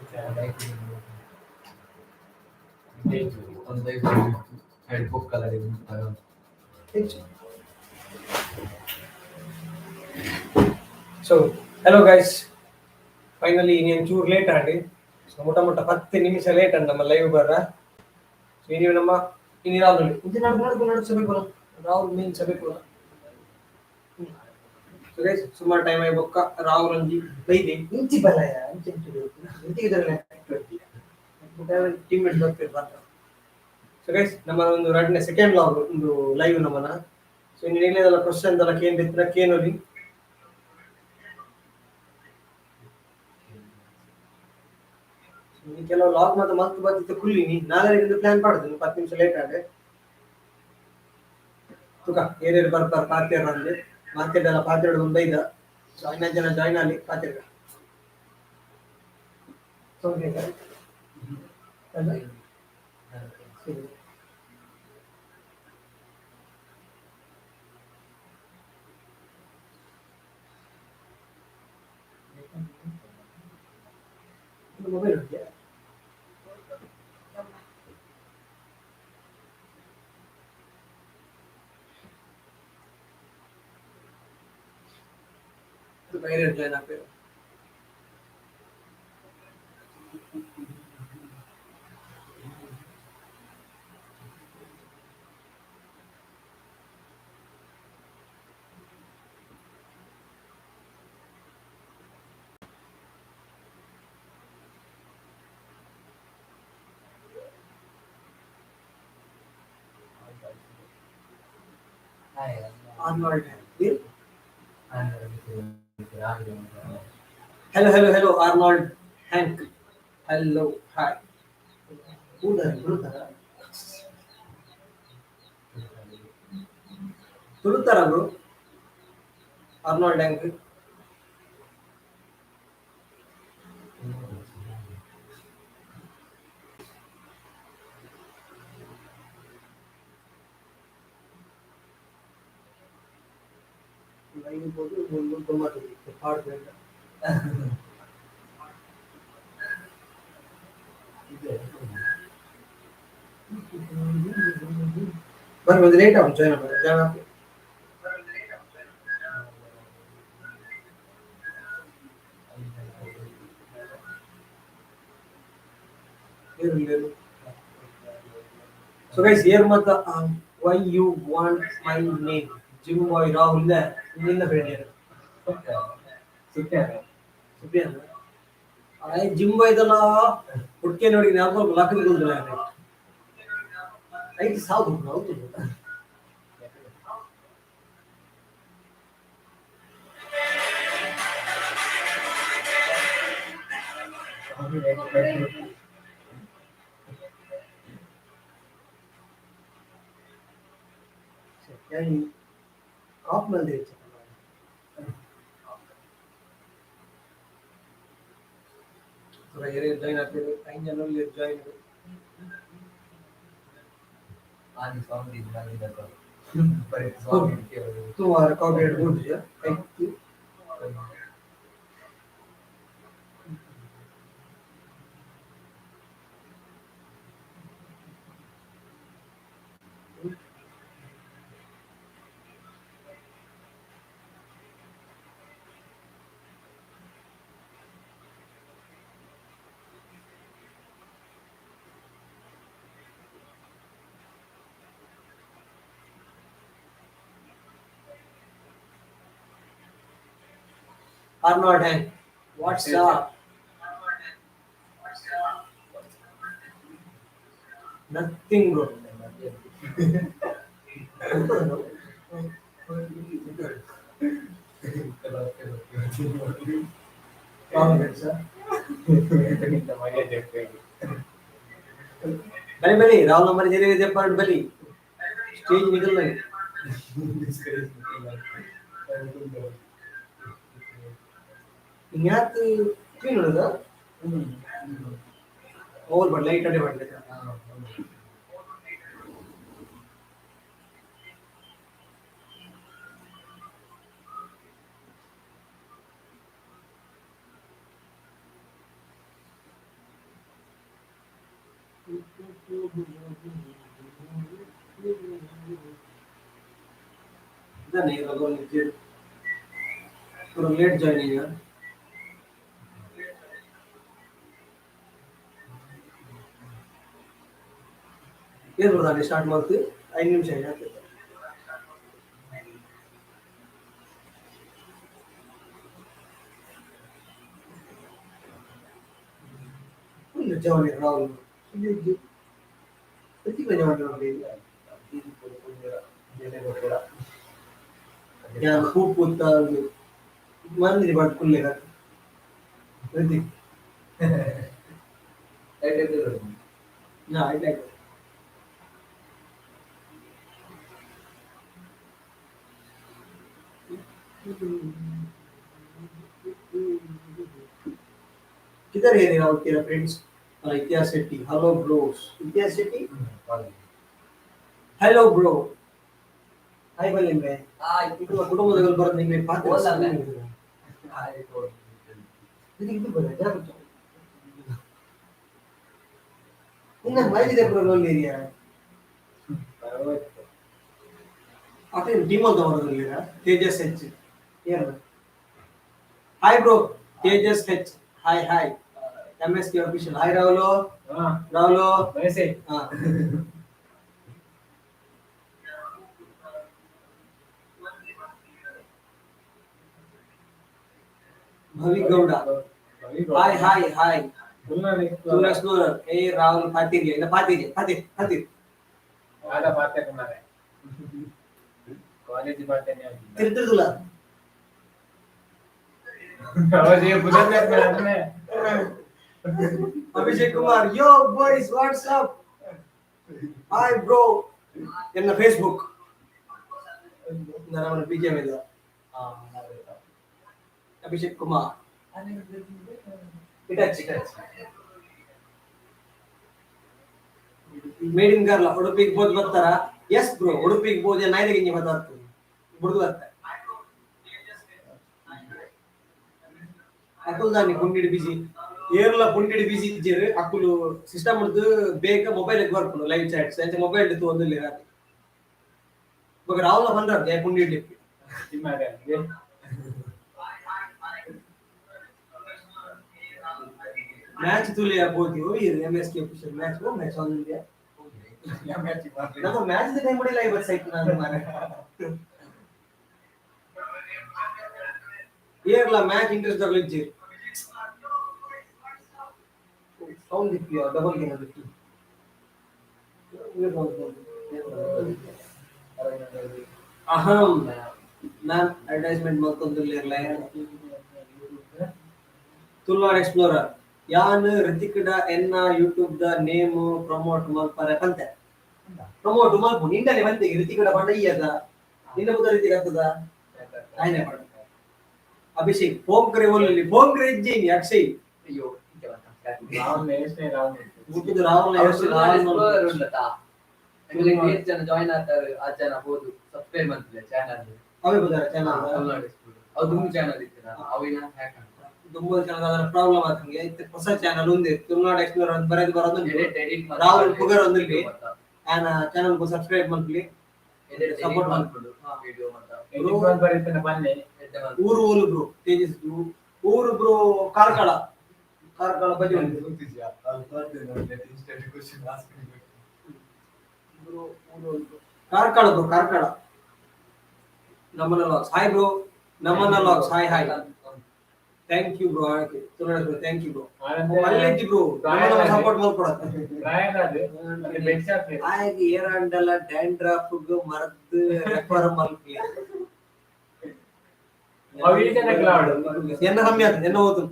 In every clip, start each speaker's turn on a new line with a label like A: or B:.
A: So hello guys, finally ಇನಿ ಚೂರು late ಆಂಡ್. ಸೊ ಮುಟ ಮುಟ 10 ನಿಮಿಷ ಲೇಟ್ ಆಂಡ್ ನಮ್ಮ ಲೈವ್ ಬರ್ರ. ಸೊ ಇನಿ ನಮ್ಮ ಇನಿ ರಾಹುಲ್ ಇಂಚ ನಡ್ದು ನಡ್ದು ನಡ್ದು ಸಭೆ ಕೊರ ರಾಹುಲ್ ಮೇನ್ ಸಭೆ ಕೊರ. ಸೊ ಗೈಸ್, ಸುಮಾರು ಟೈಮ್ ಆಯಿ ಬೊಕ್ಕ ರಾಹುಲ್ ಒಂಜಿ ಬೈದೆ.
B: ಇಂಚಿ ಬಲಯ ಅಂಚಿ ಇಂಚಿ.
A: ಟೀಮ್ ಮೇಟ್ ಬರ್ತೀರಿ ಬರ್ತಾರೆ. ಸೊ ಗೈಸ್, ನಮ್ಮ ಒಂದು ರಡ್ನೆ ಸೆಕೆಂಡ್ ಲಾಗ್ ಒಂದು ಲೈವ್ ನಮ್ಮನ. ಸೊ ಇನ್ನು ನಿಗ್ಲೇದಲ್ಲ ಕ್ವಶನ್ ದಲ್ಲ ಕೇನ್ ಬಿತ್ತಿನ ಕೇನೊಲಿ. ನೀ ಕೆಲವು ಲಾಗ್ ಮತ್ತೆ ಮಲ್ತ್ ಬತ್ತಿತ್ತು ಕುಲ್ಲಿನಿ ನಾಲ್ಕರಿಂದ ಪ್ಲಾನ್ ಪಾಡ್ದು 10 ನಿಮಿಷ ಲೇಟ್ ಆದೆ. ತುಕ ಏರೇರು ಬರ್ತಾರ ಪಾತೇರ್ ಅಂದೆ ಮಾತೇಡಲ್ಲ ಪಾತೇಡು ಒಂದು ಬೈದ. ಸೊ ಐನ ಜನ ಜಾಯ್ನ್ ಅಲ್ಲಿ ಪಾತೇರ್ಗ. ಅಲ್ಲ ಸರಿ. ಮೊಬೈಲ್ ಉಂಟಾ? ಬೇರೆ ಜಾಯ್ನ್ ಆಗ್ಬೇಕು. Arnold. Hello, hello, hello, Arnold Hank. Hello, hi. ತುಳುತಾರ ತುಳುತಾರ bro Arnold Hank. Live ಹೋಗಿ ಒಂದು ಹಾಡು. ಬರ್ರಿ, ಒಂದು ಲೇಟ್ ಆகும் ಜಾಯ್ನ್ ಜಾಯ್ನ್ ಆಗ್ಲಿ. ಸೊ ಗೈಸ್, ಏರ್ ಮತ್ತ why you want my name? Gym boy Rahul ನಿನ್ನ ಫ್ರೆಂಡ್ ಏನು? ಸುಪ್ಪಿಯನ್ನ ಜಿಮ್ ಬಾಯ್ ದಲ್ಲ ಹುಡ್ಕೆ ನೋಡಿ ಜ್ಞಾಪಕ ಲಕ್ಕದ ಕುಂದಿಲ್ಲ. ಐದು ಸಾವು ಹೌದು. ಕಾಪ್ ಮಲ್ದೆ. ಜಾಯ್ನ್ ಆಗ್ತೀವಿ ಐದು ಜನ ಜಾಯ್ನ್. ಸುಮಾರು ಕಾಪಿ ಗುಡ್ ಐದು. Arnold Hank, what's up? Nothing, bro. ಬಲಿ ಬಲಿ ರಾಹುಲ್ ನಂಬರ್ ಜರಿ చెప్పాడు ಬಲಿ ಸ್ಟೇಜ್ ಮಿಡಲ್. ಜ್ಞಾತ್ ಕ್ಲೀನ್ ಉಳ್ಳದ ಓವರ್ ಬಟ್ ಲೈಟ್ ಅಡೆ ಮಾಡಲಿ. ಇದಾನೆ ಲೇಟ್ ಜಾಯ್ನಿಂಗ್. ಏನ್ ಬರ್ತಾನೆ ಸ್ಟಾರ್ಟ್ ಮಾಡ್ತೀವಿ 5 ನಿಮಿಷ ಯಾಕೆ? ಜವಾನಿ ರಾಹುಲ್ ಪ್ರತಿ ಜವಾನಿ ಯಾರು ಹೂ ಪೂತ ಮಂದಿರಿ ಬಟ್ ಕುಲ್ಲೆ ಪ್ರತಿ ನಾ ಆಯ್ತು. किधर है राहुल तेरा फ्रेंड्स? इतिहास शेट्टी, हेलो ब्रोस.
B: इतिहास शेट्टी.
A: Hello bro.
B: Hi ಬಲ್ಲಿಂಬೆ.
A: ಕುಟುಂಬ ಕುಟುಂಬದಲ್ಲಿ ಬರೋದು ನಿಮಗೆ ಪಾತ್ರ.
C: ಓದಲ್ಲ.
B: ಇದು ಬರ ಜಾಗ ನಿನ್ನ ಮೈಲಿದೆ ಬ್ರೋ ಏರಿಯಾ.
A: ಅದೇ ಟೀಮ್ ಅಂತ ಬರೋದಿಲ್ಲ. ತೇಜಸ್ ಹೆಚ್.
B: ಏನು?
A: Hi bro, Tejas H, hi hi. MSK official, hi Rahul. Rahul. ಹಾ. Bhavi Gowda, hi hi hi. Explorer, ಏ ರಾಹುಲ್ ಫಾತಿರ್ಗೆ ಇಲ್ಲ, ಫಾತಿರ್ಗೆ ಫಾತಿರ್ ಫಾತಿರ್.
C: ಕಾಲೇಜ್.
B: ತಿರ್ತಿರ್ದಿಲ್ಲ.
A: Abhishek Kumar, yo boys, what's up? Hi bro. ಎನ್ನ ಫೇಸ್ಬುಕ್ ನನ್ನ ಬಿಜೆಪಿ ಇದೆ. Abhishek Kumar Hitachi made in Karla. ಉಡುಪಿಗೆ ಹೋದ್ ಬರ್ತಾರ? ಎಸ್ ಬ್ರೋ, ಉಡುಪಿಗೆ ಹೋದೆ ನಾಯ್ದಿಗೆ ಹಿಂಗೆ ಮಾತಾಡ್ತೀನಿ ಬುಡ್ದು ಬರ್ತಾರೆ. ಅಕುಲ್ ದಾನಿ ಪುಂಡಿಡ್ ಬಿಸಿ ಏರ್ಲ ಪುಂಡಿಡ್ ಬಿಸಿ ಇಜ್ಜೆರ್. ಅಕುಲು ಸಿಸ್ಟಮ್ ಹಿಡ್ದು ಬೇಗ ಮೊಬೈಲ್ ಬರ್ಪುಂಡು ಲೈವ್ ಚಾಟ್ಸ್ ಅಂಚ ಮೊಬೈಲ್ ಹಿಡ್ದು ಒಂದಿಲ್ಲ ರಾತ್ರಿ. ಬೊಕ ರಾಹುಲ್ ಬಂದ್ರ ಪುಂಡಿಡ್. ಮ್ಯಾಚ್ ತುಲಿಯ ಬೋದಿ MSK official match O match on India. ನಮ್ಮ ಮ್ಯಾಚ್ ಟೈಮ್ ಕೂಡ ಲೈವ್ ಸೈಟ್ ನಾನು ಮಾರೆ. ಏರ್ಲ ಮ್ಯಾಚ್ ಇಂಟ್ರೆಸ್ಟ್ ದಗ್ಲು ಇಜ್ಜೆರ್. ಸೌಂಡ್ ದಿಪ್ಪಿಯ ಡಬಲ್ ಗೇಮ್ ಅದಕ್ಕೆ. ಅಹಂ ಮ್ಯಾಮ್ ಅಡ್ವರ್ಟೈಸ್ಮೆಂಟ್ ಮಲ್ತೊಂದುಲ್ಲೆರ್ಲ. ತುಳುನಾಡ್ ಎಕ್ಸ್ಪ್ಲೋರರ್, ಯಾನ್ ರಿತಿಕ್ಡ ಎನ್ನ ಯೂಟ್ಯೂಬ್ the name promote ಮಲ್ಪರೆ ಪಂತೆ. ಪ್ರಮೋಟ್ ಮಲ್ಪು ನಿಂಡನೆ ಬಂತೆ. ರಿತಿಕಡ ಪಂಡ ಈಯದ ನಿನ್ನ ಬುದ ರಿತಿಕ್ ಆಗ್ತದ ಆಯ್ನೆ ಪಂಡ. ಅಭಿಷೇಕ್ ಪೋಂಕ್ರೆ ಒಲ್ಲಿ ಪೋಂಕ್ರೆ ಇಜ್ಜೇನಿ ಅಕ್ಷಯ್. ಮುಟ್ಟಿದ್ದು ರಾಹುಲ್.
C: ಜನ ಜಾಯಿನ್ ಆಗ್ತಾರೆ, ಆ ಜನ ಹೋದು ಸಬ್ಸ್ಕ್ರೈಬ್ ಮಾಡ್ತಿಲ್ಲ ಚಾನಲ್.
A: ಅವೇ ಬುದಾರ ಚಾನಲ್.
C: ಅದು ಚಾನಲ್ ಇತ್ತು ಅವಿನ ಹ್ಯಾಕ್ ಅಂತ.
A: ದುಂಬು ಚಾನಲ್ ಅದರ ಪ್ರಾಬ್ಲಮ್ ಆತಂಗೆ. ಇತ್ತೆ ಹೊಸ ಚಾನಲ್ ಒಂದೇ ತುಳುನಾಡ್ ಎಕ್ಸ್ಪ್ಲೋರರ್ ಅಂತ ಬರೆದು ಬರೋದು.
C: Edit edit.
A: ರಾಹುಲ್ ಪುಗರ್ ಒಂದಿಲ್ಲಿ ಆನ ಚಾನಲ್ ಸಬ್ಸ್ಕ್ರೈಬ್ ಮಲ್ಪಲಿ.
C: ಎಡಿಟ್
A: ಸಪೋರ್ಟ್
C: ಮಾಡ್ಕೊಂಡು ವಿಡಿಯೋ ಮಾತ್ರ.
A: ಊರು ಓಲು ಬ್ರೋ? ತೇಜಸ್ ಊರು ಬ್ರೋ? ಕಾರ್ಕಳ, ಕಾರ್ಕಳ ಬಜಿ ಒಂದು ಬ್ರೋ. ಊರು ಕಾರ್ಕಳ ಬ್ರೋ, ಕಾರ್ಕಳ. ನಮ್ಮನ logs, hi bro. ನಮ್ಮನ logs, hi hi. Thank you bro. Thank you bro. ಮಲ್ಲೆಜ್ಜಿ bro, support ಮಲ್ಕೊಡತ್ತೆ. ಆಯ್ತು, ಏರಾಂಡಲ ಡ್ಯಾಂಡ್ರಫ್ ಮರದ್ ರೆಫರ್ ಮಲ್ಪಿ. ಎನ್ನ ಕಮ್ಮಿ ಆಗ್ತದೆ ಎನ್ನ ಓದು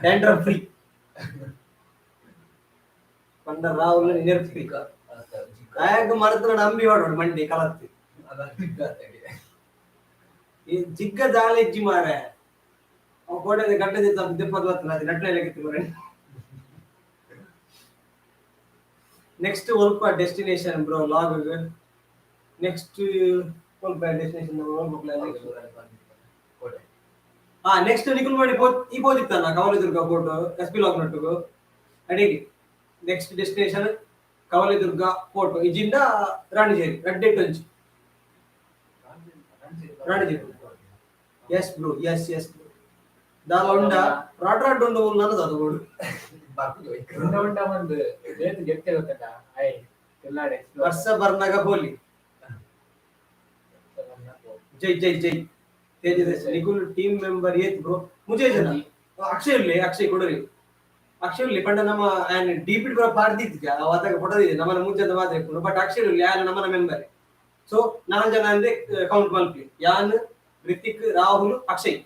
A: ಡ್ಯಾಂಡ್ರಫ್ ಫ್ರೀ ಪಂಡ ರಾಹುಲ್ ನಿರ್ ಫ್ರೀ. ಆಯಾಗ ಮರದ್ ನಂಬಿ ವಾಡೋಡು ಮಂಡಿ ಕಲತ್ತಿ. ಈ ಜಿಗ್ಗ ದಾಲೆಜ್ಜಿ ಮಾರೆ. ಅವ ಕೋಟೆ ಗಡ್ಡೆ ದಿಪ್ಪದ ಬರ್ತದೆ ಅದು ನಟ್ಲೆ ಮಾರೆ. ನೆಕ್ಸ್ಟ್ ಒಲ್ಪ ಡೆಸ್ಟಿನೇಷನ್ ಬ್ರೋ ಲಾಗ್? ನೆಕ್ಸ್ಟ್ ಒಲ್ಪ ಡೆಸ್ಟಿನೇಷನ್? ಹಾ, ನೆಕ್ಸ್ಟ್ ನಿಕುಲ್ ಮಾಡಿ ಪೋ ಈ ಪೋದಿತ್ತಲ್ಲ ಕವಲದುರ್ಗ ಫೋಟೋ ಎಸ್ ಪಿ ಲಾಗ್ ನಟ್ಟುಗು ಅಡಿಗೆ. Next destination Kavaledurga fort ಇಜಿಂದ Ranijhari ರಡ್ಡೆಟ್ ಒಂಜಿ Ranijeri. Yes bro, yes yes bro. ದಾಲ ಉಂಡ ರಾಡ್ ರಾಡ್ ಉಂಡು ನನ್ನದು ಅದು ಬೋಡು.
D: ಉಂಡ ಉಂಡ ಒಂದು ರೇತ್ ಗೆತ್ತೆ ಗೊತ್ತಲ್ಲ I Tulunadu explore.
A: ವರ್ಷ ಬರ್ನಾಗ ಹೋಲಿ. ಜೈ ಜೈ ಜೈ ತೇಜಸ್. ನಿಕುಲ್ ಟೀಮ್ ಮೆಂಬರ್ ಏತ್ ಬ್ರೋ? ಮುಜೆ ಜನ. ಅಕ್ಷಯ್ ಇಲ್ಲಿ, ಅಕ್ಷಯ್ ಕೊಡರಿ, ಅಕ್ಷಯ್ ಇಲ್ಲಿ ಪಂಡ ನಮ್ಮ ಆ್ಯನ್ ಡಿಪಿ ಪೂರ ಪಾಡ್ದಿತ್ತಿಜ ಅವಾಗ ಫೋಟೋ ಇದೆ ನಮ್ಮನ ಮುಂಚೆ ಮಾತ್ರ ಇಪ್ಪುಂಡು. ಬಟ್ ಅಕ್ಷಯ್ ಇಲ್ಲಿ ಯಾನ್ ನಮ್ಮನ ಮೆಂಬರ್. ಸೊ ನಾಲ್ ಜನ ಅಂದ್ರೆ ಕೌಂಟ್ ಮಲ್ಪಿ, ಯಾನ್, ರಿತಿಕ್, ರಾಹುಲ್, ಅಕ್ಷಯ್.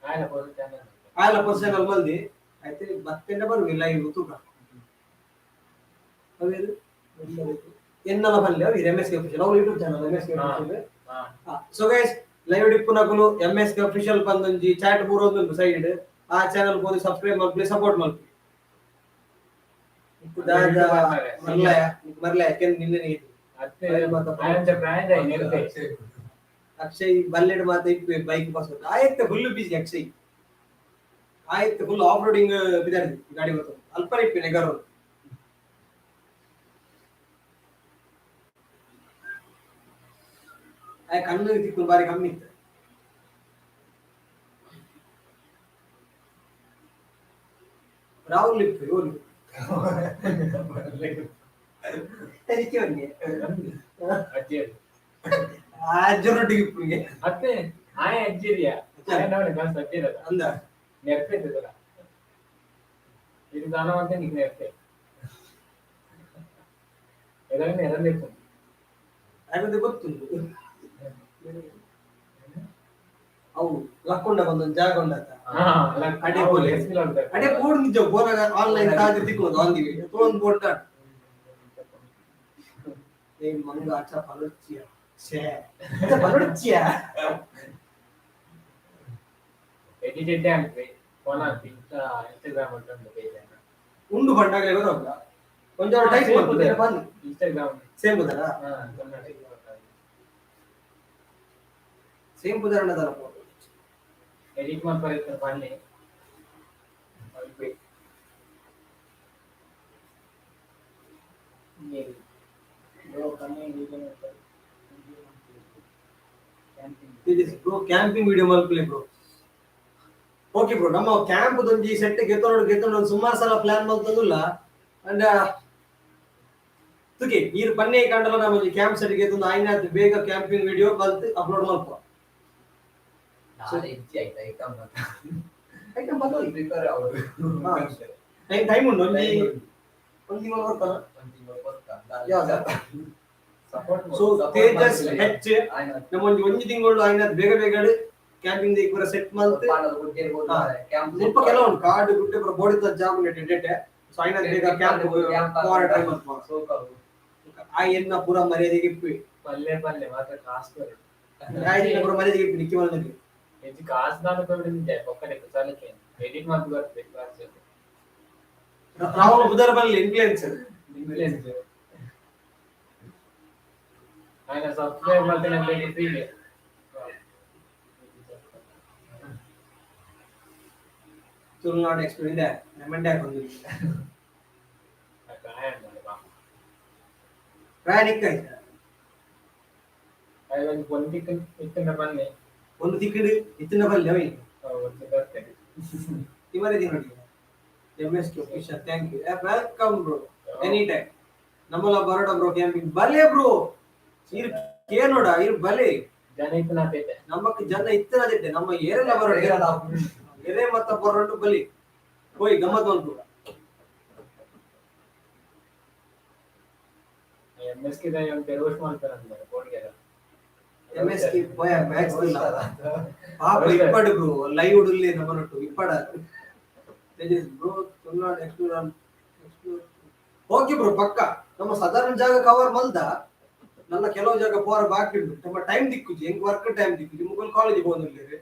D: ಆಯ್ನ ಪೋದು ಚಾನಲ್.
A: ಆಯಲ ಪೊಸಿಷನ್ ಅಲ್ಲಿ ಮಲ್ದಿ ಆಯ್ತು. ಬತ್ತೆಂಡ ಬರುವೆ ಲೈವ್ ತೂಕ. ಅವೇರು ಎನ್ನಲ ಬಲ್ಲೆ ಅವು ಎಂ ಎಸ್ ಕೆ ಅಫಿಷಿಯಲ್ ಅವ್ರು YouTube channel M S K official. So guys, live ಇಪ್ಪುನಕುಲು M S K official ಪಂದೊಂಜಿ chat ಪೂರ ಸೈಡ್ ಆ ಚಾನಲ್ ಪೋದು ಸಬ್ಸ್ಕ್ರೈಬ್ ಮಲ್ಪಿ, ಸಪೋರ್ಟ್ ಮಲ್ಪಿ. ದಾದ ಮರ್ಲಯ ಮರ್ಲಯ ಕೆನ್ ನಿನ್ನೆ.
D: ಅತ್ತೆ ಆಯಂಚ ಪ್ರಾಯದ ನೆರತೆ.
A: ಅಕ್ಷಯ್ ಬಲ್ಲೆಡ್ ಮಾತ ಇಪ್ಪೆ ಬೈಕ್ ಪಾಸ್ ಆಯ್ತು. ಫುಲ್ ಬಿಸಿ ಅಕ್ಷಯ್ ಆಯ್ತು. ಫುಲ್ ಆಫ್ ರೋಡಿಂಗ್ ಬಿದಾಡಿ ಗಾಡಿ ಬರ್ತದೆ. ಅಲ್ಪ ಇಪ್ಪೆ ನೆಗರು. ಆಯ್ ಕಣ್ಣು ತಿಕ್ಕು ಬಾರಿ ಕಮ್ಮಿ ಇತ್ತು. ರಾಹುಲ್ ಇಪ್ಪೆ ಓಲು ಅದಕ್ಕೆ ಅವನಿಗೆ
D: ಅಜ್ಜಿ.
A: ಅಜ್ಜರೊಟ್ಟಿಗೆ ಇಪ್ಪುಗೆ.
D: ಅತ್ತೆ ಆಯ ಅಜ್ಜಿರಿಯ ಆಯನವನೆ ಕಾಸ್ ಅಜ್ಜಿರದ.
A: ಅಂದ.
D: ನೆರ್ಪೆ ಇದು ದಾನ ಅಂತ ನೀ ನೆರ್ಪೆ ಎದನ್ನ ಎರಂದಿತ್ತು.
A: ಹಾಗಾದ್ರೆ ಗೊತ್ತುಂಟು. ಅವು ಲಕ್ಕೊಂಡ ಒಂದೊಂದು ಜಾಗ ಉಂಡಾತ. ಅಡೆ ಪೋಲೆ. ಅಡೆ ಬೋರ್ಡ್ ನಿಜ ಬೋರಾಗ ಆನ್ಲೈನ್ ತಾಜಿ ತಿಕ್ಕೋದು ಆನ್ the way ತೋಂದು ಬೋರ್ಡ್ ಏ ಮಂಗ ಅಚ್ಚ ಪಲೊಚ್ಚಿಯ ಛೇ ಅಚ್ಚ ಪಲೊಚ್ಚಿಯ.
D: ಎಡಿಟೆಡ್ ಅನ್ಪಿ ಫೋನ್ ಹಾಕಿ ಇನ್ಸ್ಟಾಗ್ರಾಮ್ ಉಂಟು ಪೇಜ್.
A: ಉಂಡು ಬಂಡಾಗಲೇ ಗೊತ್ತಾಗ ಒಂಜಾರು ಟೈಪ್ ಮಾಡ್ತಾರೆ ಬನ್ನಿ.
D: ಇನ್ಸ್ಟಾಗ್ರಾಮ್.
A: ಸೇಮ್ ಬದಲ.
D: ಹಾ, ಕನ್ನಡ.
A: ಸೇಮ್ ಬದಲ.
D: ಎಡಿಟ್ ಮಾಡ್ತಾರೆ ಬನ್ನಿ.
A: ಬ್ರೋ, ಕ್ಯಾಂಪಿಂಗ್ ವಿಡಿಯೋ ಮಲ್ಪಲಿ ಬ್ರೋ. ಓಕೆ ಬ್ರೋ, ನಮ್ಮ ಕ್ಯಾಂಪ್ ಒಂಜಿ ಸೆಟ್ ಗೆತ್ತೊಂಡು ಗೆತ್ತೊಂಡು ಸುಮಾರು ಸಲ ಪ್ಲಾನ್ ಮಲ್ತದುಲ್ಲ. ಅಂಡ್ ತುಕೆ ಈರ್ ಪನ್ನೆ ಕಂಡಲ ನಮ್ಮ ಕ್ಯಾಂಪ್ ಸೆಟ್ ಗೆತ್ತೊಂದು ಆಯ್ನಾತ್ ಬೇಗ ಕ್ಯಾಂಪಿಂಗ್ ವಿಡಿಯೋ ಮಲ್ತ್ ಅಪ್ಲೋಡ್ ಮಲ್ಪ.
C: ನಾಳೆ ಹೆಚ್ಚಿ ಆಯ್ತಾ ಐಟಮ್?
A: ಐಟಮ್ ಬದಲು
C: ಪ್ರಿಪೇರ್ ಅವರು.
A: ಟೈಮ್ ಟೈಮ್ ಉಂಟು. ಒಂಜಿ ಒಂದು ತಿಂಗಳು ಬರ್ತಾನ.
C: ಒಂದು ತಿಂಗಳು ಗೊತ್ತಾ?
A: ಯಾವ್ದು?
D: ಸಪೋರ್ಟ್.
A: ಸೊ ತೇಜಸ್ ಹೆಚ್ಚ ನಮ್ಮ ಒಂಜಿ ಒಂಜಿ ತಿಂಗಳು ಆಯ್ನಾತ್ ಬೇಗ ಬೇಗ ಕ್ಯಾಂಪಿಂಗ್ ಪೂರ ಸೆಟ್ ಮಲ್ತ್ ಮುಲ್ಪ ಕೆಲವು ಉಂಟು ಕಾಡು ಗುಡ್ಡೆ ಪೂರ ಬೋಡಿತ ಜಾಗ ಉಂಟು ಎಡ್ಡೆ. ಸೊ ಆಯ್ನಾತ್ ಬೇಗ ಕ್ಯಾಂಪ್ ಪೋರ ಟ್ರೈ ಮಲ್ಪ. ಆ ಎನ್ನ ಪೂರ ಮರ್ಯಾದೆಗೆ ಇಪ್ಪಿ.
D: ಪಲ್ಲೆ ಪಲ್ಲೆ ಮಾತ್ರ ಕಾಸು ಬರುತ್ತೆ.
A: ಆಯ್ತು, ಪೂರ ಮರ್ಯಾದೆಗೆ ಇಪ್ಪಿ ನಿಕ್ಕಿ ಮಲ್ದಲ್ಲಿ.
D: ಹೆಚ್ಚು ಕಾಸು ದಾನ ಕೊಡಿದ್ದೆ ಪಕ್ಕನೆ ಕುಸಾಲಕ್ಕೆ ಎಡಿಟ್ ಮಾಡಿ ಬರ್ತದೆ ಕಾಸು.
A: ರಾಹುಲ್ ಬುಧರ ಬಲ್ಲಿ ಇನ್ಫ್ಲೂಯೆನ್ಸರ್.
D: ಇನ್ಫ್ಲೂಯೆನ್ಸ್ ఆయన ಸಬ್ಸ್ಕ್ರೈಬ್ ಮಾಡ್ತೇನೆ ಅಂತ ಫ್ರೀಗೆ.
A: ತುಳುನಾಡು ಎಕ್ಸ್ಪೀರಿಯನ್ಸ್ ಇದೆ ಮಂಡ್ಯ ಹಾಕೊಂಡು ಪ್ರಯಾಣಿಕ ಆಯ್ತಾ?
D: ಒಂದು ದಿಕ್ಕ ಇತ್ತಿನ ಬನ್ನಿ.
A: ಒಂದು ತಿಕ್ಕಡು ಇತ್ತಿನ ಬಲ್ಲಿ ಅವಿ.
D: ಒಂದು ಬರ್ತೇನೆ.
A: ಇವರೇ ನೋಡಿ M S K official, thank you, welcome bro, any time. ನಮ್ಮಲ್ಲ ಬರೋಡ ಬ್ರೋ, ಕ್ಯಾಂಪಿಂಗ್ ಬಲೆ ಬ್ರೋ. ಇರ್ ಕೇನೋಡ ಇರ್ ಬಲೆ.
D: ಜನ ಇತ್ತಿನ ಪೇಟೆ.
A: ನಮ್ಮಕ್ಕೆ ಜನ ಇತ್ತನದಿಟ್ಟೆ ನಮ್ಮ ಏರೆಲ್ಲ ಬರೋಡ ಎರೆ ಮತ್ತ ಬರೋಡು ಬಲಿ ಹೋಯ್ ಗಮ್ಮತ್ ಮಲ್ಪುಗ.
D: ಎಂ ಎಸ್ ಕೆ ಒಂದು ರೋಸ್ಟ್ ಮಾಡ್ತಾರೆ ಅಂದ್ರೆ ಬೋರ್ಡ್ಗೆ.
A: ಎಂ ಎಸ್ ಕೆ ಪೋಯ ಮ್ಯಾಚ್ ಇಲ್ಲ ಪಾಪ ಇಪ್ಪಡು ಬ್ರೋ. ಲೈವ್ ಉಡುಲ್ಲಿ ನಮ್ಮನೊಟ್ಟು ಇಪ್ಪಡ. Tejas bro, Tulunadu explore explore. Okay bro, ಪಕ್ಕ ನಮ್ಮ ಸಾಧಾರಣ ಜಾಗ ಕವರ್ ಮಲ್ದ. ನನ್ನ ಕೆಲವು ಜಾಗ ಪೋರ ಬಾಕಿ ಉಂಟು. ನಮ್ಮ ಟೈಮ್ ದಿಕ್ಕುಜಿ, ಹೆಂಗ್ ವರ್ಕ್ ಟೈಮ್ ದಿಕ್ಕುಜಿ. ಮುಗಲ್ ಕಾಲೇಜ್ ಹೋದ್ರೆ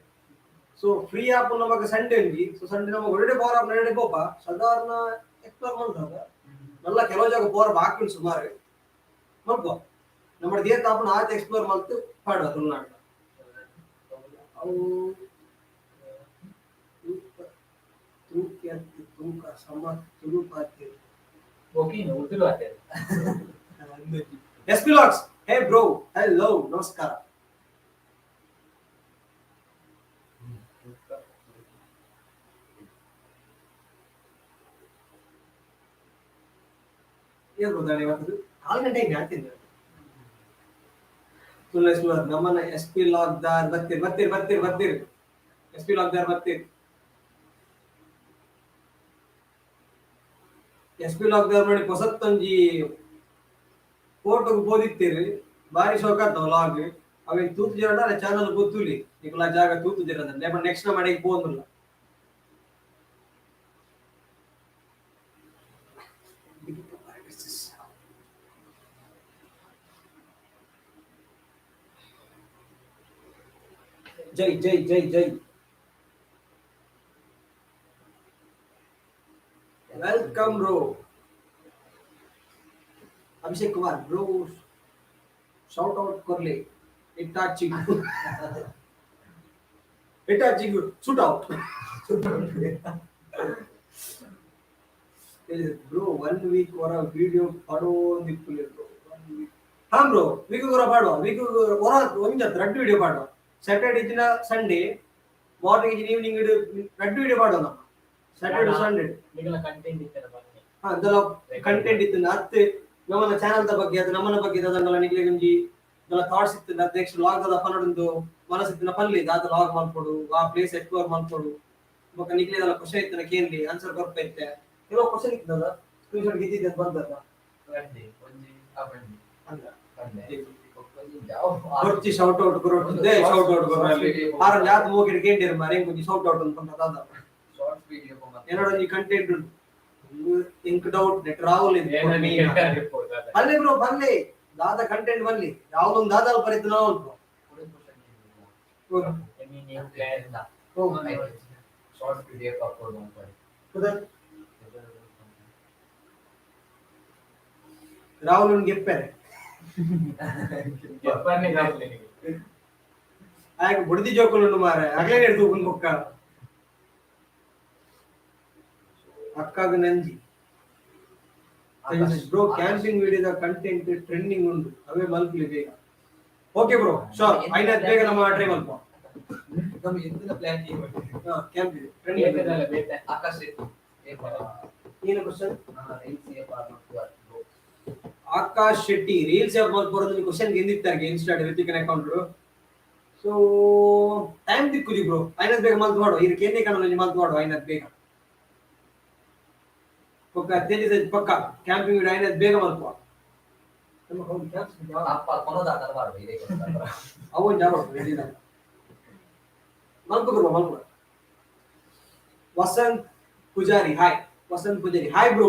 A: ಸೊ ಫ್ರೀ ಆಪ್ ನಮಗ ಸಂಡೇ ಉಂಜಿ. ಸೊ ಸಂಡೇ ನಮಗೆ ಒಳ್ಳೆ ಪೋರ ನಡೆ ಪೋಪ ಸಾಧಾರಣ ಎಕ್ಸ್ಪ್ಲೋರ್ ಮಲ್ದಾಗ ನಲ್ಲ ಕೆಲವು ಜಾಗ ಪೋರ ಬಾಕಿ ಉಂಟು ಸುಮಾರು ಮಲ್ಪ. ನಮ್ಮ ದೇಹ ತಾಪನ ಆಯ್ತು ಎಕ್ಸ್ಪ್ಲೋರ್ ಮಲ್ತು ಪಾಡುವ ತುಳುನಾಡು. ಅವು ತೂಕ ತೂಕ ಸಮ ತುಳು ಪಾತೆ.
D: ಓಕೆ ಉರ್ದು ಆತೆ.
A: S P logs, hey bro, hello, ನಮಸ್ಕಾರ. ಏನ್ ಗೊತ್ತಾ ಇವತ್ತು ಕಾಲ್ ಗಂಟೆ ಹಿಂಗೆ ಆಗ್ತೀನಿ ಸುಳ್ಳು ಸುಳ್ಳು. ನಮ್ಮನ್ನ ಎಸ್ ಪಿ ಲಾಗ್ ದಾರ್ ಬರ್ತೀರಿ ಬರ್ತೀರಿ ಬರ್ತೀರಿ ಬರ್ತೀರಿ. ಎಸ್ ಪಿ ಲಾಗ್ ದಾರ್ ಬರ್ತೀರಿ. ಎಸ್ ಪಿ ಲಾಗ್ ದಾರ್ ನೋಡಿ, ಹೊಸತ್ತೊಂಜಿ ಫೋಟೋಗ್ ಬೋದಿತ್ತೀರಿ, ಬಾರಿ ಶೋಕ ಆತ ಲಾಗ್. ಅವೇನ್ ತೂತು ಜನ ಚಾನಲ್ ಗೊತ್ತುಲಿ ನಿಕುಲ ಜಾಗ ತೂತು ಜನ. ನೆಕ್ಸ್ಟ್ ನಮ್ಮ ಮನೆಗೆ ಪೋಂದಿಲ್ಲ. ಜೈ ಜೈ ಜೈ ಜೈ. Welcome bro. Abhishek Kumar bro, shout out ಕೊರ್ಲಿ ಇಟ್ಟಾಚಿಗು ಇಟ್ಟಾಚಿಗು shoot out bro. One week ಹೊರ ವಿಡಿಯೋ ಪಾಡೋಂದಿಪ್ಪುಲೆ ಬ್ರೋ. ಒನ್ ವೀಕ್ ಹಾ ಬ್ರೋ, ವೀಕ್ ಹೊರ ಪಾಡುವ. ವೀಕ್ ಹೊರ ಒಂಜ್ ರಡ್ಡು ವಿಡಿಯೋ ಪಾಡುವ. ಸ್ಯಾಟರ್ಡೆ ದಿನ, ಸಂಡೇ ಮಾರ್ನಿಂಗ್, ಈವ್ನಿಂಗ್ ರಡ್ಡು ವಿಡಿಯೋ ಪಾಡುವ ನಮ್ಮ ಸ್ಯಾಟರ್ಡೆ ಸಂಡೇ.
D: ನಿಗಲ ಕಂಟೆಂಟ್ ಇತ್ತೆಲ್ಲ ಬನ್ನಿ.
A: ಹಾ, ಅದೆಲ್ಲ ಕಂಟೆಂಟ್ ಇತ್ತು. ಅತ್ತೆ ನಮ್ಮನ ಚಾನಲ್ the ಬಗ್ಗೆ ಅದು ನಮ್ಮನ ಬಗ್ಗೆ ಅದನ್ನೆಲ್ಲ ನಿಗ್ಲೆ ಒಂಜಿ ಇದೆಲ್ಲ ಥಾಟ್ಸ್ ಇತ್ತು. ನೆಕ್ಸ್ಟ್ ಲಾಗ್ ದ ಪನ್ನೊಂದು ಮನಸ್ಸಿತ್ತಿನ ಪಲ್ಲಿ ದಾದ ಲಾಗ್ ಮಲ್ಪೊಡು, ಆ ಪ್ಲೇಸ್ ಎಕ್ಸ್ಪ್ಲೋರ್ ಮಲ್ಪೊಡು. ಬೊಕ್ಕ ನಿಗ್ಲೆ ಇದೆಲ್ಲ ಖುಷಿ ಆಯ್ತು ಕೇನ್ಲಿ ಆನ್ಸರ್ ಬರ್ತಾ ಇತ್ತೆ. ಕೆಲವು ಕ್ವಶನ್ ಇತ್ತಲ್ಲ, ಸ್ಕ್ರೀನ್ ಶಾಟ್ ಗಿದ್ದಿದ್ದೆ ಅಂತ ಬಂದಲ್ಲ.
C: ಬಂದೆ ಒಂಜಿ ಆ ಬಂದೆ.
A: ಅಂದ.
C: ಬಂದೆ ಒಂಜಿ ಯಾವ
A: ಬೊರ್ಚಿ ಶೌಟ್ ಔಟ್ ಕೊರೊಟ್ಟಿದ್ದೆ, ಶೌಟ್ ಔಟ್ ಕೊರೊಲ್ಲಿ ಆರ ಜಾತ್ ಮೋಗಿಡ್ ಕೇಂಡಿರ್ ಮಾರೆ ಒಂಜಿ ಶೌಟ್ ಔಟ್ ಅಂತ ದಾದ.
C: Shorts video.
A: ಏನೋ ಒಂಜಿ ಕಂಟೆಂಟ್ ಉಂಟು, ಇಂಕ್ ಡೌಟ್ ನೆಟ್ ರಾಹುಲ್.
D: ಏನೋ ರಿಪೋರ್ಟ್ ಅದ.
A: ಬಲ್ಲೆ ಬ್ರೋ, ಬಲ್ಲೆ. ದಾದ ಕಂಟೆಂಟ್ ಬಲ್ಲಿ ಯಾವ್ದೊಂದು ದಾದಾಲ್ ಪರಿತು ನಾವು ಉಂಟು.
D: Any new plan?
C: Shorts video upload ಮಾಡ್ತಾರೆ.
A: ರಾಹುಲ್ ಗೆಪ್ಪೆರೆ.
D: ಜಪಾನ್ಗೆ ರಾಹುಲ್ ನಿನಗೆ.
A: ಆಯ್ಕೆ ಬುಡ್ದಿ ಜೋಕುಲು ಮಾರೆ ಅಗ್ಲೇ ಹಿಡ್ದು ಬೊಕ್ಕ ಅಕ್ಕಾಗ ನಂಜಿ. ಬ್ರೋ, ಕ್ಯಾಂಪಿಂಗ್ ವಿಡಿಯೋದ ಕಂಟೆಂಟ್ ಟ್ರೆಂಡಿಂಗ್ ಉಂಟು, ಅವೇ ಮಲ್ಪಲಿ ಬೇಗ. ಓಕೆ ಬ್ರೋ, ಶೋರ್, ಐನ ಬೇಗ ನಮ್ಮ ಟ್ರೈ ಮಲ್ಪ.
C: ನಮ್ಮ ಎಂದಿನ ಪ್ಲಾನ್?
A: ಕ್ಯಾಂಪ್ ಇದೆ ಟ್ರೆಂಡಿಂಗ್.
D: ಬೇಕದಲ್ಲ ಬೇತೆ.
C: ಆಕಾಶ್
A: ಏನು question?
C: Reels
A: Akash Shetty, reels ಯಾವಾಗ ಮಲ್ಪೊರಂದು ಕ್ವಶನ್ ಗೆಂದಿತ್ತಾರೆ ಇನ್ಸ್ಟಾಡ್ ರಿತಿಕನ್ ಅಕೌಂಟ್. ಸೊ ಟೈಮ್ ದಿಕ್ಕುಜಿ ಬ್ರೋ. ಐನದ್ ಬೇಗ ಮಲ್ತ್ ಮಾಡು. ಇದು ಕೇಂದ್ರ ಕಣ್ಣಲ್ಲಿ ಮಲ್ತ್ ಮಾಡು ಐನದ್ ಬೇಗ. ಪಕ್ಕ ತೇಜಸ್ ಪಕ್ಕ ಕ್ಯಾಂಪಿಂಗ್ ವಿಡಿಯೋ ಐನದ್ ಬೇಗ ಮಲ್ಪ. ನಮ್ಮ ಹೌದು ಕ್ಯಾಂಪ್.
C: ಅಪ್ಪ ಕೊನೋದಾದ ಬಾರ್ದು ಇದೇ.
A: ಅವು ಜಾಗ ಮಲ್ಪ ಗುರು ಮಲ್ಪ. Vasanth Poojari hi. Vasanth Poojari hi bro,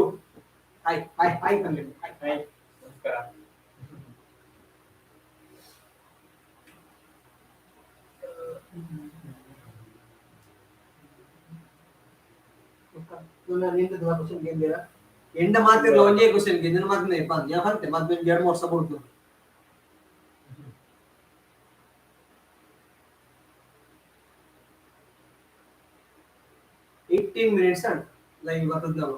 A: hi hi hi ಕನ್ಲಿ ಹಾಯ್.
D: ಹಾಯ್, ನಮಸ್ಕಾರ.
A: ನಿಂತದ ಕ್ವಶನ್ ಗೆಂದಿರ ಎಂಡ ಮಾತಿರ್ಲ ಒಂದೇ ಕ್ವಶನ್ ಗೆ ನಿನ್ನ ಮಾತಿನ ಯಾ ಬಂತೆ ಮತ್ತೆ ನಿಮ್ಗೆ 2 3 ವರ್ಷ ಬೋದು. 18 ಮಿನಿಟ್ಸ್ ಅಂಡ್ ಲೈವ್ ಬರ್ತದ ನಾವು.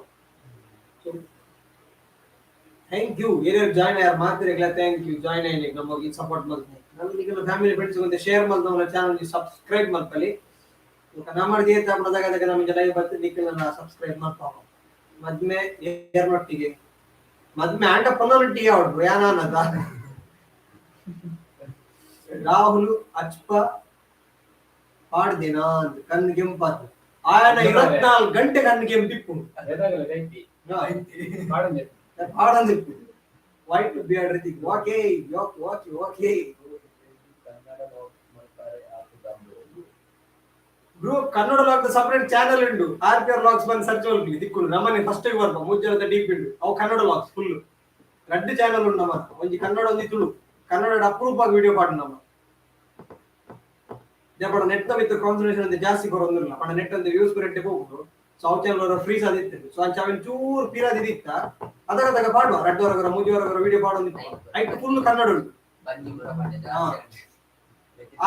A: Thank you ಏರ್ಯಾರು ಜಾಯ್ನ್ ಆಯಾರ ಮಾತಿರಗ್ಲ. Thank you join ಆಯ್ಲಿಕ್ಕೆ, ನಮಗೆ ಸಪೋರ್ಟ್ ಮಲ್ತೆ. ನಮ್ಗೆ ಈಗ ಫ್ಯಾಮಿಲಿ ಫ್ರೆಂಡ್ಸ್ ಒಂದು ಶೇರ್ ಮಲ್ತ ನಮ್ಮ ಚಾನಲ್ ಸಬ್ಸ್ಕ್ರೈಬ್ ಮಲ್ಪಲಿ. ನಮ್ಮ ಏತ ಅದಕ್ಕೆ ನಮಗೆ ಲೈವ್ ಬರ್ತದೆ, ನಿಖಿಲ್ ಸಬ್ಸ್ಕ್ರೈಬ್ ಮಾಡ್ತಾವ. ಮದ್ಮೆ ಏರ್ನೊಟ್ಟಿಗೆ ಮದ್ಮೆ ಆಂಡ ಪನ್ನೊಟ್ಟಿಗೆ ಅವಳು ಯಾನದ ರಾಹುಲ್ ಅಚ್ಪ ಪಾಡ್ದಿನ ಅಂತ ಕಣ್ಣು ಕೆಂಪಾತು ಆಯನ 24 ಗಂಟೆ ಕಣ್ಣು ಕೆಂಪಿಪ್ಪು.
D: ಬೇದಾಗಲ್ಲ ಐತಿ ಮಾಡಂದೆ.
A: ಪಾಡಂದಿಪ್ಪು. White beard Hrithik, okay okay okay.
C: Kannada ಮಾಡ್ತಾರೆ.
A: Bro, Kannada log separate channel ಉಂಟು. ಆರ್ ಪಿ ಆರ್ ಲಾಗ್ಸ್ ಬಂದು ಸರ್ಚ್ ಮಲ್ಪಿ ದಿಕ್ಕುಲು. ನಮ್ಮನೆ ಫಸ್ಟ್ ಬರ್ಪ ಮುಜ್ಜಲದ ಡೀಪ್ ಉಂಟು. ಅವು ಕನ್ನಡ ಲಾಗ್ಸ್ ಫುಲ್. ರಡ್ಡು ಚಾನಲ್ ಉಂಟು ನಮ್ಮ, ಒಂಜಿ ಕನ್ನಡ ಒಂಜಿ ತುಳು. ಕನ್ನಡ ಅಪರೂಪ ವಿಡಿಯೋ ಪಾಡು ನಮ್ಮ ಪಡ. ನೆಟ್ ಮಿತ್ತ ಕಾನ್ಸಂಟ್ರೇಷನ್ ಅಂತ ಜಾಸ್ತಿ ಬರೋದಿಲ್ಲ ಪಣ. ನೆಟ್ ಅಂತ ವ್ಯೂಸ್ ರೆಡ್ಡೆ ಹೋಗುದು. ಸೊ ಅವು ಚಾನಲ್ ಫ್ರೀಸ್ ಆದಿತ್ತು. ಸೊ ಅಂಚ ಅವಿನ ಚೂರು ಪೀರಾದಿತ್ತ ಅದರ ಅದಗ ಪಾಡುವ ರಡ್ಡು ಹೊರಗರ ಮೂಜಿ ಹೊರಗರ ವಿಡಿಯೋ ಪಾಡೊಂದಿತ್ತು. ಐಟ್ ಫುಲ್ ಕನ್ನಡ ಉಂಟು.
C: ಬಂದಿ ಕೂಡ ಬಂದೆ.
A: ಹಾ.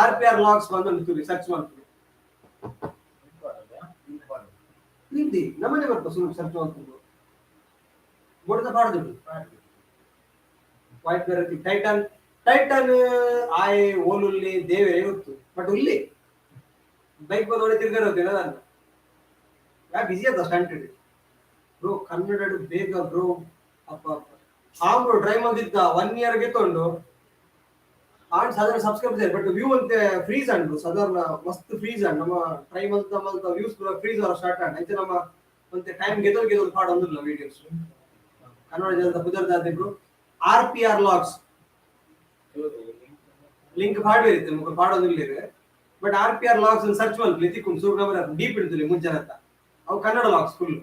A: ಆರ್ ಪಿ ಆರ್ ಲಾಗ್ಸ್ ಬಂದು ತುಳಿ ಸರ್ಚ್ ಮಾಡ್ತೀವಿ. ಹಿಂದಿ ನಮ್ಮನೆ ಬರ್ತ ಸುಮ್ಮನೆ ಸರ್ಚ್ ಮಾಡ್ಕೊಂಡು. ಬೋರ್ಡ್ ಪಾಡ್ದು ವೈಟ್ ಬೇರ್ ಟೈಟನ್ ಟೈಟನ್ ಆಯ್ ಓಲುಲ್ಲಿ ದೇವರೇ ಗೊತ್ತು ಬಟ್ ಉಲ್ಲಿ ಬೈಕ್ ಬಂದು ತಿರ್ಗಾರ ನಾನು ಯಾ ಬಿಸಿ ಅದ ಸ್ಟಂಟ್ ಬ್ರೋ ಕನ್ನಡ ಬೇಗ ಬ್ರೋ ಅಪ್ಪ ಅಪ್ಪ. ಆ ಬ್ರೋ ಟ್ರೈ ಬಂದಿದ್ದ 1 ಇಯರ್ ಗೆ ತೊಂಡು ಆಂಡ್ ಸಾಧಾರಣ ಸಬ್ಸ್ಕ್ರೈಬ್ ಬಟ್ ವ್ಯೂ ಅಂತೆ ಫ್ರೀಸ್ ಅಂಡು ಸಾಧಾರಣ ಮಸ್ತ್ ಫ್ರೀಸ್ ಅಂಡ್ ನಮ್ಮ ಟ್ರೈ ಮಲ್ತ ಮಲ್ತ ವ್ಯೂಸ್ ಫ್ರೀಸ್ ಅವರ ಸ್ಟಾರ್ಟ್ ಅಂಡ್ ಅಂಚೆ ನಮ್ಮ ಒಂತೆ ಟೈಮ್ ಗೆದಲ್ ಗೆದಲ್ ಪಾಡ್ ಒಂದಿಲ್ಲ ವಿಡಿಯೋಸ್ ಕನ್ನಡ ಜನದ ಪುದರ್ದಾದ bro R P R logs link ಪಾಡ್ವೇರಿತ್ತು ಮುಖ ಪಾಡೋದಿಲ್ಲ but R P R logs search ಮಲ್ಪಲಿ ತಿಕ್ಕು ಸೂರ್ ನಂಬರ್ ಡೀಪ್ ಇಡ್ತಿಲ್ಲ ಮುಂಚೆ ಅವು ಕನ್ನಡ ಲಾಗ್ಸ್ ಫುಲ್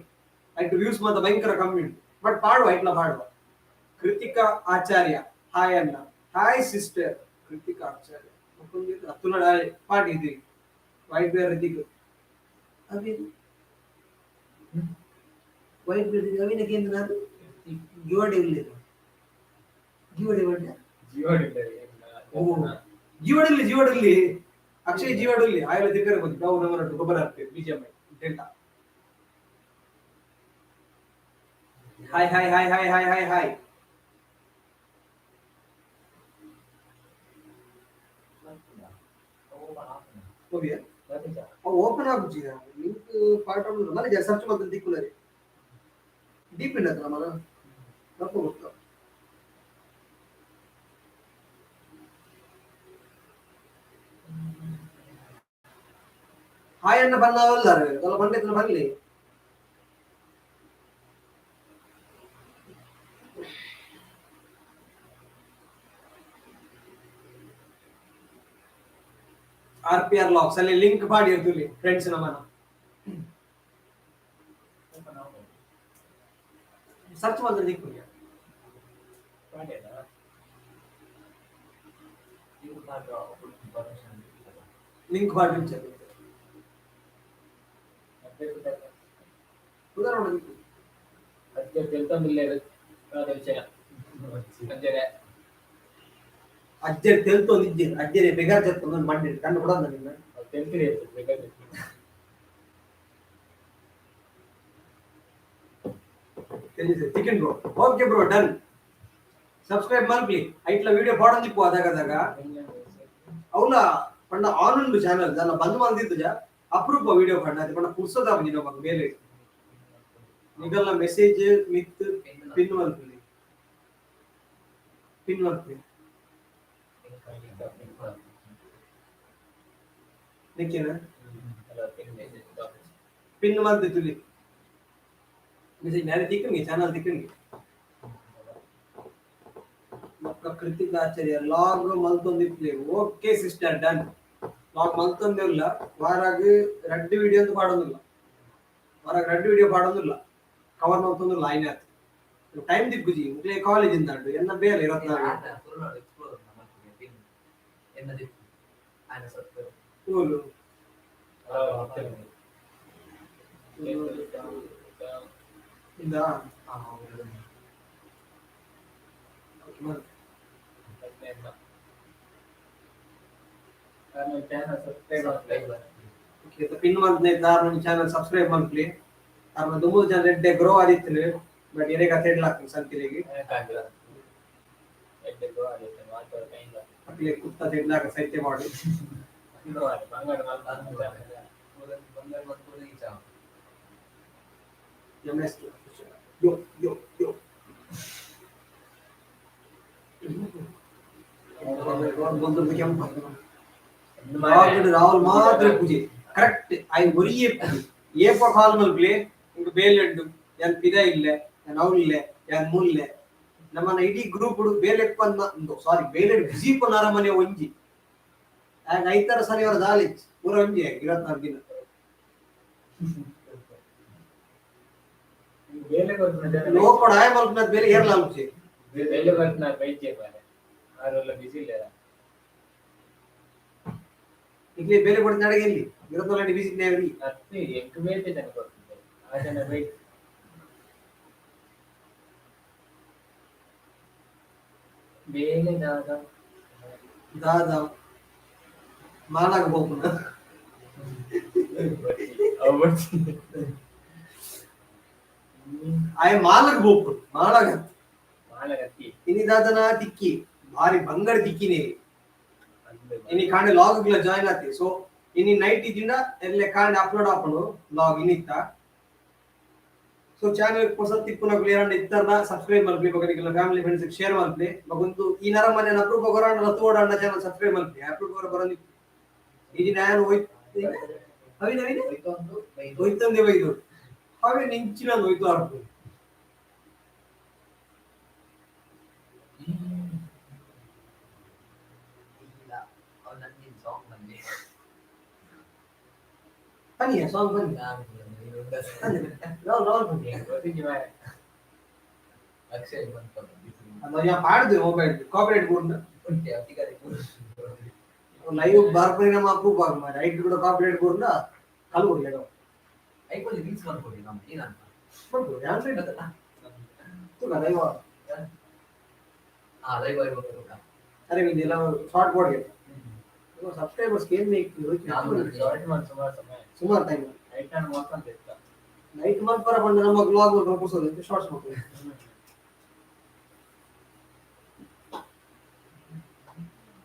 A: ಐಟ್ ವ್ಯೂಸ್ ಮಾತ್ರ ಭಯಂಕರ ಕಮ್ಮಿ ಉಂಟು ಬಟ್ ಪಾಡುವ ಐಟ್ಲ ಪಾಡುವ. ಕೃತಿಕಾ ಆಚಾರ್ಯ ಹಾಯ್ ಅಣ್ಣ. Hi sister Krithika Acharya. ಅತ್ತುನಡ ಪಾಟಿ ಇದ್ದೀವಿ ವೈಟ್ ಬೇರ್ ರಿತಿಕ್
B: ಅವೇನು ವೈಟ್ ಬೇರ್ ಅವಿನ ಕೇಂದ್ರ ನಾನು ಗಿವಡೆ ಇಲ್ಲ ಗಿವಡೆ ಬಂಡ
A: ಓ ಜೀವಡಲ್ಲಿ ಜೀವಡಲ್ಲಿ ಅಕ್ಷಯ್ ಜೀವಡಲ್ಲಿ ಆಯಲ ತಿರ್ಗರೆ ಬಂದು ನಾವು ನಮ್ಮ ಗೊಬ್ಬರ ಹಾಕ್ತೀವಿ BGMI delta. Hi hi hi hi hi hi hi. ಹೋಗಿಯಾ open ಆಗುಜಿ link part ಮನೆ ಸರ್ಚ್ ಮಾಡ್ತಾರೆ ದಿಕ್ಕುಲರಿ ಡೀಪ್ ಇಲ್ಲ ನಮ್ಮ ತಪ್ಪು ಗೊತ್ತು. ಹಾಯ್ ಅನ್ನ ಬಂದವಲ್ಲ ಅಲ್ಲ ಬಂದಿದ್ರೆ ಬರ್ಲಿ. ಆರ್ ಪಿ ಆರ್ ಲಾಕ್ಸ್ ಅಲ್ಲಿ ಲಿಂಕ್ ಮಾಡಿ ಇರ್ತೀವಿ ಫ್ರೆಂಡ್ಸ್ ನಮ್ಮನ್ನ ಸರ್ಚ್ ಮಾಡಿದ್ರೆ ದಿಕ್ಕು ಲಿಂಕ್ ಮಾಡಿ ಉದಾಹರಣೆ ಅಜ್ಜರ್ ತೆಲ್ತೊಂದು ಇಜ್ಜೆ ಅಜ್ಜರೆ ಬೆಗಾರ್ ಜತ್ತೊಂದು ಮಂಡಿ ಕಣ್ಣು ಕೂಡ ನಿನ್ನ. Chicken bro okay bro done. Subscribe ಮಲ್ಪಲಿ ಐಟ್ಲ ವಿಡಿಯೋ ಪಾಡೊಂದಿಪ್ಪು ಅದಾಗ ಅದಾಗ. ಅವಲ ಪಂಡ ಆನ್ ಉಂಡು ಚಾನಲ್ ದಾಲ ಬಂದ್ ಮಲ್ದಿದ್ದು ಜ ಅಪರೂಪ ವಿಡಿಯೋ ಪಂಡ ಅದು ಪಂಡ ಪುರ್ಸದ ಬಂದಿನ ಮೇಲೆ. ನಿಗಲ್ಲ ಮೆಸೇಜ್ ಮಿತ್ ಪಿನ್ ಮಲ್ಪಲಿ ಪಿನ್ ಮಲ್ಪಲಿ ನಿಕ್ಕೇನ ಪಿನ್ ಮಲ್ತಿತ್ತು ಮೆಸೇಜ್ ಮ್ಯಾಲೆ ತಿಕ್ಕಂಗೆ ಚಾನಲ್ ತಿಕ್ಕಂಗೆ. ಮಕ್ಕ ಕೃತಿಕ ಆಚಾರ್ಯ ಲಾಗ್ ಮಲ್ತೊಂದಿಪ್ಲಿ ಓಕೆ ಸಿಸ್ಟರ್ ಡನ್. ಲಾಗ್ ಮಲ್ತೊಂದಿಲ್ಲ ವಾರಾಗ ರಡ್ಡು ವಿಡಿಯೋ ಅಂತ ಪಾಡೊಂದಿಲ್ಲ ವಾರಾಗ ರಡ್ಡು ವಿಡಿಯೋ ಪಾಡೊಂದಿಲ್ಲ ಕವರ್ ಮಲ್ತೊಂದಿಲ್ಲ ಆಯ್ನಾತ್ ಟೈಮ್ ದಿಕ್ಕುಜಿ ಮುಕ್ಲೆ ಕಾಲೇಜ್ ಇಂದ ಉಂಟು ಎನ್ನ ಬೇಲೆ 24. ಇಂದ ಪಿನ್ ಮಲ್ತ್ನೆ ದಾರ್ ಚಾನಲ್ ಸಬ್ಸ್ಕ್ರೈಬ್ ಮಲ್ಪಲಿ ಆರ್ನ ದುಂಬು ಜನ ಎಡ್ಡೆ ಗ್ರೋ ಆದಿತ್ತು ಬಟ್ ಎರೆಗ ತೆಡ್ಲಾಕ್ ಸಂತಿಲೆಗೆ ಅಕ್ಲೆ ಕುತ್ತ ತೆಡ್ಲಾಕ ಸೈತ್ಯ ಮಾಡಿ. ಎಂ ಎಸ್ ಯೋ ಯೋ ಯೋ ಬಂದು ಕೆಂಪು ರಾಹುಲ್ ಮಾತ್ರ ಪೂಜೆ ಕರೆಕ್ಟ್ I ಒರಿಯೇ ಪೂಜೆ ಏಪ ಕಾಲ್ ಮಲ್ಪ್ಲೆ ಇಂಕ ಬೇಲೆಂಡು ಯಾನ್ ಪಿದ ಇಲ್ಲೆ ಯಾನ್ ಅವ್ಲಿಲ್ಲೆ ಯಾನ್ ಮುಲ್ಲೆ ನಮ್ಮನ ಇಡೀ ಗ್ರೂಪ್ ಬೇಲೆ ಸಾರಿ ಬೇಲೆ ಬಿಸಿ ಪನ್ನಾರ ಮನೆ ಒಂಜಿ ಆಗ ಐತಾರ ಶನಿವಾರ ದಾಲಿ ಪೂರ ಒಂಜಿ 24 ದಿನ. ಲೋಕಡ್ ಆಯ ಮಲ್ಪನದ ಬೇಲೆ ಏರ್ಲ ಅಲ್ಪಿ
D: ಬೇಲೆ ಬರ್ತ ಬೈಜೆ ಬಾರೆ ಆರೆಲ್ಲ ಬಿಸಿ ಇಲ್ಲ.
A: ಇಲ್ಲಿ ಬೇಲೆ ಕೊಡ್ತ ನಡಗೆ ಎಲ್ಲಿ 24 ಬಿಸಿ ನೇವ್ರಿ
D: ಅತ್ತೆ ಎಂಟು ಬೇತೆ ಜನ ಕೊಡ್ತಿದ್ದಾರೆ ಆ ಜನ ಬೈ ಬೇಲೆ ದಾದ
A: ದಾದ ಮಾನಾಗ ಹೋಗುನ.
B: ಆಯ ಮಾಲಗ್ ಬೋಪು ಮಾಳಗ.
D: ಮಾಲಗತ್ತಿ.
B: ಇನಿ ದಾದನ ತಿಕ್ಕಿ ಭಾರಿ ಬಂಗಡ ತಿಕ್ಕಿನೇ. ಇನಿ ಕಾಂಡೆ ಲಾಗ್ ಜಾಯಿನ್ ಆತಿ. ಸೊ ಇನಿ ನೈಟ್ ಇದ್ದಿಂದ ಎಲ್ಲೆ ಕಾಂಡೆ ಅಪ್ಲೋಡ್ ಆಪುಂಡು ಲಾಗ್ ಇನಿತ್ತ. ಸೊ ಚಾನೆಲ್ ಹೊಸ ತಿಪ್ಪುನಕುಲು ಏರಂಡ ಇತ್ತಾರ ಸಬ್ಸ್ಕ್ರೈಬ್ ಮಲ್ಪಿ, ಬೊಕ ನಿಕಲ್ನ ಫ್ಯಾಮಿಲಿ ಫ್ರೆಂಡ್ಸ್ ಶೇರ್ ಮಲ್ಪಿ. ಬೊಕೊಂದು ಈ ನರಮನೆ ಅಪ್ರೂಪ ಕೊರಂಡ ತೋಡಂಡ ಚಾನಲ್ ಸಬ್ಸ್ಕ್ರೈಬ್ ಮಲ್ಪಿ. ಅಪ್ರೂಪ ಕೊರ ಬರಂದಿ ಇನಿ ನಾನು ಹೋಯ್ತು ಅವಿ ನವೀನ ಹೋಯ್ತಂದೆ ಬೈದು ಹಾಗೆ ನಿಂಚಿನ ಹೋಯ್ತು ಅರ್ಪು. ಬನ್ನಿ ಸಾಂಗ್ ಬನ್ನಿ ರಾವ್ ರಾವ್ ಬನ್ನಿ.
C: ಅಕ್ಷಯ್.
B: ಅದು ಯಾ ಪಾಡ್ದು ಮೊಬೈಲ್ ಕಾಪಿರೈಟ್ ಬೋರ್ಡ್ ಲೈವ್ ಬರ್ಪರಿ ನಮ್ಮ ಅಪ್ರೂವ್ ಆಗ ಮಾರೆ ಐಟ್ ಕೂಡ ಕಾಪಿರೈಟ್ ಬೋರ್ಡ್ ಕಲ್ ಕೊಡ್ಲಿ.
C: ಐಕೊಂಡು ರೀಲ್ಸ್ ಮಾಡ್ಕೊಡಿ ನಮ್ಮ ಏನಂತ.
B: ತುಗ ಲೈವ್.
C: ಹಾ, ಲೈವ್ ಆಗಿ.
B: ಅರೆ ಇದೆಲ್ಲ ಶಾರ್ಟ್ ಬೋರ್ಡ್ ಸಬ್ಸ್ಕ್ರೈಬರ್ಸ್ ಏನ್
D: ಶಾರ್ಟ್ ಮಾಡಿ ಸುಮಾರು ಸಮಯ.
B: ಸುಮಾರು ಟೈಮ್.
D: ನೈಟ್ ನಾನು ಮೋಸ ಇತ್ತ.
B: ನೈಟ್ ಮಲ್ಪರ ಪಂಡ ನಮ್ಮ ಬ್ಲಾಗ್ ರೂಪಿಸೋದು ಶಾರ್ಟ್ಸ್ ಮಾಡ್ತೀವಿ.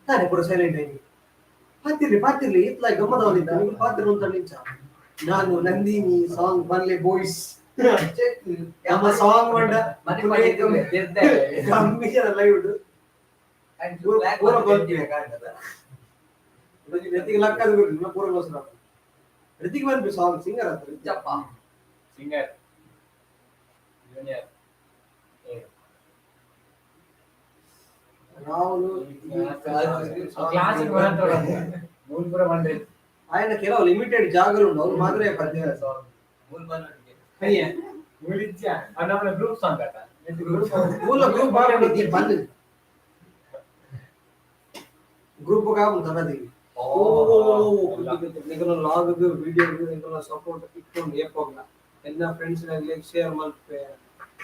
B: ತಾನೆ ಪೂರ ಸೈಲೆಂಟ್ ಆಗಿ ಪಾತಿರ್ಲಿ ಪಾತಿರ್ಲಿ ಇತ್ಲ ಗಮ್ಮದವನಿದ್ದ ನಿಮ್ಗೆ ಪಾತಿರ್ ಅಂತ ನಿಂಚ. ನಾನು ನಂದಿನಿ ಸಾಂಗ್ ಬರ್ಲಿ ಬಾಯ್ಸ್ ನಮ್ಮ ಸಾಂಗ್ ಮಂಡ ಕಮ್ಮಿ ಜನ ಲೈವ್ ಪೂರ ಬರ್ತೀವಿ. ಋತಿಕ್ ಲಕ್ಕದ ಗುರು ಪೂರ ಗೋಸ್ಕರ ಋತಿಕ್ ಬಂದ್ವಿ ಸಾಂಗ್ ಸಿಂಗರ್ ಅಂತ.
D: Singer junior.
B: Rahul
D: class ಮೂಲ್ಪುರ ಬಂದ್ರೆ
B: ఆయన ಕೆಲವು ಲಿಮಿಟೆಡ್ ಜಾಗలు ಉಂಟು ಅವ್ರು ಮಾತ್ರ ಪದ್ಯ
D: ಮುಳಿಜ್ಜ ನಮ್ಮ ಗ್ರೂಪ್ ಸಾಂಗ್ ಆತ.
B: ಮೂಲ ಗ್ರೂಪ್ ಆಗಿ ಬಂದು ಗ್ರೂಪ್ ಕಾವು ತನ್ನದಿ. ಓ ನಿಕಲ ಲಾಗ್ ವಿಡಿಯೋ ನಿಕಲ ಸಪೋರ್ಟ್ ಇಟ್ಕೊಂಡು ಏಪೋಗ್ಲ ಎಲ್ಲ ಫ್ರೆಂಡ್ಸ್ ಶೇರ್ ಮಲ್ಪೆ.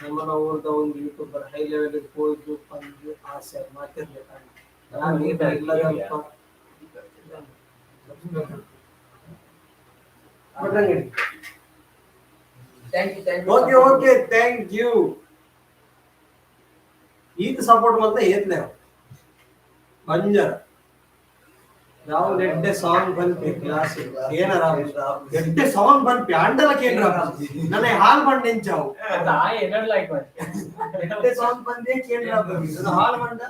B: ನಮ್ಮನ ಊರ್ದ ಒಂದು ಯೂಟ್ಯೂಬರ್ ಹೈ ಲೆವೆಲ್ ಹೋಯ್ತು ಬಂದು ಆಸೆ ಮಾತಿರ್ಲಿ. ನಾನು ಇಲ್ಲದಲ್ಪ ಭಟ್ರಂಗಡಿ.
C: Thank you, thank you.
B: Okay okay, thank you. ಈತ ಸಪೋರ್ಟ್ ಮಲ್ತ ಏತ್ಲೆ ಬಂಜರ. ನಾವು ಎಡ್ಡೆ ಸಾಂಗ್ ಬಂದ್ಪಿ ಕ್ಲಾಸ್ ಏನಾರ ಎಡ್ಡೆ ಸಾಂಗ್ ಬಂದ್ಪಿ ಅಂಡಲ ಕೇಂದ್ರ ನನ್ನ ಹಾಲ್ ಬಂಡ್ ನೆಂಚಾವು.
D: ಆಯ್ ಎನ್ನಡ್ ಲೈಕ್.
B: ಎಡ್ಡೆ ಸಾಂಗ್ ಬಂದೇ ಕೇಂದ್ರ ಹಾಲ್ ಬಂಡ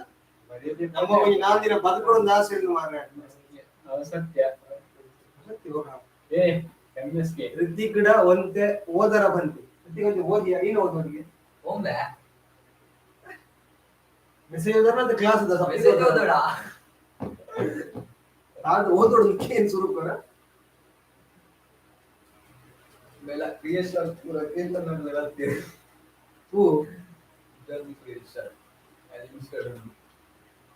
B: ನಮ್ಮ ಒಂಜಿ ನಾಲ್ ದಿನ ಬದುಕೊಡೊಂದು ಆಸೆ ಉಂಡು ಮಾರ್ರೆ.
D: ಸತ್ಯ. ಏ ಎಂ ಎಸ್ ಕೆ.
B: ಋತಿಕ್ ಡ ಒಂತೆ ಓದರ ಬಂತಿ. ಋತಿಕ್ ಒಂತೆ ಓದಿಯ ಏನು ಓದೋದಿಗೆ?
C: ಒಮ್ಮೆ
B: ಮೆಸೇಜ್ ಓದರ ಅದು ಕ್ಲಾಸ್ ಅದ.
C: ಮೆಸೇಜ್ ಓದೋಡ.
B: ಅದು ಓದೋಡು ಏನು ಸುರುಕೋರ.
E: ಬೆಲ್ಲ ಕ್ರಿಯೇಷನ್ ಪೂರ ಕೇಂದ್ರ ಬೆಲ್ಲ.
B: ಹೂ.
E: Creation Instagram.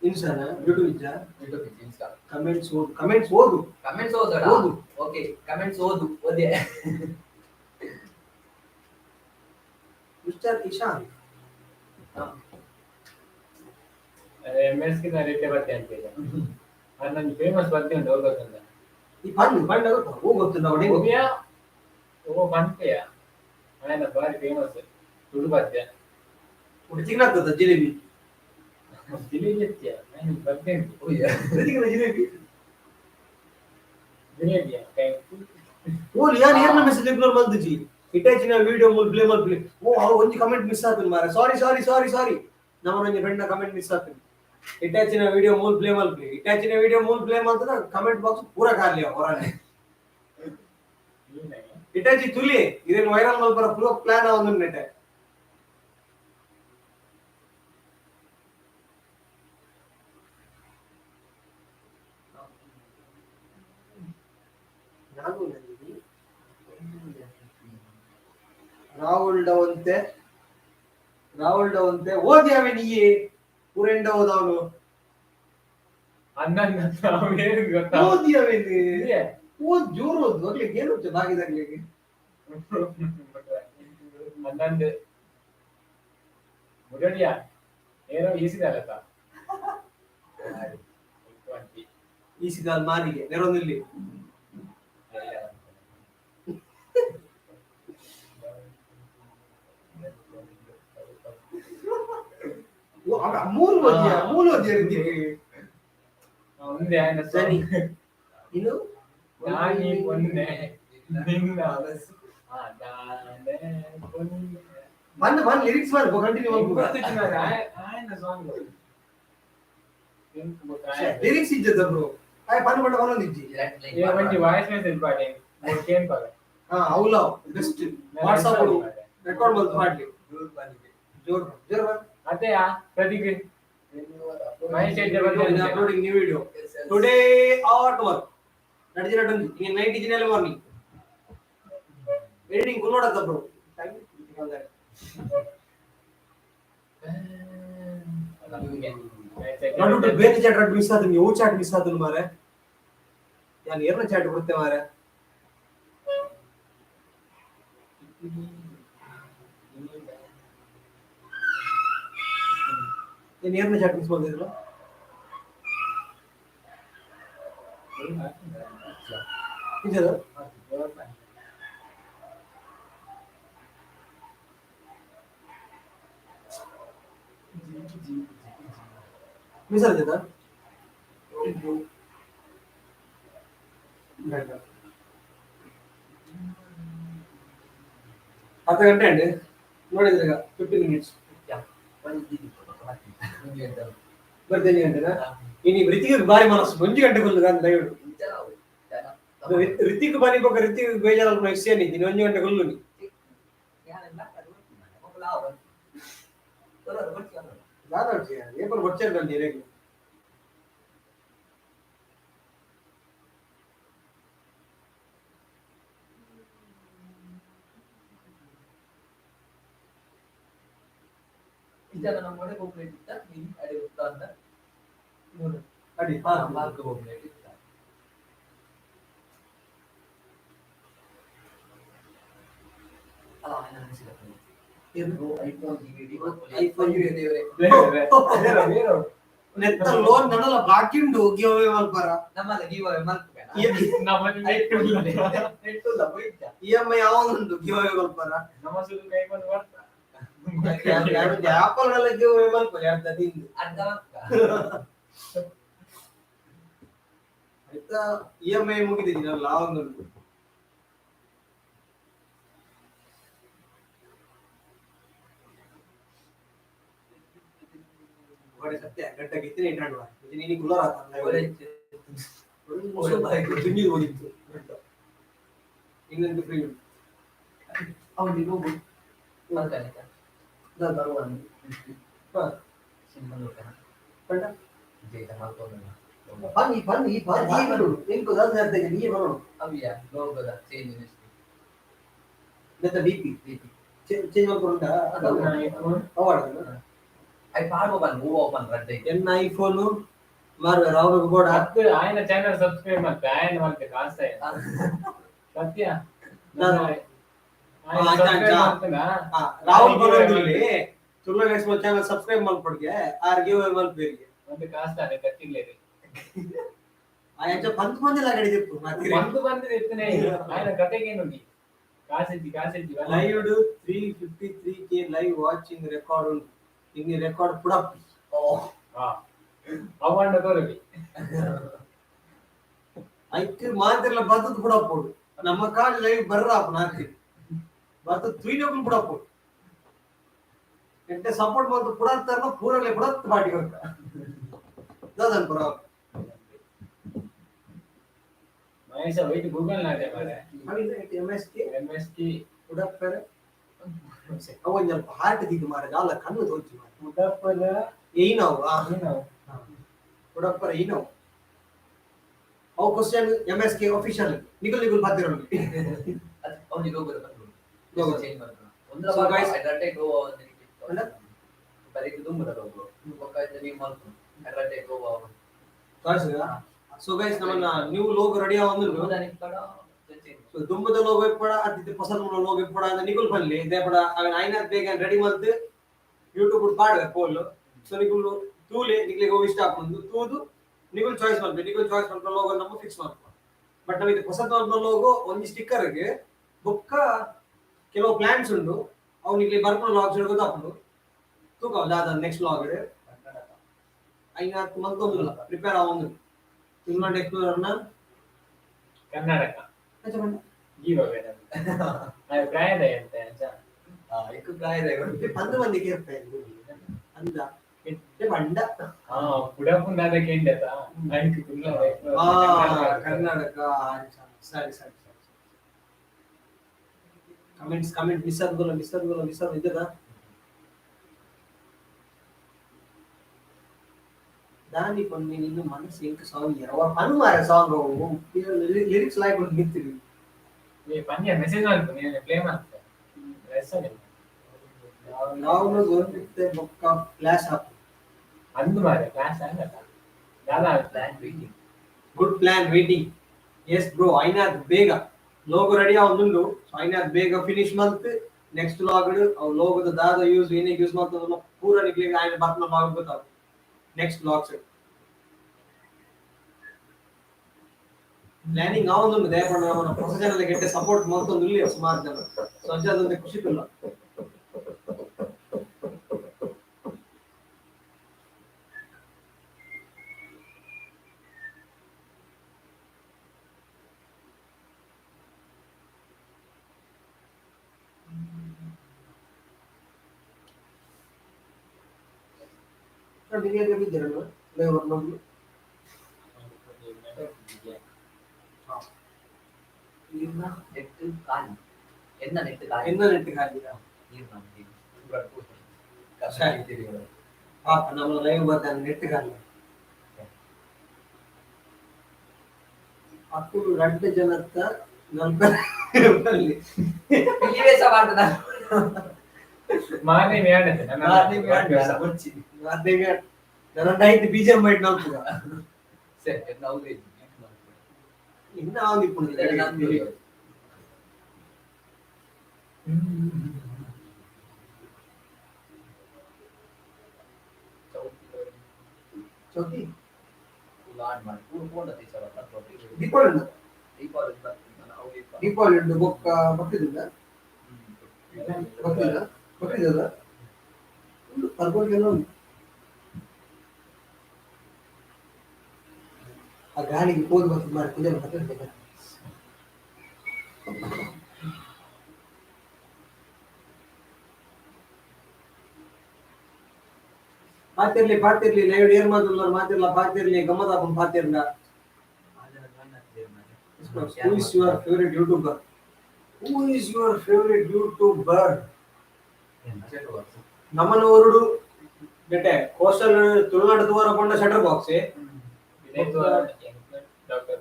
B: ಇನ್ಸ್ಟಾನ ಯೂಟ್ಯೂಬ್ ಇಜ್ಜಾ?
C: YouTube, insta.
B: ಕಮೆಂಟ್ಸ್ ಓದು, ಕಮೆಂಟ್ಸ್ ಓದು.
C: ಕಮೆಂಟ್ಸ್ ಓದೋಡ.
B: ಓದು.
C: ಓಕೆ, ಕಮೆಂಟ್ಸ್ ಓದು ಓದೆ.
B: Mister Ishan.
D: M S K ರೇಟೆ ಬರ್ತೆ ಅಂತ ಇದೆ. ಅದು ನನ್ಗೆ ಫೇಮಸ್ ಬರ್ತೆ ಉಂಟು ಹೋಗೋದಂತ.
B: ಈ ಪಂಡ್ ಪಂಡ ಗೊತ್ತಾ? ಹೂ ಗೊತ್ತಿಲ್ಲ ಅವನಿಗೆ.
D: ಓಬಿಯಾ ಓ ಪಂಪೆಯ ఆయన ಬಾರಿ ಫೇಮಸ್ ತುಳು ಪದ್ಯ.
B: ಋತಿಕ್ನಾಗ್ತದ ಜಿಲೇಬಿ?
D: ಜಿಲೇಬಿ ಎತ್ತಿಯ ನಾನು ಬರ್ತೆ ಉಂಟು.
B: ಋತಿಕ್ನ ಜಿಲೇಬಿ.
D: ಜಿಲೇಬಿಯ.
B: ಓ ಯಾನ್ ಏರ್ನ ಮೆಸೇಜ್ ಇಗ್ನೋರ್ ಮಲ್ತುಜಿ. ಇಟ್ಯಾಚಿನ ವಿಡಿಯೋ ಮೂಲ್ ಪ್ಲೇ ಮಲ್ಪ್ಲೆ. ಓ ಅವು ಒಂಜಿ ಕಮೆಂಟ್ ಮಿಸ್ ಆತುಂಡು ಮಾರ್ರೆ. ಸಾರಿ ಸಾರಿ ಸಾರಿ ಸಾರಿ, ನಮ್ಮ ಒಂಜಿ ಫ್ರೆಂಡ್ ನ ಕಮೆಂಟ್ ಮಿಸ್ ಆತುಂಡು. ಇಟ್ಯಾಚಿನ ವಿಡಿಯೋ ಮೂಲ್ ಪ್ಲೇ ಮಲ್ಪ್ಲೆ. ಇಟ್ಯಾಚಿನ ವಿಡಿಯೋ ಮೂಲ್ ಪ್ಲೇ ಮಲ್ತದ ಕಮೆಂಟ್ ಬಾಕ್ಸ್ ಪೂರ ಖಾಲಿ ಹೊರನೆ. ಇಟ್ಯಾಚಿ ತುಲಿ ಇದೇನು ವೈರಲ್ ಮಲ್ಪರ ಪೂರ ಪ್ಲಾನ್ ಆವೊಂದುಂಡು ನೆಟೆ. ನಾನು ನಂದಿನಿ ರಾಹುಲ್ ಡವಂತೆ ರಾಹುಲ್ ಡವಂತೆ ಓದಿ ಅವೆ ನೀಯೇ ಪೂರೆಂಡ ಓದವನು.
D: ಅನ್ನನ್ನ ಏನು ಗೊತ್ತಾ?
B: ಓದಿ ಅವೆ ಓದ್ ಜೋರು ಓದ್ ಹೋಗ್ಲಿಕ್ಕೆ ಏನು ಉಂಟು ಬಾಗಿದಾಗ್ಲಿಕ್ಕೆ.
D: ಹನ್ನೊಂದು ಮುರಳಿಯ ಏನೋ ಈಸಿದಲ್ಲತ.
B: ಈಸಿದಾಲ್ ಮಾರಿಗೆ ನೆರೊಂದಿಲ್ಲಿ. ಮೂರು ಓದಿಯ ಮೂರು ಓದಿಯ
D: ಒಂದೇ ఆయన
B: ಸರಿ. ಇನ್ನು
D: ನಾನಿ ಪೊನ್ನೆ ನಿನ್ನ ಆ ದಾನೆ ಪೊನ್ನೆ
B: ಬಂದ್ ಬಂದ್ ಲಿರಿಕ್ಸ್ ಬಂದ್ ಕಂಟಿನ್ಯೂ
D: ಗೊತ್ತಿತ್ತು ఆయన ಸಾಂಗ್
B: ಲಿರಿಕ್ಸ್ ಇಜ್ಜದ ಬ್ರೋ ಆಯ್ ಬಂದ್ ಬಂಡ ಒಂದೊಂದು ಇಜ್ಜಿ.
D: ಒಂಜಿ ವಾಯ್ಸ್ ಮೆಸೇಜ್ ಪಾಡೆ ಕೇನ್ ಪಾಡೆ.
B: ಹಾ ಅವಲ best WhatsApp record ಬಂದ್ ಮಾಡ್ಲಿ. ಜೋರ್ ಜೋರ್ ಬಾ.
D: ಅದೇ ಪ್ರತೀಕ್ ಮಹೇಶ್ ಹೆಗ್ಡೆ ಬಂದ
B: Uploading new video today or tomorrow. ನಡಿಜಿನ ನಡೊಂದು ಇನ್ನು ನೈಟ್ ಇಜಿನಲ್ಲಿ ಮಾರ್ನಿಂಗ್ ಎಡಿಟಿಂಗ್ ಕುಲ್ಲೋಡತ್ತ ಬ್ರೋ ಟೈಮ್. ನಡುಟು ಬೇರೆ ಚಾಟ್ ಮಿಸ್ ಆದ, ನೀವು ಚಾಟ್ ಮಿಸ್ ಆದ ಮಾರೆ. ನಾನು ಏರ್ನ ಚಾಟ್ ಕೊಡ್ತೆ ಮಾರೆ. ನೀನು ಏರ್ನ ಚಾಟ್ ಮಿಸ್ ಮಾಡಿದ್ರು ನಿಜದ. ಮಿಸ್ ಆದ. ಅರ್ಧ ಗಂಟೆ ಅಂడి ನೋಡಿದ್ರೆ ಈಗ 15 ಮಿನಿಟ್ಸ್ ಬರ್ತೇನೆ ಗಂಟೆನಾ? ಇನ್ನು ರಿತಿಕ್ ಬಾರಿ ಮನಸ್ಸು ಒಂಜಿ ಗಂಟೆ ಕೊಲ್ಲು ಅಂತ ದಯವಿಡು. ರಿತಿಕ್ ಬಾರಿ ಬೊಕ್ಕ ರಿತಿಕ್ ಬೇಜಾರಲ್ಲ ವಿಷಯ ನೀನು ಒಂಜಿ ಗಂಟೆ ಕೊಲ್ಲು ನೀ. ದಾದ ಏಪಲ್ ಬೊಚ್ಚರ್ ಬಂದಿ ರೇಗ್. ಅಡಿ ಹಾ. ಐಫೋನ್ ನೆತ್ತ ಲೋನ್ ನನಲ ಬಾಕಿ ಉಂಡು ಗಿವ್ ಅವೇ ಮಲ್ಪರ.
C: ನಮ್ಮಲ್ಲ give away ಮಲ್ಪುಗ.
D: ನಮ್ಮಲ್ಲಿ ನೆಟ್ ಇಲ್ಲ.
C: ನೆಟ್ ಇಲ್ಲ ಹೋಯ್ತಾ.
B: E M I ಯಾವೊಂದುಂಡು give away ಮಲ್ಪರ.
D: ನಮ್ಮ ಸುದು ಕೈ ಬಂದು ಬರ್ತಾ.
B: ಆಪಲ್ ನೆಲ್ಲ ಗಿವ್ ಅವೇ ಮಲ್ಪರ ಅರ್ಧ ತಿಂದು.
C: ಅರ್ಧ ಮಲ್ಪುಗ.
B: ಆಯ್ತಾ, E M I ಮುಗಿದಿದ್ದೀನಲ್ಲ ಒಂದುಂಟು. ಹೊಡೆ ಸತ್ಯ ಗಂಟೆಗೆ ಇತ್ತಿನ ಇಟ್ಟಾಡುವ ನೀನು ಗುಲಾರ. ತಿಂಡಿಗೆ ಓದಿತ್ತು ಇನ್ನೊಂದು ಫ್ರೀ ಉಂಟು.
C: ಅವನಿಗೆ ಹೋಗು ಮಲ್ಕನಿಕ.
B: ದಾದ ಹಾ.
C: ಸಿನಿಮಾ ನೋಡ್ತಾನ.
B: ಪಂಡ.
C: ಜೈತ ಮಲ್ಕೊಂಡು.
B: ಬನ್ನಿ ಬನ್ನಿ ಬನ್ನಿ ಬರು ನಿಂಕು ದಾದ ಹೇಳ್ತೇನೆ ನೀ ಬರೋಣ.
C: ಅವಿಯ ಲೋಗದ ಚೇಂಜ್.
B: ನೆತ್ತ D P change ಮಾಡ್ಕೊಂಡ. ಅವಾರ್ಡ್.
C: I ಪಾಡುವ ಬನ್ ಹೂವ ಓಪನ್ ರಡ್ಡೆ.
B: ಎನ್ನ ಐಫೋನ್ ಮಾರ್ವೆ ರಾಹುಲ್ ಬೋಡ.
D: ಹತ್ತು ఆయన ಚಾನೆಲ್ ಸಬ್ಸ್ಕ್ರೈಬ್ ಮಾಡ್ತೆ ఆయన ಮಾಡ್ತೆ ಕಾಸ್ತ ಸತ್ಯ.
B: ನಾನು-
D: ఆయన
B: ಆ,
D: ಸಬ್ಸ್ಕ್ರೈಬ್
B: ಅಚ್ಚಾ.
D: ಮಾಡ್ತಾನಾ?
B: Rahul ಬರೋದಿಲ್ಲಿ ತುರ್ಲ expo channel subscribe ಮಲ್ಪಡ್ಗೆ R give ಮಲ್ಪೇರಿಗೆ.
D: ಒಂದು ಕಾಸ್ತಾನೆ ಕತ್ತಿಲ್ಲೇರಿ.
B: ಆ ಎಂಚ ಪಂತ್ ಮಂದಿಲ್ಲ ಗಡಿ ತಿಪ್ಪು ಮಾತಿರಿ.
D: ಒಂದು ಬಂದಿದೆ ಇತ್ತನೇ ఆయన ಕತೆಗೇನು ಕಾಸಿಜ್ಜಿ ಕಾಸಿಜ್ಜಿ.
B: Live 353K live watching record ಉಂಟು ಇನ್ನು ರೆಕಾರ್ಡ್ ಪುಡಪ್.
D: ಅವಾಂಡ ತೋರವಿ.
B: ಐಕ್ ಮಾತಿರ್ಲ ಬರ್ತದ ಪುಡಪ್ಪೋಡು ನಮ್ಮ ಕಾಲ್ ಲೈವ್ ಬರ್ರ ನಾತಿ ಬರ್ತದ ತುಯ್ನೊಬ್ರು ಪುಡಪ್ಪೋಡು ಎಂಟೆ ಸಪೋರ್ಟ್ ಮಾಡ್ತು ಪುಡತ್ತಾರನ ಪೂರಲೆ ಪುಡತ್ ಬಾಟಿ ಕೊಡ್ತ ದಾದನ್ ಪುರ.
D: ಮಹೇಶ ವೈಟ್ ಗೂಗಲ್ ನಾದೆ ಮಾರೆ.
B: M S K.
D: M S K.
B: ಉಡಪ್ಪರೆ ಅವ ಒಂದ್ ಸ್ವಲ್ಪ ಹಾರ್ಟ್ ದಿದ್ದು ಮಾರ ಅಲ್ಲ ಕಣ್ಣು ತೋಚಿ ಮಾರ.
D: ಉಡಪ್ಪದ.
B: ಏನವು ಉಡಪ್ಪರ ಏನವು ಅವು question M S K official ನಿಗುಲ್ ನಿಗುಲ್ ಬಾತಿರೋನು.
C: ಅವನಿಗೆ ಲೋಗದ
B: Logo.
C: Change ಮಾಡ್ತಾನ ಒಂದ್ರ.
B: So guys-
C: ಅಡ್ರಡ್ಡೆ ಗೋವಾ
B: ಪಂಡ?
C: ಬರೀ ದುಂಬುದ ಲೋಗೋ ಬೊಕ್ಕ ನೀವು ಮಲ್ಪು ಅಡ್ರಡ್ಡೆ ಗೋವಾ.
B: ಸೊ ಗೈಸ್ ನಮ್ಮನ್ನ new logo ready ಆವೊಂದುಂಡು. So ದುಂಬುದ logo ಇಪ್ಪಡ ಅತ್ತಿತ್ತೆ ಪಸಂದ್ ಲೋಗೋ ಇಪ್ಪಡ ಅಂದ ನಿಗುಲ್ ಬಲ್ಲಿ ಇದೇ ಪಡ ಆಗ ಐನಾತ್ ಬೇಗ ರೆಡಿ ಮಲ್ತ್ ಯೂಟ್ಯೂಬ್ ಪಾಡುವೆ ಪೋಲ್. ಸೊ ನಿಗುಲು ತೂಲೆ ನಿಗ್ಲಿಗೆ ಇಷ್ಟ ಆಪುಂಡು ತೂದು ನಿಗುಲ್ ಚಾಯ್ಸ್ ಮಲ್ಪೆ. ನಿಗುಲ್ ಚಾಯ್ಸ್ ಮಲ್ಪುನ ಲೋಗೋ ನಮ್ಮ ಫಿಕ್ಸ್ ಮಲ್ಪ. ಬಟ್ ನಮಗೆ ಪಸಂದ್ ಮಲ್ಪುನ ಲೋಗೋ ಒಂಜಿ ಸ್ಟಿಕ್ಕರ್ಗೆ ಬೊಕ್ಕ ಕೆಲವು ಪ್ಲಾನ್ಸ್ ಉಂಡು. ಅವು ನಿಕ್ಲೆ ಬರ್ಪುನ ಲಾಗ್ಸ್ ಗೊತ್ತಾಪುಂಡು ತೂಕ ದಾದ ನೆಕ್ಸ್ಟ್ ಲಾಗ್ ಐನ ಮಲ್ತೊಂದುಲ್ಲ ಪ್ರಿಪೇರ್ ಆವೊಂದು ತುಳುನಾಡ್ ಎಕ್ಸ್ಪ್ಲೋರರ್ನ
D: ಕರ್ನಾಟಕ ಜೀವ ಬೇಡ ಪ್ರಾಯದ ಎಂತ ಅಂಚ
E: ಇಕ್ಕು ಪ್ರಾಯದ
B: ಪಂದು ಮಂದಿ ಕೇರ್ಪೆ ಅಂದ ಬಂಡ
D: ಹಾ ಪುಡಪುಂದಾದ ಕೇಂಡತ ಐಕ್ ತುಳುನಾಡ್
B: ಆ ಕರ್ನಾಟಕ ಸರಿ ಸರಿ ಸರಿ ಕಮೆಂಟ್ಸ್ ಕಮೆಂಟ್ ಮಿಸ್ ಆದ್ಗೋಲ್ಲ ಮಿಸ್ ಆದ್ಗೋಲ್ಲ ಮಿಸ್ ಆದ ಇದ್ದದ ದಾನಿ ಪನ್ನಿ ನಿನ್ನ ಮನಸ್ಸು ಎಂಕ್ ಸಾಂಗ್ ಯಾವ ಪನ್ ಮಾರ ಸಾಂಗ್ ಅವು ಲಿರಿಕ್ಸ್ ಲೈಕ್ ಒಂದು ಮಿತ್ತಿರಿ
D: ಈ ಪನ್ಯ ಮೆಸೇಜ್ ಮಾಡ್ತು ನೀನು ಪ್ಲೇ ಮಾಡ್ತೆ ರೆಸ್ಸನ್
B: ನಾವು ಗೊಂದಿತ್ತೆ ಬೊಕ್ಕ ಫ್ಲಾಶ್ ಹಾಕು
D: ಅಂದು ಮಾರೆ ಕ್ಲಾಸ್ ಆಗಲ್ಲ ದಾದಾ
C: plan waiting.
B: Good plan waiting yes bro ಐನಾದ್ ಬೇಗ ಲೋಗೋ ರೆಡಿ ಆವೊಂದುಂಡು ಸೊ ಐನಾದ್ ಬೇಗ ಫಿನಿಶ್ ಮಲ್ತ್ ನೆಕ್ಸ್ಟ್ ಲಾಗ್ ಅವು ಲೋಗೋದ ದಾದ ಯೂಸ್ ಏನೇ ಯೂಸ್ ಮಾಡ್ತದಲ್ಲ ಪೂರ ನಿಕ್ಲೆಗ್ ಆಯ್ನ ಬರ್ಪುನ ಲಾಗ್ ಗೊತ್ತಾವು ನೆಕ್ಸ್ಟ್ ಲಾಗ್ಸ್ ಪ್ಲಾನಿಂಗ್ ಆವೊಂದುಂಡು ದಯಪಂಡ ನಮ್ಮನ ಹೊಸ ಜನದ ಗೆಟ್ಟೆ ಸಪೋರ್ಟ್ ಮಲ್ತೊಂದುಲ್ಲೆ ಸುಮಾರು ಜನ. ಸೊ ಅಂಚಾದೊಂದು ಖುಷಿ ತುಲ್ಲ.
C: ಈರ್ನ ನೆಟ್ ಖಾಲಿ. ಎನ್ನ ನೆಟ್ ಖಾಲಿ.
B: ಎನ್ನ ನೆಟ್ ಖಾಲಿ.
C: ಈರ್ನ
B: ಸರಿ. ಪಾಪ ನಮ್ಮ ಲೈವ್ ಬರ್ತಾನೆ ನೆಟ್ ಖಾಲಿ. ಅಕ್ಕುಲು ರಡ್ಡ್ ಜನತ್ತ ನಲ್ಪಲ್ಲಿ.
C: ಪಿಲಿವೇಶ ಮಾಡ್ತದ.
D: ಮಾರನೇ ಮೇಡತೆ
E: ಮಾರನೇ ಮೇಡ ಬೊಚ್ಚಿ.
B: ಮಾರನೇ ಮೇಡ. ನನ್ನ ಐದು ಬೀಜ ಮೈಟ್ ನಲ್ಪುಗ.
C: ಸರಿ ಎನ್ನ ಅವ್ರೆ
B: ಇನ್ನ ಆವೊಂದಿಪ್ಪುಂಡು. ಚೌಕಿ ದೀಪಾವಳಿ ಉಂಡು. ದೀಪಾವಳಿ ಉಂಡು ಬೊಕ್ಕ ಬಕ್ರೀದ್ ಬಕ್ರೀದ ಬಕ್ರೀದ ಉಂಡು ಪರ್ಬೊಗೆಲ್ಲ ಉಂಡು. ಆ ಗಾಳಿಗೆ ಪೋದು ಬರ್ತದೆ ಮಾರ್ರೆ ಕುಜಲ್ ಬರ್ತದೆ. ಪಾತಿರ್ಲಿ ಪಾತಿರ್ಲಿ ಲೈವ್ ಏರ್ ಮಾತುಲ್ಲಾರ ಮಾತಿರ್ಲ ಪಾತಿರ್ಲಿ ಗಮ್ಮತ್ ಪಾತಿರ್ಲ. Who is your favorite YouTuber? Who is your favorite YouTuber? ನಮನ ಊರುಡು ಬೆಟೆ ಕೋಸ್ಟಲ್ ತುಳುನಾಡು ತೂವರ ಪಂಡ ಶಟರ್ ಬಾಕ್ಸ್
D: ಡಾಕ್ಟರ್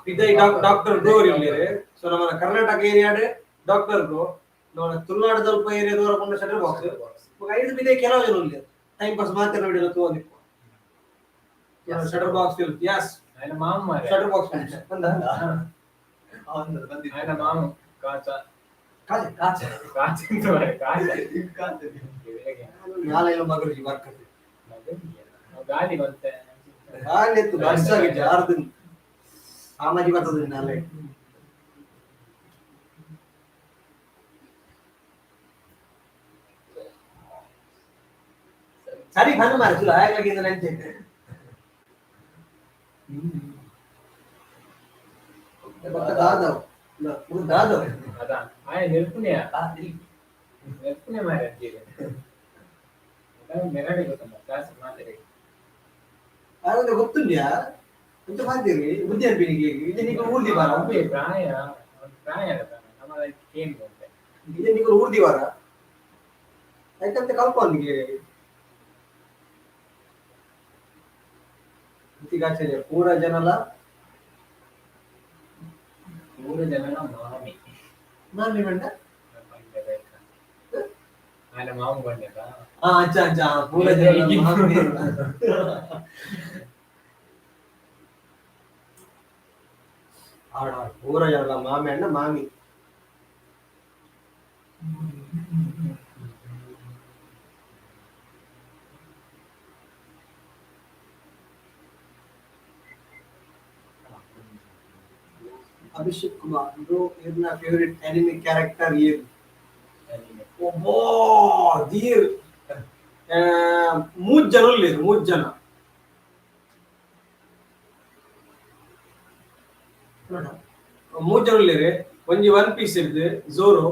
B: ಪಿದೈ ಡಾಕ್ಟರ್ ಬ್ರೋ ಇಲ್ಲೇರೆ. ಸೊ ನಮ್ಮನ ಕರ್ನಾಟಕ ಏರಿಯಾಡ್ ಡಾಕ್ಟರ್ ಬ್ರೋ, ನಮ್ಮ ತುಳುನಾಡು ದಲ್ಪ ಏರಿಯಾ ತೂವರ ಪಂಡ ಶಟರ್ ಬಾಕ್ಸ್. ಐದು ಪಿದೈ ಕೆಲವು ಜನ ಉಲ್ಲೇರು ಟೈಮ್ ಪಾಸ್ ಮಾತ್ರ ವಿಡಿಯೋ ತೂವೊಂದಿಪ್ಪು ಶಟರ್ ಬಾಕ್ಸ್ ಎಸ್.
D: ఆయన ಮಾಮ ಮಾರೆ.
B: ಶಟರ್ ಬಾಕ್ಸ್ ಬಂದ
D: ఆయన ಮಾಮ ಕಾಚ
B: ಕಾಜೆ
D: ಕಾಚ ಅಂತ ಮಾರೆ ಕಾಚ.
B: ನಾಳೆಲ್ಲ ಮಗರು ವರ್ಕ್
D: ಗಾಳಿ ಬಂತೆ.
B: ಗಾಳಿ ಎತ್ತು ಬರ್ಸಾಗಿ ಜಾರ್ದು ಸಾಮಾಜಿಕ ಬರ್ತದೆ ನಾಳೆ. ಸರಿ ಬಂದು ಮಾರೆ ಚಲೋ ಹಾಗಾಗಿ ನಂಚೆ ಬೊಕ್ಕ ದಾದವ್ ದಾದವ್
D: ಅದ ఆయన నిలుపునే నిలుపునే ಮಾರೆ ಅಜ್ಜಿಗೆ ಮೆರಡಿ ಗೊತ್ತಲ್ಲ ಕ್ಲಾಸ್ ಮಾತಾಡಿ.
B: ಹಾಗಾದ್ರೆ ಗೊತ್ತುಂಡ್ಯಾ ಎಂತ ಮಾಡ್ತೀರಿ ಬುದ್ಧಿ ಅನ್ಪಿನಿಗೆ ಇದು ನೀವು ಊರ್ದಿ ಬಾರ.
D: ಅಬ್ಬೆ ಪ್ರಾಯ ಪ್ರಾಯ ಅಲ್ಲ ನಮ್ಮ ಏನ್ ಗೊತ್ತೆ.
B: ಇದು ನೀವು ಊರ್ದಿ ಬಾರ ಯಾಕಂತ ಕಲ್ಪನಿಗೆ ಋತಿಕಾಚಾರ್ಯ ಪೂರ ಜನಲ
D: ಮೂರು ಜನ ಮಾಮಿ.
B: ಮಾಮಿ ಬಂಡ
D: ఆయన ಮಾಮ ಬಂಡೆದ.
B: ಹಾ ಅಚ್ಚ ಅಚ್ಚ ಪೂರ ಜನ ಮಾಮಿ. ಆಡ ಪೂರ ಜನಲ ಮಾಮಿ ಅಣ್ಣ ಮಾಮಿ. ಅಭಿಷೇಕ್ ಕುಮಾರ್ ಬ್ರೋ ಇರ್ನ ಫೇವರಿಟ್ ಅನಿಮೆ ಕ್ಯಾರೆಕ್ಟರ್ ಏನು? ಒಬ್ಬೋ ದೀರ್ ಮೂರು ಜನ ಉಲ್ಲೇರು, ಮೂರು ಜನ. ಮೂರು ಜನ ಉಲ್ಲೇರು. ಒಂಜಿ ಒನ್ ಪೀಸ್ ಇರ್ದು ಜೋರು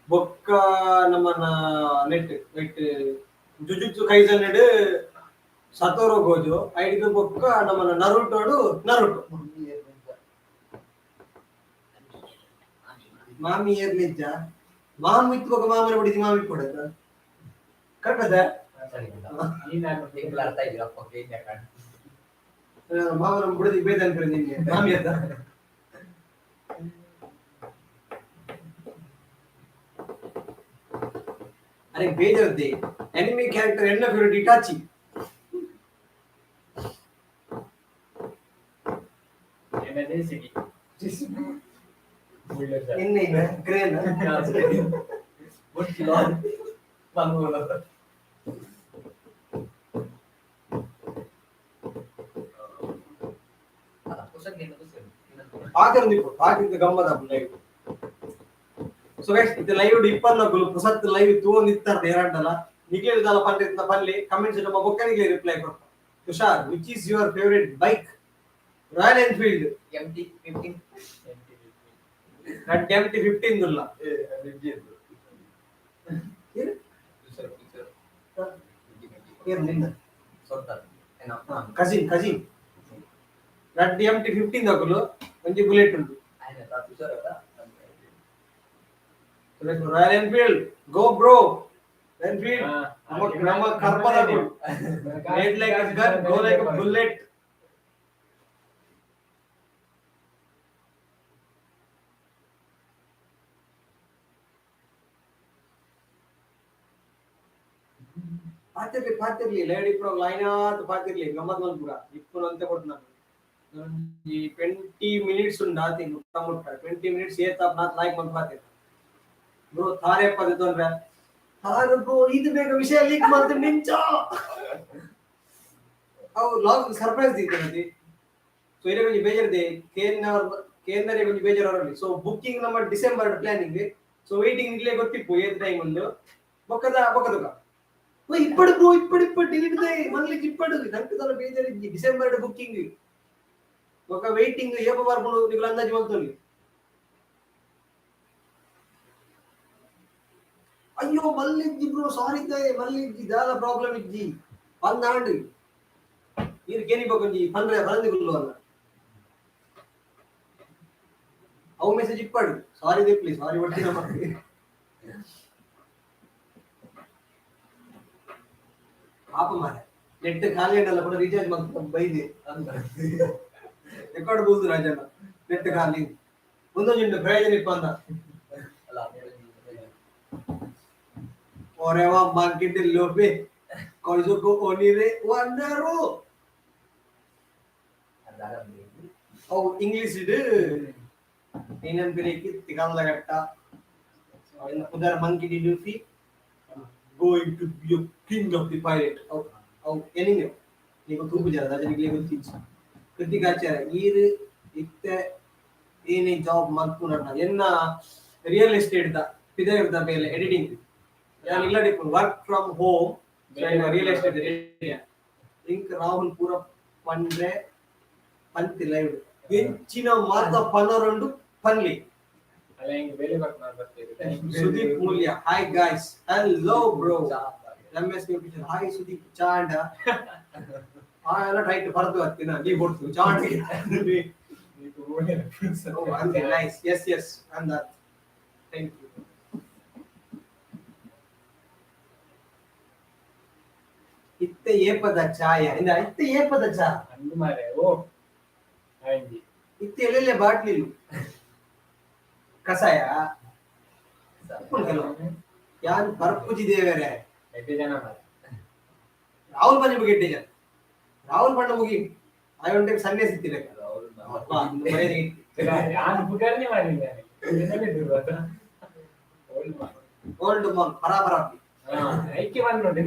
B: ಬೊಕ್ಕ ನಮ್ಮನ ನೆಟ್ ನೆಟ್ ಜುಜುತ್ಸು ಕೈಸನ್ ಸತೋರೋ ಗೋಜೋ ಐದು ಬೊಕ್ಕ ನಮ್ಮನ ನರುಟೋಡು ನರುಟೋ. ಮಾಮಿ ಏರ್ಲಿಜ್ಜ ಮಾಮಿ ಇತ್ತು ಬೊಕ್ಕ ಮಾಮನ ಬಿಡಿಸಿ ಮಾಮಿ ಕೊಡದ ಕರೆಕ್ಟ್.
C: ತಿಂಗಳ ಅರ್ಥ ಇದ್ದೀರಪ್ಪ ಕಾಣ.
B: ಮಾಮನ ಬಿಡದಿ ಬೇದ ಅನ್ಕರೆ ನಿನ್ನೆ ಮಾಮಿ ಅದ. ಅರೆ ಬೇಜಾರ್ದೆ ಎನಿಮಿ ಕ್ಯಾರೆಕ್ಟರ್ ಎನ್ನ ಫೇವರೇಟ್ ಇಟಾಚಿ.
D: ಏನದೇ ಸಿಗಿ ಬುಲ್ಡೋಸರ್.
B: ಎನ್ನ ಕ್ರೇನ್. ಪಾತಿರಂದಿಪ್ಪು ಪಾತಿಂದ ಗಮ್ಮದ ಲೈವ್. ಸೊ ಗೈಸ್, ಇದು ಲೈವ್ ಇಪ್ಪನ್ನಗುಲು ಹೊಸತ್ ಲೈವ್ ತೂವೊಂದು ಇತ್ತಾರೆ ನೇರಂಡಲ ನಿಗ್ಲೇ ದಾಲ ಪಂಡಿತ್ನ ಪಲ್ಲಿ ಕಮೆಂಟ್ಸ್ ನಮ್ಮ ಬೊಕ್ಕನಿಗೆ ರಿಪ್ಲೈ ಕೊಡ್ತ. Tushar, which is your favourite bike? Royal Enfield.
C: MT 15.
B: ನಟ್ MT 15 ದುಲ್ಲ. ಏನ್ ನಿನ್ನ ಕಸಿನ್ ಕಸಿನ್ ನಡ್ MT 15 ದಗುಲು ಒಂಜಿ ಬುಲೆಟ್ ಉಂಟು. Royal Enfield go bro Enfield. ನಮ್ಮ ನಮ್ಮ ಕರ್ಮದ made like a gun, go like a bullet. ಪಾತಿರ್ಲಿ ಪಾತಿರ್ಲಿ lady pro ಲೈನಾತ್ ಪಾತಿರ್ಲಿ ಗಮ್ಮತ್ ಮಲ್ಪುಗ ಇಪ್ಪುನ ಅಂತೆ ಕೊಟ್ಟು ನಾನು ಈ 20 ಮಿನಿಟ್ಸ್ ಉಂಡು ಆತಿ ಮುಟ್ಟ ಮುಟ್ಟ 20 ಮಿನಿಟ್ಸ್ ಏತಾಪ್ ನಾತ್ ಲೈಕ್ ಮಲ್ಪ ಪಾತಿರ್ ಬ್ರೋ. ತಾರೇ ಪದ ತೊಂದ್ರೆ ತಾರು ಬ್ರೋ, ಇದು ಬೇಗ ವಿಷಯ ಲೀಕ್ ಮಾಡ್ತೀನಿ ನಿಂಚ ಅವು ಲಾಗ್ ಸರ್ಪ್ರೈಸ್ ದೀತನದಿ. ಸೊ ಇರೇ ಕೊಂಚ ಬೇಜಾರಿದೆ ಕೇಂದ್ರ ಕೇಂದ್ರ ಕೊಂಚ ಬೇಜಾರು ಅವರಲ್ಲಿ. ಸೊ ಬುಕ್ಕಿಂಗ್ ನಮ್ಮ ಡಿಸೆಂಬರ್ ಪ್ಲಾನಿಂಗ್. ಸೊ ವೈಟಿಂಗ್ ಇಲ್ಲೇ ಗೊತ್ತಿಪ್ಪು ಏತ್ ಟೈಮ್ ಒಂದು ಬೊಕ್ಕದ ಬೊಕ್ಕದುಕ. ಓ ಇಪ್ಪಡು ಬ್ರೋ, ಇಪ್ಪಡು ಇಪ್ಪಡು ಡಿಲೀಟ್ they ಮನ್ಲಿಕ್ಕೆ ಇಪ್ಪಡು ನಂಗೆ ತಲ ಬೇಜಾರಿದ್ದಿ. ಡಿಸೆಂಬರ್ ಬುಕ್ಕಿಂಗ್ ಬೊಕ್ಕ ವೈಟಿಂಗ್ ಏಪ ಬರ್ಪುಂಡು ನಿಗುಲು ಅಂದಾಜು ಮಲ್ತೊಲಿ. ಅಯ್ಯೋ ಮಲ್ಲಿಜ್ಜಿ ಬ್ರೋ, ಸಾರಿ ದಾಯೆ ಮಲ್ಲಿಜ್ಜಿ ದಾದ ಪ್ರಾಬ್ಲಮ್ ಇಜ್ಜಿ ಪಂದಾಂಡ್ ನೀರು ಕೇನಿ ಬೊಕೊಂಜಿ ಪಂಡ್ರೆ ಬರಂದಿ ಗುಲ್ಲು ಅಲ್ಲ ಅವು ಮೆಸೇಜ್ ಇಪ್ಪಾಡು ಸಾರಿ they please ಸಾರಿ ಒಟ್ಟಿನ ಮಾಡಿ ಪಾಪ ಮಾರೆ. ನೆಟ್ ಖಾಲಿ ಅಂಡಲ್ಲ ಕೂಡ ರೀಚಾರ್ಜ್ ಮಾಡ್ತಾ ಬೈದೆ ರೆಕಾರ್ಡ್ ಬೋದು ರಾಜಣ್ಣ ನೆಟ್ ಖಾಲಿ ಒಂದೊಂದು ಪ್ರಯೋಜನ ಇಪ್ಪ ಅಂದ. ಒರೆವಾ ಮಾರ್ಕೆಟ್ ಲೋಪೆ ಕೈಜೋಕೋ ಒನಿರೆ ವಂಡರು. ಅವು ಇಂಗ್ಲಿಷ್ ಇಡು ಇನ್ನೊಂದು ಬಿರೇಕಿ ತಿಗಲ್ಲ ಗಟ್ಟ ಉದರ monkey D Luffy going to be a king of the pirate. ಅವು ಅವು ಎನಿಮೆ ನೀವು ತೂಪು ಜನ ರಜನಿಗೆ ಗೊತ್ತಿచ్చు. ಕೃತಿಕಾಚಾರ್ಯ ಈರು ಇತ್ತೆ ಏನೇ ಜಾಬ್ ಮಲ್ಪುನಣ್ಣ? ಎನ್ನ ರಿಯಲ್ ಎಸ್ಟೇಟ್ the ಪಿದರ್ದ ಮೇಲೆ ಎಡಿಟಿಂಗ್ ಯಾನ್ ಇಲ್ಲಡೆ work from home real estate. Link Rahul ಪೂರ ಪಂಡ್ರೆ ಪಂತಿ ಲೈವ್ ಎಂಚಿನ ಮಾತ ಪನರಂಡು ಪನ್ಲಿ.
D: ಅಲ್ಲ ಹಿಂಗ್ ಬೇಲೆ ಬಾಕ್ ನಾನು ಬರ್ತೀವಿ.
B: Sudeep Mulya, hi guys, hello bro. M S hi Sudeep ಚಾಂಡ ಆ ಎಲ್ಲ ಟೈಟ್ ಬರೆದು ಹತ್ತಿನ ನೀ ಕೊಡ್ತು ಚಾಂಡ. Nice, S S ಅಂದ, thank you. ಇತ್ತೆ ಏಪದ ಚಾಯ ಇಂದ ಇತ್ತೆ ಏಪದ ಚಾ.
D: ಅಂದು ಮಾರೆ ಓ ಆಂಜಿ.
B: ಇತ್ತೆ ಎಲ್ಲೆಲ್ಲೆ ಬಾಟ್ಲಿಲು ಕಸಾಯ ಉಪ್ಪುಂಡು. ಯಾನ್ ಪರ್ಪುಜಿ ದೇವರೇ.
D: ಎಡ್ಡೆ ಜನ ಮಾರೆ.
B: ರಾಹುಲ್ ಬನ್ನಿ ಮುಗಿ ಜನ ರಾಹುಲ್ ಬಣ್ಣ ಮುಗಿ ಆಯ್ ಟೈಮ್ ಸನ್ನೆ ಸಿಕ್ತಿಲ್ಲ.
D: ಯಾನ್ ಪುಗರ್ನೆ ಮಾಡಿಲ್ಲ.
B: ಓಲ್ಡ್ ಮಾನ್ ಬರಾಬರ.
D: ಐಕೆ ಬಂದ್ ನೋಡಿ.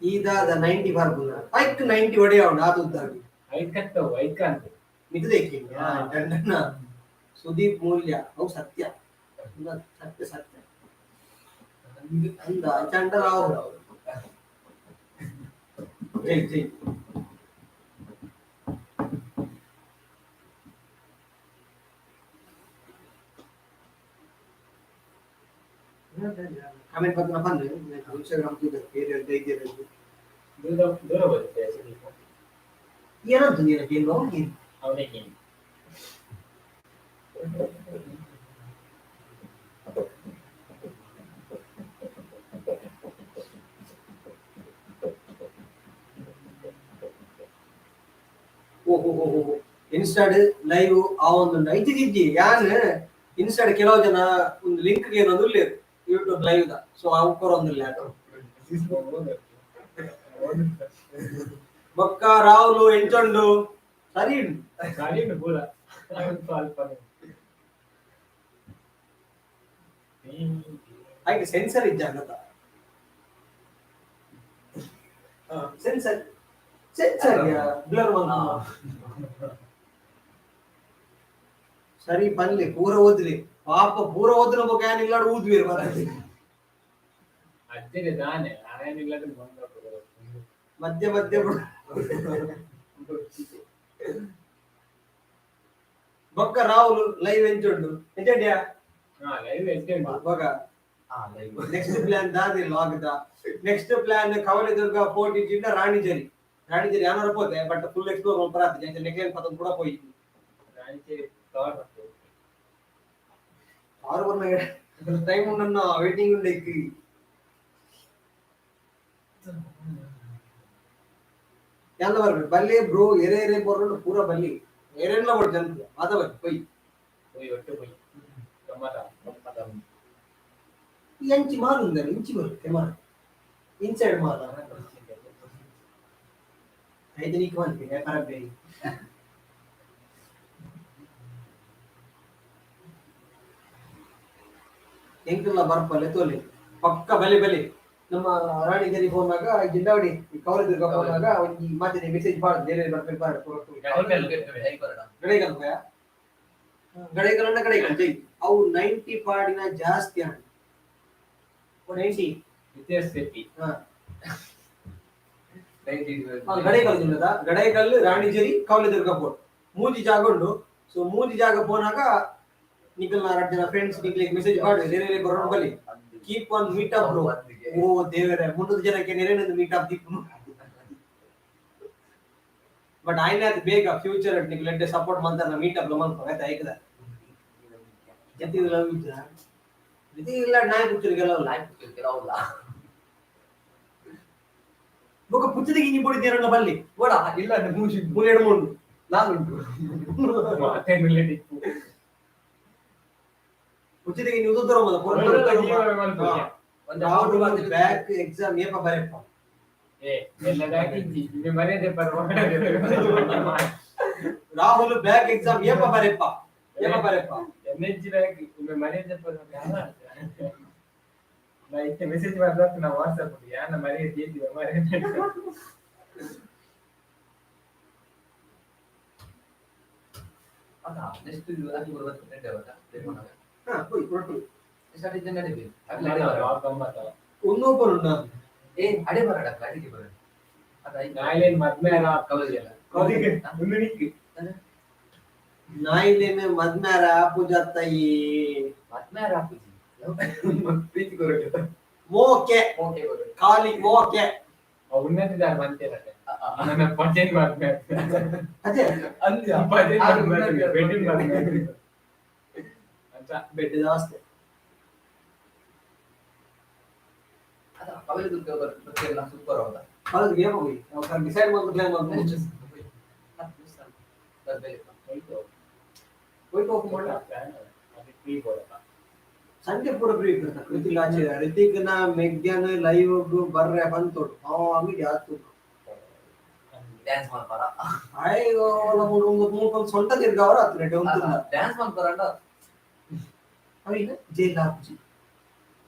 B: ಈದಾದ 90 ಬರ್ಪುನ ಐಕ್ 90 ಒಡೆಯ ಉಂಡು ಆತು ಉದ್ದಾಗಿ.
D: ಐಕತ್ತವು ಐಕ ಅಂತ.
B: ಮಿತದೇಕಿ ಸುದೀಪ್ ಮೂಲ್ಯ ಅವು ಸತ್ಯ ಸತ್ಯ ಸತ್ಯ ಅಂದ ಚಂಡ ರಾವ್ ಜೈ ಜೈ. ಕಾಮೆಂಟ್ ಪತ್ರ ಬಂದು ಇನ್ಸ್ಟಾಗ್ರಾಮ್ ಬೇರೆ
D: ದೂರ ದೂರ ಬರುತ್ತೆ ಸುದೀಪ್.
B: ಏನಂತ ನೀನು ಏನು
D: ಅವನಿಗೆ
B: ಓಹೋ ಹೋ ಹೋ, ಇನ್ಸ್ಟಾಡ್ ಲೈವ್ ಆ ಒಂದು ಐತಿ ಯಾನ್ ಇನ್ಸ್ಟಾಡ್ ಕೆಲವು ಜನ ಒಂದು ಲಿಂಕ್ ಏನೊಂದು ಇಲ್ಲ ಯೂಟ್ಯೂಬ್ ಲೈವ್ the, so ಅವು ಕೊರೊಂದಿಲ್ಲ. ಅದು ಬೊಕ್ಕ ರಾಹುಲು ಎಂಚೊಂಡು ಸರಿ ಉಂಟು.
D: ಸರಿ ಪೂರ ಅಲ್ಪ ಅಲ್ಪ.
B: ಹಾಗೆ ಸೆನ್ಸರ್ ಇದ್ದ ಆಗತ್ತ ಸೆನ್ಸರ್ ಸೆನ್ಸರ್ ಬ್ಲರ್ ಬಂದ ಸರಿ ಪನ್ಲಿ ಪೂರ ಓದ್ಲಿ ಪಾಪ ಪೂರ ಓದಿನ ಬೊಕ್ಕ ಏನಿಲ್ಲ ಊದ್ವೀರ್ ಬರ್ತದೆ.
D: ಅಜ್ಜಿ ತಾನೆ ನಾನೇನಿಲ್ಲ ಬಂದ.
B: ಮಧ್ಯ ಮಧ್ಯ ಬಿಡು. ಬೊಕ್ಕ ರಾಹುಲ್ ಲೈವ್ ಎಂಚುಂಡು ಎಂಚಂಡ್ಯಾ?
D: ಹಾ, ಲೈವ್ ಎಷ್ಟೇ ಉಂಟು.
B: ಬೊಕ
E: ಹಾ, ಲೈವ್.
B: ನೆಕ್ಸ್ಟ್ ಪ್ಲಾನ್ ದಾದಿ log the next plan Kavaledurga fort ಇಜ್ಜಿಂಡ ರಾಣಿಜರಿ. ರಾಣಿಜರಿ ಯಾನಾರ ಪೋತೆ, ಬಟ್ ಫುಲ್ ಎಕ್ಸ್ಪ್ಲೋರ್ ಮಲ್ಪರ ಆತಿಜಿ. ನೆಕ್ಸ್ಟ್ ಪತೊಂದು ಕೂಡ ಪೋಯಿ.
D: ರಾಣಿಚೇರಿ ಕವರ್ ಬರ್ತದೆ.
B: ಆರು ಬರ್ನ ಟೈಮ್ ಉಂಡನ್ನ ವೇಟಿಂಗ್ ಉಂಡೆ. ಎಲ್ಲ ಬರ್ಬೇಕು ಬಲ್ಲಿ ಬ್ರೋ. ಎರೆ ಎರೆ ಬರೋಣ ಪೂರ ಬಲ್ಲಿ ಎರೆಲ್ಲ ಕೊಡು ಜನ ಮಾತ ಬಲ್ಲಿ ಪೊಯ್.
D: ಪೊಯ್ ಒಟ್ಟು ಪೊಯ್ ಗಮ್ಮತ.
B: ಈ ಅಂಚಿ ಮಾಲ್ ಉಂದಲ್ಲ, ಇಂಚಿ ಬರುತ್ತೆ ಮಾಲ್, ಇನ್ಸೈಡ್ ಮಾಲ್ ಐದನಿಕ್ ಮನ್ಪಿ ಪರಬೆ. ಎಂಕಲ್ಲ ಬರ್ಪಲ್ಲೆ ತೋಲೆ ಪಕ್ಕ ಬಲೆ ಬಲೆ. ನಮ್ಮ ರಾಣಿಗರಿ ಫೋನ್ನಾಗ ಜಿಂದಾವಡಿ ಕವಲದುರ್ಗ ಫೋನ್ನಾಗ ಒಂಜಿ ಮಾತಿನ ಮೆಸೇಜ್ ಪಾಡ್ ಬೇರೆ ಬರ್ಪೆ ಪಾಡ್. ಗಡೈಗಲ್ ಪೋಯ, ಗಡೈಗಲ್ ಅಣ್ಣ, ಗಡೈಗಲ್ ಜೈ. ಅವು 90 ಪಾಡಿನ ಜಾಸ್ತಿ ಅಣ್ಣ, 90.
D: ಇತಿಹಾಸ ಶೆಟ್ಟಿ.
B: ಹಾ, ಗಡೈಗಲ್ ಜಿಲ್ಲದ ಗಡೈಗಲ್, ರಾಣಿಜರಿ, ಕವಲದುರ್ಗ ಫೋರ್ಟ್ ಮೂಜಿ ಜಾಗ ಉಂಡು. ಸೊ ಮೂಜಿ ಜಾಗ ಪೋನಾಗ ನಿಖಲ್ ರಡ್ಡ್ ಜನ ಫ್ರೆಂಡ್ಸ್ ನಿಕ್ಲಿಗೆ ಮೆಸೇಜ್ ಮಾಡಿ ಬೇರೆ ಬೇರೆ ಬರೋಣ ಬಲ್ಲಿ. Keep on meet up bro. ಓ ದೇವರೇ, 300 ಜನಕ್ಕೆ ನೆರೆನೊಂದು ಮೀಟ್ ಅಪ್ ದಿಪ್ಪುನು. ಬಟ್ ಆಯ್ನ ಅದು ಬೇಗ ಫ್ಯೂಚರ್ ನಿಕ್ಲ್ ಎಡ್ಡೆ ಸಪೋರ್ಟ್ ಮಂತಾರ ಮೀಟ್ ಅಪ್ ಮನ್ಪ ಆಯ್ತಾ ಐಕದ ಜೊತೆ ಲವ್ ಇದ್ದ ಜೊತೆ ಇಲ್ಲ ನಾಯಿ ಪುಚ್ಚರು ಗೆಲವಲ್ಲ. ಬೊಕ ಪುಚ್ಚದಿಗೆ ಇಂಜಿ ಪೊಡಿ ತೇರಲ್ಲ ಬಲ್ಲಿ.
E: ಬೋಡ ಇಲ್ಲ ಮೂಜಿ.
B: ಮೂರು ಎರಡು ಮೂರು.
E: ನಾನುಂಟು.
D: ಮಾತೇನಿಲ್ಲ ಟಿಪ್ಪು.
B: ಪುಚ್ಚದಿಗೆ ಇಂಜಿ ಉದ್ದರ ಮದ.
C: ಒಂದು
B: ಬ್ಯಾಕ್ ಎಕ್ಸಾಮ್ ಏಪ ಬರೆಪ್ಪ?
D: ಏ ಎಲ್ಲ ಬ್ಯಾಕ್ ಇಜ್ಜಿ ಇನ್ನು ಮರ್ಯಾದೆ ಪರವಾಗಿಲ್ಲ.
B: ರಾಹುಲ್ ಬ್ಯಾಕ್ ಎಕ್ಸಾಮ್ ಏಪ ಬರೆಪ್ಪ, ಏಪ ಬರೆಪ್ಪ?
D: ಎನ್ ಎಚ್ ಬ್ಯಾಕ್ ಇನ್ನು ಮರ್ಯಾದೆ ಪರವಾಗಿಲ್ಲ. ನಾ ಇತ್ತೆ ಮೆಸೇಜ್ ಮಾಡ್ದಾಗ ನಾ ವಾಟ್ಸಪ್ ಯಾನ ಮರ್ಯಾದೆ ಇದ್ದೀವ ಮರ್ಯಾದೆ.
C: ನೆಕ್ಸ್ಟ್ ಅಲ್ಲಿ ಬರ್ಬೇಕು ಫ್ರೆಂಡ್.
B: ಹಾ, ಹೋಯ್ ಹೊರಟು.
C: ಸ್ಟಾರ್ಟ್ ಇದ್ದ ನಡಿಬೇಕು.
D: ಗಮ್ಮತ್ತ.
B: ಒಂದು ಓಪನ್ ಉಂಟಾ?
C: ಏ ಅಡೆ ಬರಡ ಅಡಿಗೆ ಬರಡ ಅದ.
D: ನಾಯಿಲೇನ್ ಮದ್ಮೆ ಕವಲಿಯಲ್ಲ ಒಂದು ನಿಕ್ಕು.
B: ನಾಯಿಲೇನೆ ಮದ್ಮ್ಯಾರ ಪೂಜಾತ್ತಾಯಿ.
C: ಮದ್ಮೆ ರಾಪುಜಿ.
E: ಪ್ರೀತಿ ಕೊರಗೆ.
B: ಮೋಕೆ.
C: ಓಕೆ ಬರಡ.
B: ಖಾಲಿ ಮೋಕೆ.
D: ಉನ್ನತಿದಾರ ಮಂತೇನಂತೆ ನನ್ನ ಪಚೇನ್ ಮದ್ಮೆ.
B: ಅದೇ.
E: ಅಂದ್ಯ.
D: ಪಚೇನ್ ಮದ್ಮೆ, ಬೆಟ್ಟಿನ ಮದ್ಮೆ ಅಂತ.
B: ಬೆಡ್ ಜಾಸ್ತಿ.
C: ಅದ ಕವಲದುರ್ಗ ಬರ್ತಿಲ್ಲ, ಸೂಪರ್ ಹೌದಾ?
B: ಹೌದು, ಗೇಮ್ ಹೋಗಿ ನಾವು ಡಿಸೈಡ್ ಮಾಡ್ಬೇಕು, ಪ್ಲಾನ್ ಮಾಡ್ಬೇಕು.
C: ಬರ್ಬೇಕು.
B: ಹೋಯ್ತು ಹೋಗಿ ಮಾಡ.
D: ಅದು ಫ್ರೀ ಬೋಡಪ್ಪ.
B: ಸಂಡೆ ಪೂರ ಫ್ರೀ ಇರ್ತದೆ. ಋತಿಕ್ ಆಚೆ ಋತಿಕ್ ನ ಮೆಗ್ಯಾನ್ ಲೈವ್ ಬರ್ರೆ ಬಂತೋಡು ಅವ ಜಾಸ್ತಿ.
C: ಡ್ಯಾನ್ಸ್ ಮಾಡ್ಪಾರ?
B: ಅಯ್ಯೋ, ಮೂರು ಮೂರು ಸೊಂಟ ತಿರ್ಗ ಅವರ ಹತ್ತು ಗಂಟೆ ಉಂಟು.
C: ಡ್ಯಾನ್ಸ್ ಮಾಡ್ಪಾರ.
B: ಅವಿನ ಜೈಲ್ ಹಾಕಿ.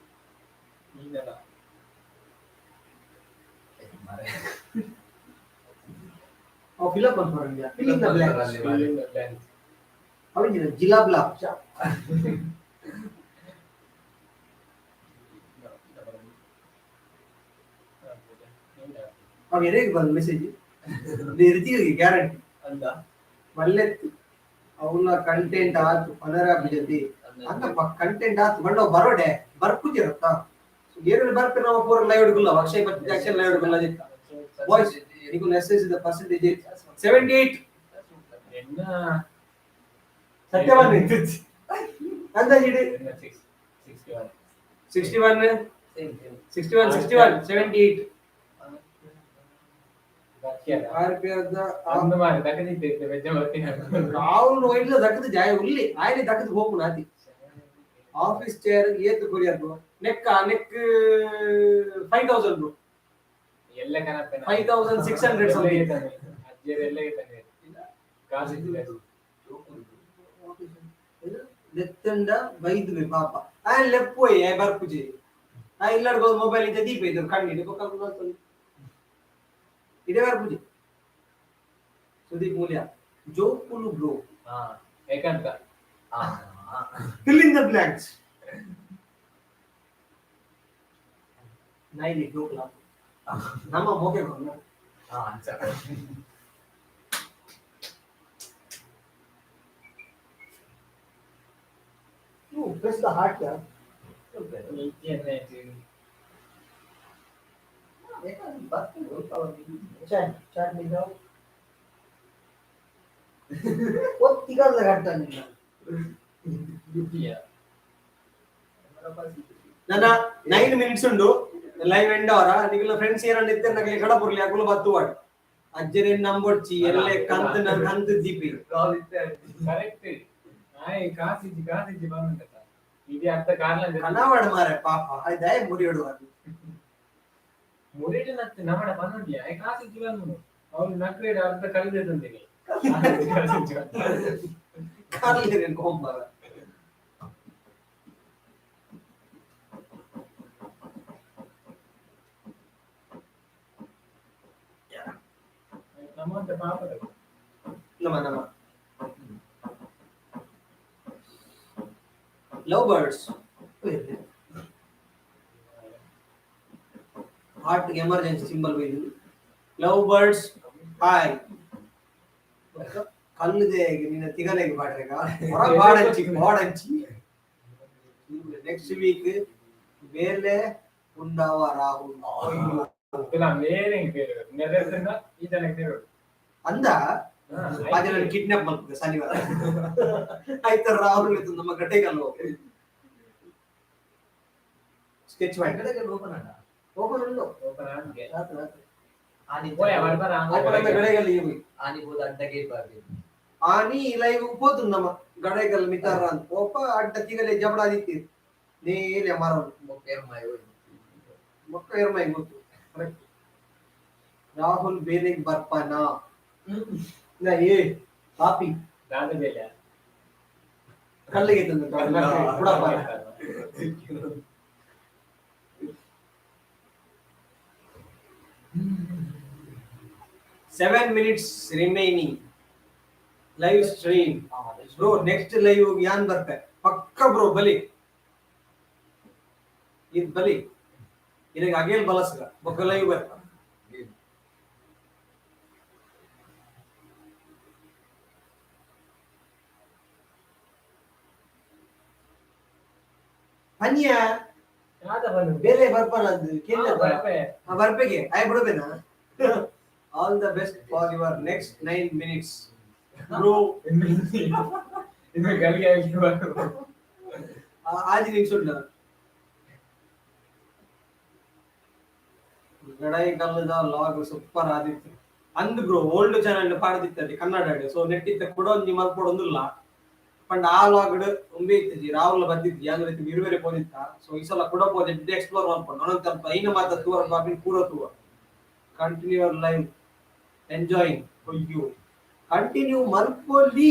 D: ನೀನಲ್ಲ.
B: ಅವು ಫಿಲ್ ಅಪ್ ಮನ್ಪುನಂಗೆ fill in the blanks. ಅವಿಂಜಿನ ಜಿಲಾಬ್ಲಾ ಚ. ಅವು ಎರೆಗೆ ಬಂದ್ ಮೆಸೇಜ್ ರಿತಿಗೆ ಗ್ಯಾರಂಟಿ.
C: ಅಂದ
B: ಮಲ್ಲೆತ್ತು ಅವನ ಕಂಟೆಂಟ್ ಆತು ಪನರ ಬಿಜದಿ ಅಂದಪ್ಪ ಕಂಟೆಂಟ್ ಆತು ಬಂಡ ಬರೋಡೆ ಬರ್ಪುಜಿರತ್ತ ಏರು ಬರ್ಪೆ ನಾವು ಪೂರ ಲೈವ್ ಹಿಡ್ಗುಲ್ಲ ಅಕ್ಷಯ್ ಬರ್ತಿದ್ದೆ ಅಕ್ಷಯ್ ಲೈವ್ ಹಿಡ್ಗುಲ್ಲ ಜಿತ್ತ. ಬಾಯ್ಸ್ ನಿಗು message the percentage 78.
D: ಎನ್ನ
B: ಸತ್ಯವಾನ್ ಅಂದಾಜು ಇಡಿ.
D: 61.
B: 61. 61 61 78. R P
D: ಅಂದು ಮಾರಿ ದಕ್ಕದಿತ್ತೆ ಬೆಜ್ಜ ಬರ್ತೀನಿ.
B: ರಾಹುಲ್ ವೈಡ್ಲ ದಕ್ಕದ ಜಾಯ ಉಲ್ಲಿ ಆಯ್ಲಿ ದಕ್ಕದ ಹೋಗು ನಾತಿ. ಆಫೀಸ್ ಚೇರ್ ಏತು ಕೊರಿಯರ್ ಬ್ರೋ ನೆಕ್ ನೆಕ್ 5000 ಬ್ರೋ.
D: ಎಲ್ಲ ಕನಪೆ
B: 5600 ಸಮಥಿಂಗ್.
D: ಅಜ್ಜಿಯರು ಎಲ್ಲ ಇದ್ದಾನೆ ಕಾಸು ಇದ್ದಿಲ್ಲ.
B: ಲೆತ್ತಂಡ ಬೈದುವೆ ಪಾಪ ಆಯ್ ಲೆಪ್ಪೋಯ್ ಆಯ್ ಬರ್ಪುಜಿ ಆ ಇಲ್ಲಡ್ಗೋ ಮೊಬೈಲ್ ಇದ್ದ ದೀಪ ಇದು ಕಣ್ಣಿಡು ಬೊಕ್ಕ ಇದೇ ಬರ್ಪುಜಿ. ಸುದೀಪ್ ಮೂಲ್ಯ ಜೋಕುಲು ಬ್ರೋ.
D: ಹಾ ಏಕಂತ
B: fill in the blanks. ನೈಲಿ ಜೋಕುಲ ನಮ್ಮ ಮೋಕೆ ಕೊರ್ನ. You press the heart, yeah. Chat, chat me now. ಒತ್ತಿಗಲ್ಲ ಗಂಟ ನನ್ನ 9 ಮಿನಿಟ್ಸ್ ಉಂಡು ಲೈವ್ ಎಂಡ್ ಅವರ ನಿಗಲ ಫ್ರೆಂಡ್ಸ್ ಏನಂಡ ಇತ್ತೆ ನಗಲಿ ಕಡಪುರ್ಲಿ ಅಗುಲು ಬತ್ತು ವಾಡ್ ಅಜ್ಜನೆ ನಂಬೊಡ್ಚಿ ಎಲ್ಲೆ ಕಂತ ನನ್ ಕಂತ ದೀಪಿ.
D: ಕರೆಕ್ಟ್ ಆಯ್ ಕಾಸಿಜ್ಜಿ ಕಾಸಿಜ್ಜಿ ಬಂದಂತ ಇಡೀ ಅರ್ಧ ಕಾರ್ಲ.
B: ಕನವಾಡ ಮಾರೆ ಪಾಪ ಆಯ್ದಾಯ ಮುರಿಯಡು ಅದು.
D: ಮುರಿಡು ನತ್ತೆ ನಮ್ಮಡ ಬಂದುಂಡಿ ಆಯ್ ಕಾಸಿಜ್ಜಿ ಬಂದು ಅವ್ರು ನಕ್ರೇಡ್ ಅರ್ಧ ಕಲ್ದೆ ತಂದಿಗೆ ಕಾಸಿಜ್ಜಿ ಬಂದು.
B: ಕಾರ್ಲಿ ಕೊಂಬಾರ.
D: ನಮ್ಮಂತ ಪಾಪದ
B: ನಮ್ಮ ನಮ್ಮ love birds heart emergency symbol ಬೈದು love birds hi ಕಲ್ಲುದೆ ನಿನ್ನ ತಿಗಲೆಗೆ ಬಾಡ್ರೆಗ ಹೊರ ಬಾಡಂಚಿ ಬಾಡಂಚಿ. ನೆಕ್ಸ್ಟ್ ವೀಕ್ ಬೇಲೆ ಉಂಡಾವ ರಾಹುಲ್.
D: ಇಲ್ಲ ಬೇರೆ ಬೇರೆ ನೆರೆದಿಂದ ಈ ಜನಕ್ಕೆ ಬೇರೆ.
B: ಅಂದ ಅದೇ ಕಿಡ್ನಾಪ್ ಮಾಡ್ತದೆ ಶನಿವಾರ ಆಯ್ತ ರಾಹುಲ್ ಇತ್ತು ನಮ್ಮ ಗಡ್ಡೆಗಲ್ವ ಸ್ಕೆಚ್ ಮಾಡಿ
C: ಓಪನ್ ಅಣ್ಣ.
B: ಓಪನ್ ಉಂಡು.
D: ಓಪನ್ ಆನ್ಗೆ
B: ರಾತ್ರಿ ರಾತ್ರಿ.
C: ಆನಿ
D: ಓಯ್ ಬರ್ಬಾರ.
B: ಓಪನ್ ಅಂತ ಗಡೆಗಲ್ಲಿ ಇವಿ.
C: ಆನಿ ಬೋದ ಅಡ್ಡ ಗೇಟ್ ಬಾರ್ಬೇಕು.
B: ಆನಿ ಲೈವ್ ಪೋತು ನಮ್ಮ ಗಡೆಗಲ್ ಮಿತಾರ ಅಂತ ಓಪ ಅಡ್ಡ ತಿಗಲೆ ಜಬಡಾದಿತ್ತಿ ನೇಲೆ ಮರ.
C: ಮೊಕ್ಕೇರ್ ಮಾಯ.
B: ಮೊಕ್ಕ ಎರ್ಮೈ ಗೊತ್ತು ಕರೆಕ್ಟ್. ರಾಹುಲ್ ಬೇಲೆಗ್ ಬರ್ಪಾನ ನಾ ಏ ಪಾಪಿ.
D: ದಾದ ಬೇಲೆ.
B: ಕಲ್ಲಿಗೆ ತಂದ ಬುಡಪ್ಪ. 7 minutes remaining live stream bro. Next live ಯಾನ್ ಬರ್ಪೆ ಪಕ್ಕ ಬ್ರೋ. ಬಲಿ ಇದ್ ಬಲಿ ಇದಾಗ ಅಗೇಲ್ ಬಲಸ್ಗ ಬೊಕ್ಕ ಲೈವ್ ಬರ್ಪ. ಪನ್ಯ.
D: ದಾದ ಬಂದು.
B: ಬೇಲೆ ಬರ್ಪನ ಅದು ಕೇಳ.
D: ಬರ್ಪೆ.
B: ಬರ್ಪೆಗೆ ಆಯ್ ಬಿಡಬೇನಾ. All the best for your next 9 minutes bro.
D: ಇನ್ನು ಗಳಿಗೆ ಆಗಿ ಬರ್ಬೇಕು.
B: ಆಜಿ ನಿಮಿಷ ಉಂಟು ಗಡೈ ಕಲ್ಲದ ಲಾಗ್ ಸೂಪರ್ ಆದಿತ್ತು ಅಂದ್ ಬ್ರೋ. ಓಲ್ಡ್ ಚಾನೆಲ್ ಪಾಡ್ದಿತ್ತಲ್ಲಿ ಕನ್ನಡ ಸೊ ನೆಟ್ ಇತ್ತ ಕೂಡ ಒಂಜಿ ಮಲ್ಪೊಡೊಂದುಲ್ಲ ಪಂಡ ಆ ಲಾಗ್ ಒಂಬೆ ಇತ್ತಿಜಿ. ರಾಹುಲ್ ಬಂದಿದ್ದಿ ಯಾವ್ದು ರೀತಿ ಇರುವೆರೆ ಪೋದಿತ್ತ. ಸೊ ಈ ಸಲ ಕೂಡ ಪೋದೆ ಎಕ್ಸ್ಪ್ಲೋರ್ ಮಲ್ಪೊಂಡು ಒಂದೊಂದು ತಲ್ಪ ಐನ ಮಾತ ತೂವರ ಬಾಪಿನ ಪೂರ ತೂವ. ಕಂಟಿನ್ಯೂ ಲೈವ್ ಎಂಜಾಯಿಂಗ್ ಅಯ್ಯೋ ಕಂಟಿನ್ಯೂ ಮಲ್ಪೊಲಿ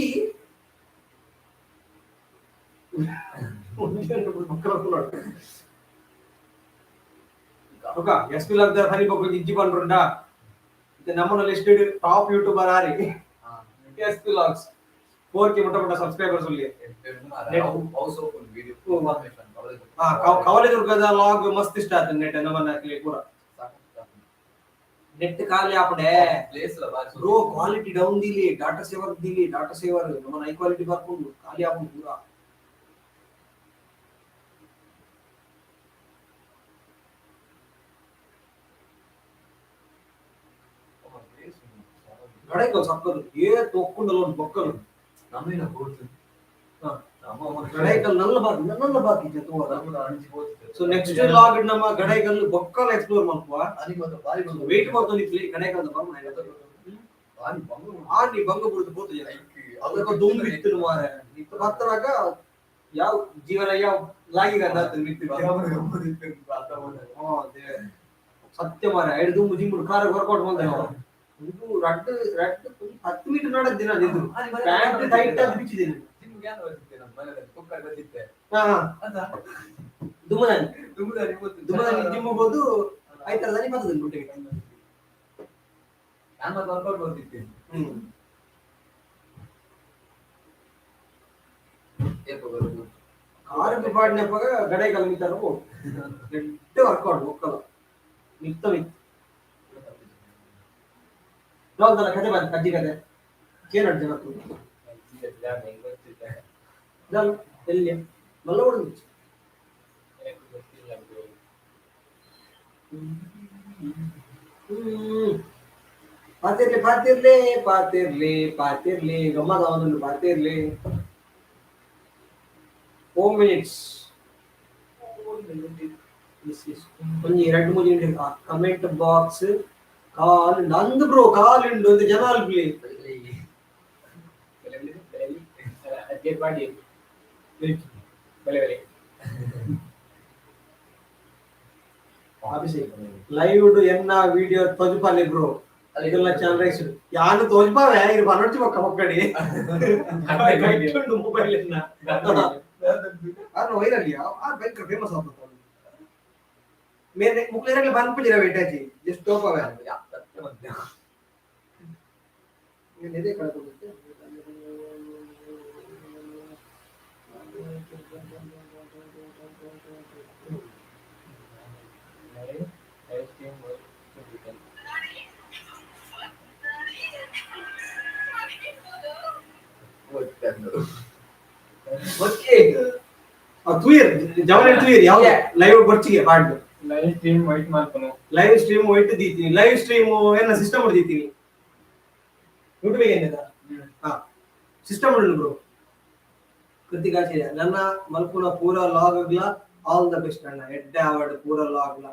B: ఒక ಎಸ್ ಪಿ ಲಬ್ದ ಹರಿ ಬೊಕ್ಕ ಇಜ್ಜಿ ಪಂಡ್ರುಂಡ ನಮ್ಮನ ಲಿಸ್ಟ್ ಟಾಪ್ ಯೂಟ್ಯೂಬರ್ ಆರಿ ಎಸ್ ಪಿ ಲಾಗ್ಸ್ 4K ಮುಟ್ಟ ಮುಟ್ಟ ಸಬ್ಸ್ಕ್ರೈಬರ್ಸ್ ಉಲ್ಲಿ. ಹಾ, ಕವಲೆದುರ್ಗದ ಲಾಗ್ ಮಸ್ತ್ ಇಷ್ಟ ಆಯ್ತು ನೆಟ್ ನಮ್ಮನ್ನ ಹಾಕಲಿ ಪೂರ. ನೆಟ್ ಖಾಲಿ ಆಪಡೆ. ಬ್ರೋ, ಕ್ವಾಲಿಟಿ ಡೌನ್ ದಿಲಿ, ಡಾಟಾ ಸೇವರ್ ದಿಲಿ, ಡಾಟಾ ಸೇವರ್ ನಮ್ಮ ಹೈ ಕ್ವಾಲಿಟಿ ಬರ್ಕೊಂಡು ಖಾಲಿ ಆಪುಂಡು ಪೂರ. ಗಡೈಕಲ್ ಸಕ್ಕದು ಏ ತೊಕ್ಕೊಂಡಲ್ಲ ಒಂದು ಬೊಕ್ಕಲು. ಗಡೈಕಲ್ ನಲ್ಲ ಬಾಕಿ, ನಲ್ಲ ಬಾಕಿ ತೋರ. ಸೊ ನೆಕ್ಸ್ಟ್ ಲಾಗ್ ನಮ್ಮ ಗಡೈಕಲ್ ಬೊಕ್ಕಲ್ ಎಕ್ಸ್ಪ್ಲೋರ್ ಮಲ್ಪುವ. ವೇಟ್ ಮಾಡ್ಕೊಂಡಿದ್ಲಿ ಗಡೈಕಲ್ ಆನಿ ಬಂಗ ಬುಡ್ದು ಪೋತು ಅದಕ್ಕೆ ದುಂಬಿತ್ತು ಮಾರೆ. ಇತ್ತ ಬತ್ತನಾಗ ಯಾವ ಜೀವನ ಯಾವ ಲಾಗಿಗ ಮಿತ್ತು. ಸತ್ಯ ಮಾರೆ, ಐದು ದುಂಬು ಜಿಂಬುಡು ಕಾರ ವರ್ಕೌಟ್ ಬಂದೆ ನಾವು. ಇದು ರಡ್ಡು ರಡ್ಡು 10 ಮೀಟರ್ ನಡದ್ ದಿನ ಇದು ಪ್ಯಾಂಟ್ ಟೈಟ್ ಆಗಿ ಬಿಚ್ಚಿದ್ದೀನಿ. ಹಾ, ದುಮ್ಮದಾನಿ ದುಮ್ಮದಾನಿ ಜಿಮ್ ಹೋಗೋದು ಆಯ್ತಲ್ಲ ಬರ್ತದೆ ಗುಡ್ಡೆಗೆ. ಹ್ಮ್. ಆರೋಗ್ಯ ಪಾಡಿನಪ್ಪಾಗ ಗಡೈಕಲ್ ಮಿತ್ತಾರ ಎಡ್ಡೆ ವರ್ಕೌಟ್ ಒಕ್ಕಲ ಮಿತ್ತ ಮಿತ್ತ ರಾಹುಲ್ ಕತೆ ಬಂತ ಅಜ್ಜಿ ಕತೆ ಕೇನಡ್ ಜನ ಎಲ್ಲಿ ಮಲ್ಲ ಹೊಡೆದು. ಹ್ಮ್, ಪಾತಿರ್ಲಿ ಪಾತಿರ್ಲಿ ಪಾತಿರ್ಲಿ ಪಾತಿರ್ಲಿ, ಗಮ್ಮದ ಒಂದು ಪಾತಿರ್ಲಿ. 4 ಮಿನಿಟ್ಸ್. ಒಂಜಿ ಎರಡು ಮೂರು ನಿಮಿಷ. ಕಮೆಂಟ್ ಬಾಕ್ಸ್ ಕಾಲ್ ನಂದು ಬ್ರೋ, ಕಾಲ್ ಉಂಡು ಒಂದು ಜನ ಅಲ್ಪಲಿ.
D: ಅಜ್ಜೆ ಪಾಡಿ ಬಲೆ ಬಲೆ.
B: ಅಭಿಷೇಕ್ ಲೈವ್ ಎನ್ನ ವಿಡಿಯೋ ತೋಜುಪಾಲಿ ಬ್ರೋ, ಇದೆಲ್ಲ ಚಾನಲ್ ರೈಸ್ ಯಾನು ತೋಜುಪಾವೆ ಇರು ಬನ್ನೊಡ್ಚಿ ಬೊಕ್ಕ ಒಕ್ಕಡಿ ಉಂಡು ಮೊಬೈಲ್ ಎನ್ನ ಅರ್ನ ವೈರಲ್ ಆ ಭಯಂಕರ ಫೇಮಸ್ ಆಗ್ತದೆ. ಮೇರೆ ಮುಕ್ಲೇರಗ್ಲ ಬನ್ಪುಜಿರ ವೇಟಾಜಿ ಜಸ್ಟ್ ಟೋಪವೆ. ಎದೆ ಕಳ್ಕೊಂಡಿದ್ದೆ.
D: Live live stream.
E: Okay.
B: ತೂಯರ್ ಜವನ ತೂಯರ್ ಯಾವ ಲೈವ್ ಬರ್ಚಿಗೆ ಬಾಡ್ದು.
D: ಲೈವ್ ಸ್ಟ್ರೀಮ್ ವೈಟ್ ಮಾಡ್ಕೊನು.
B: ಲೈವ್ ಸ್ಟ್ರೀಮ್ ಒಯ್ಟ್ ದೀತೀನಿ, ಲೈವ್ ಸ್ಟ್ರೀಮ್ ಏನ ಸಿಸ್ಟಮ್ ದೀತೀನಿ ಯೂಟ್ಯೂಬ್ ಏನಿದೆ. ಹಾ, ಸಿಸ್ಟಮ್ ಉಂಟು ಬ್ರೋ. ಕೃತಿಕಾಚಾರ್ಯ ನನ್ನ ಮಲ್ಪುನ ಪೂರ ಲಾಗ್ ಆಗ್ಲ ಆಲ್ the best ಅಣ್ಣ. ಎಡ್ಡೆ ಅವಾರ್ಡ್ ಪೂರ ಲಾಗ್ಲ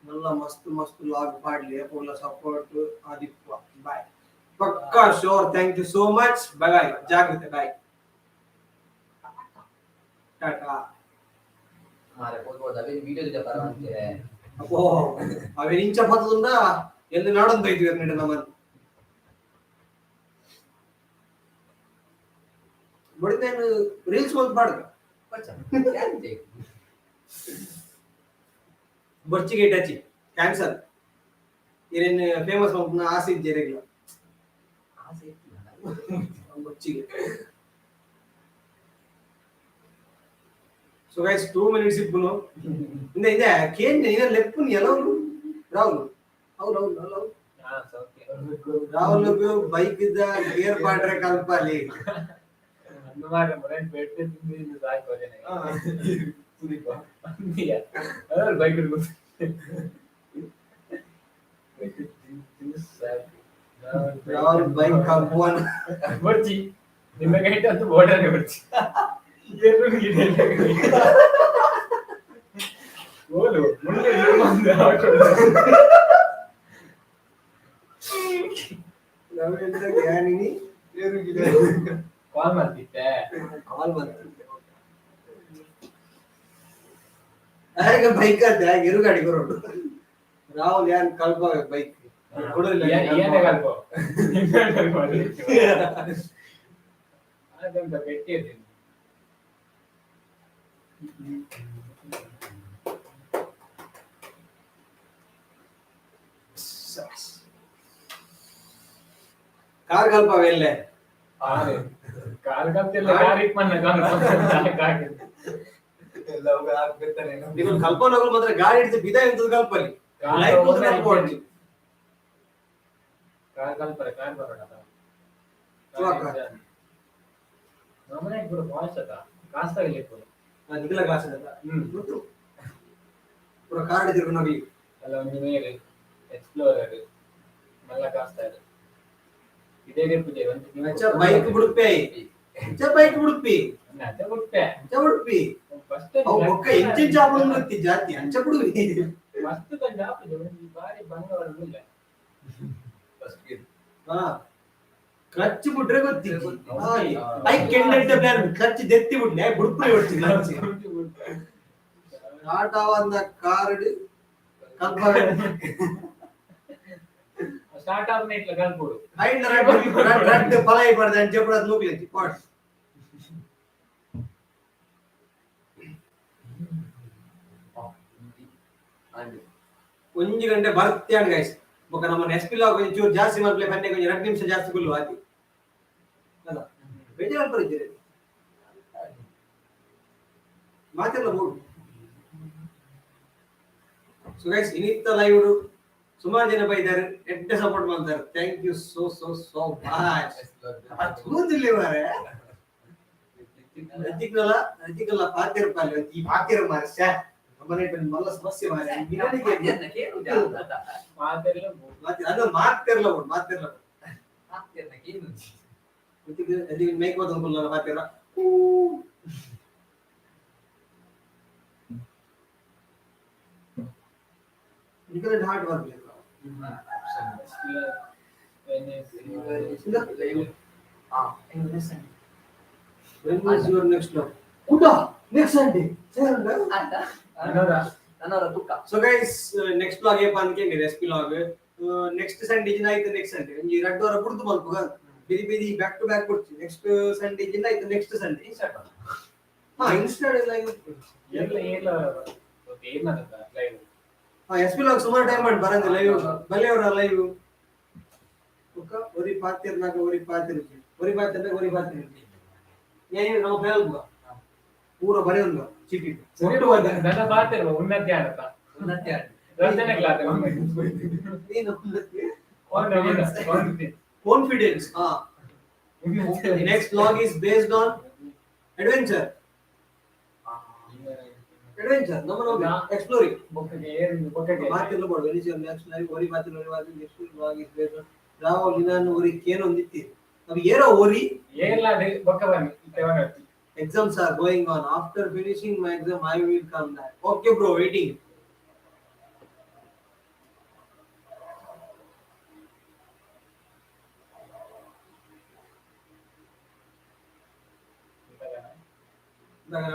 B: ನಲ್ಲ ಮಸ್ತ್ ಮಸ್ತ್ ಲಾಗ್ ಪಾಡ್ಲಿ ಪೂರ ಸಪೋರ್ಟ್ ಆದಿಪ್ಪ. ಬಾಯ್, ಪಕ್ಕಾ sure. Thank you so much. Bye bye, ಜಾಗ್ರತೆ, ಬಾಯ್, ಟಾಟಾ.
C: ಮಾರೆ ಹೋಗ್ಬೋದು ಅವೇ ವಿಡಿಯೋ ಪರವಂತೆ.
B: ಅಪ್ಪೋ, ಅವೇನು ಇಂಚ ಪತ್ತದುಂಡ ಎಲ್ಲಿ ನಾಡೊಂದು ಐತಿ ನಡೆ ನಮ್ಮನ್ನು ಬಡಿದೇನು ರೀಲ್ಸ್ ಒಂದು ಪಾಡ್ಗ. ಬೊರ್ಚಿಗೆ ಟಚಿ ಕ್ಯಾನ್ಸರ್ ಏನೇನು ಫೇಮಸ್ ಮಲ್ಪುನ ಆಸೆ ಇಜ್ಜೆರೆಗ್ಲ ಬೊರ್ಚಿಗೆ. ಸೊ ಗೈಸ್, 2 ಮಿನಿಟ್ಸ್ ಇಪ್ಪುನು ಇಂದೆ ಇಂದೆ ಕೇನ್ ಇನ್ನ ಲೆಪ್ಪುನ್ ಎಲ್ಲವರು ರಾಹುಲ್ ಹೌದು ಹೌದು ಹೌದು.
D: ಹಾ, ಸೌಖ್ಯ.
B: ರಾಹುಲ್ ಬೈಕ್ ಇದ್ದ ಗೇರ್ ಪಾಡ್ರೆ ಕಲ್ಪಾಲಿ.
D: ಅಂದು ಮಾರ್ರೆ ಮೊದಲು ಪೆಟ್ಟು ತಿಂದು ಸಾಕು ಅದೇನೆ. ಬೈಕ್ ತಿಂದು ಸಾಕು.
B: ರಾಹುಲ್ ಬೈಕ್ ಕಲ್ಪುವನ್.
D: ಬರ್ಚಿ ನಿಮ್ಮ ಗೈಟ್ ಅಂತ ಬೋರ್ಡರ್ ಬರ್ಚಿ ಎಲ್ಲರೂ ಗಿಡ ಓಲು ಮುಂದೆ ಬಂದು ಹಾಕೊಂಡು.
B: ನವೀನ್ ಜ್ಞಾನಿನಿ.
D: ಕಾಲ್ ಮಾಡ್ತಿದ್ದೆ.
B: ಕಾಲ್ ಬಂತು ಹೇಗೆ ಬೈಕ್ ಅಂತ ಹೇಗೆ ಇರು ಗಾಡಿ ಬರೋಡು ರಾಹುಲ್ ಯಾನ್ ಕಲ್ಪ ಬೈಕ್ ಕೊಡೋದಿಲ್ಲ.
D: ಏನೇ ಕಲ್ಪ ಅದಂತ ಗಟ್ಟಿ ಇರ್ತೀನಿ.
B: ಕಾರ್ ಕಲ್ಪವೆಲ್ಲೆ.
D: ಕಾರ್ ಕಾರ್ ಕಲ್ತಿಲ್ಲ, ಕಾರ್ ಇಪ್ಪನ್ನ ಕಾರ್.
E: ಎಲ್ಲ ಹಾಕ್ಬೇಕಾನೆ.
B: ನೀವು ಕಲ್ಪನಗಳು ಮಾತ್ರ ಗಾಡಿ ಹಿಡಿದು ಬಿದ ಎಂತದ್ದು ಕಲ್ಪಲ್ಲಿ ಲೈಫ್ ಕಲ್ಪೊಡ್ಡಿ.
D: ಕಾರ್ ಕಲ್ಪರೆ ಕಾರ್ ಬರೋಣ. ನಮ್ಮನೆ ಕೂಡ ವಾಯ್ಸ್ ಅದ ಕಾಸ್ತಾಗಿಲ್ಲ ಇಪ್ಪು.
B: ನಿಖಿಲ ಕ್ಲಾಸ್ ಅದ ಗೊತ್ತು, ಪೂರ ಕಾರ್ ಹಿಡಿದಿರ್ಕೊಂಡು ಹೋಗ್ಲಿ.
D: ಅಲ್ಲ, ಒಂದು ಮೇಲ್ ಎಕ್ಸ್ಪ್ಲೋರರ್ ಮಲ್ಲ ಕಾಸ್ತಾ ಇದೆ ಇದೇ ಪೂಜೆ ಒಂದು.
B: ಅಚ್ಚ ಬೈಕ್ ಬಿಡುಪೆ, ಅಚ್ಚ ಬೈಕ್ ಬಿಡುಪಿ.
D: ಅದೇ ಬಿಟ್ಟೆ.
B: ಅಂಚ ಬಿಡುಪಿ.
D: ಫಸ್ಟ್
B: ಅವು ಬೊಕ್ಕ ಎಂಚೆಂಚ ಆಪುಂಡು ಜಾತಿ ಅಂಚ ಬಿಡುವಿ.
D: ಮಸ್ತ್ ಕಂಡ ಆಪುಜೆ ಒಂದು ಬಾರಿ ಬಂಗಾರ ಇಲ್ಲ.
E: First gear.
B: ಹಾ, ಕ್ಲಚ್ ಬಿಟ್ರೆ ಗೊತ್ತಿತ್ತು I ಕೆಂಡೆಂಟ್ ಪ್ಲಾನ್. ಕ್ಲಚ್ ದೆತ್ತಿ ಬಿಡ್ಲೆ ಬುಡ್ಪುರಿ ಹೊಡ್ಚಿ ಕ್ಲಚ್. ಟಾಟಾವಂದ ಕಾರ್ಡ್ ಕಲ್ಪ.
D: ಸ್ಟಾರ್ಟ್ ಆಪ್ ಇಟ್ಲ ಕಲ್ಪುಡು.
B: ಐಂಡ ರಡ್ಡ್ ರಡ್ಡ್ ರಡ್ಡ್ ಪಲಾಯಿ ಪಡ್ದೆ ಅಂಚೆ ಪಡದ್ ನೂಕ್ಲೆಂಚಿ ಪಾಟ್. ಒಂಜಿ ಗಂಟೆ ಬರ್ತ್ಯಾನ್ ಗೈಸ್. ಬೊಕ ನಮ್ಮ ಎಸ್ ಪಿ ಲಾಗ್ ಒಂಚೂರು ಜಾಸ್ತಿ ಮಲ್ಪ್ಲೆ ಪನ್ನೆ, ಕೊಂಚ 2 ನಿಮಿಷ ಜಾಸ್ತಿ ಕುಲ್ಲು ಆತಿ ಅಲ್ಲ. ಬೇಜಾರು ಅಲ್ಪರ ಮಾತೆಲ್ಲ ಬೋಡು. ಸೊ ಗೈಸ್, ಇನಿತ್ತ ಲೈವ್ ಸುಮಾರು ಜನ ಬೈದಾರೆ, ಎಡ್ಡೆ ಸಪೋರ್ಟ್ ಮಾಡ್ತಾರೆ. Thank you so so so much. ತೂದಿಲ್ಲ ಮಾರೆ. ರಜಿಕ್ನಲ್ಲ ರಜಿಕಲ್ಲ ಪಾತಿರ ಪಾಲಿ ಈ ಪಾತಿರ ಮಾರೆ. ಶ್ಯಾ, ನಮ್ಮನೆ ಮಲ್ಲ ಸಮಸ್ಯೆ ಮಾರೆ ನಿನಗೆ.
D: ಮಾತೆಲ್ಲ.
B: ಅದು ಮಾತಿರ್ಲ ಬಿಡು, ಮಾತಿರ್ಲ. ಮೇಕ್ ಬಂದ ಪಾತಿರ. ನಿಕಲ heart work.
C: Live.
B: When is your next vlog? Kuda, next Sunday.
C: ತುಕ್ಕ.
B: ಸೊ ಗೈಸ್, ನೆಕ್ಸ್ಟ್ ವ್ಲಾಗ್ ಏಪ ಅನ್ಕೊಂಡಿರಿ? S P vlog next Sunday ಜಿನ ಆಯ್ತು. ನೆಕ್ಸ್ಟ್ ಸಂಡೇ ಒಂಜಿ ರಡ್ಡು ವಾರ ಬುಡ್ದು ಮಲ್ಪುಗ, ಬಿದಿ ಬಿದಿ ಬ್ಯಾಕ್ ಟು ಬ್ಯಾಕ್ ಕೊಡ್ತಿ. ನೆಕ್ಸ್ಟ್ ಸಂಡೇ ಜಿನ ಆಯ್ತು, ನೆಕ್ಸ್ಟ್ ಸಂಡೇ. ಹಾ, ಇನ್ಸ್ಟಾ ಲೈವ್.
D: ಎಲ್ಲ ಎಲ್ಲ ಏನದ ಲೈವ್?
B: ಹಾ, ಎಸ್ ಪಿ ವ್ಲಾಗ್ ಸುಮಾರು ಟೈಮ್ ಮಾಡಿ ಬರಂದೆ ಲೈವ್. ಬಲ್ಲೆಯವರ ಲೈವ್ ಬುಕ್ಕ ಒರಿ ಪಾತಿರ್ನಾಗ ಒರಿ ಪಾತಿರ್, ಒರಿ ಪಾತಿರ್ನಾಗ ಒರಿ ಪಾತಿರ್. ಏನು ನಾವು ಫೇಲ್ ಪೂರ ಬರೆಯೊಂದು ಚೀಟಿ ಒಟ್ಟು ಬಂದ.
D: ನನ್ನ ಬಾತಿರುವ ಉನ್ನತಿ ಆಡತ್ತ.
C: ಉನ್ನತಿ ಆಡ.
D: ರಚನೆ ಕ್ಲಾಸ್.
B: ನೀನು ಕಾನ್ಫಿಡೆನ್ಸ್. ಹಾ, next vlog is based on adventure. Adventure ನಮ್ಮ ನಮ್ಮ ಎಕ್ಸ್ಪ್ಲೋರಿಂಗ್.
D: ಬೊಕ್ಕಗೆ ಏನು ಬೊಕ್ಕಗೆ?
B: ಮಾತಿಲ್ಲ ಬೋಡು. ವೆನಿ ನೆಕ್ಸ್ಟ್ ಲೈವ್ ಒರಿ ಮಾತಿಲ್ಲ, ಒರಿ ಮಾತಿಲ್ಲ. Next vlog is based on Rao ನಿನಾನ್ ಒರಿ ಕೇನೊಂದಿತ್ತಿ ಅವು ಏರೋ ಒರಿ.
D: ಏಲ್ಲ ಬೊಕ್ಕ ಬನ್ನಿ ಇತ್ತೆ.
B: Exams are going on. After finishing my exam, I will come back. Okay bro, waiting.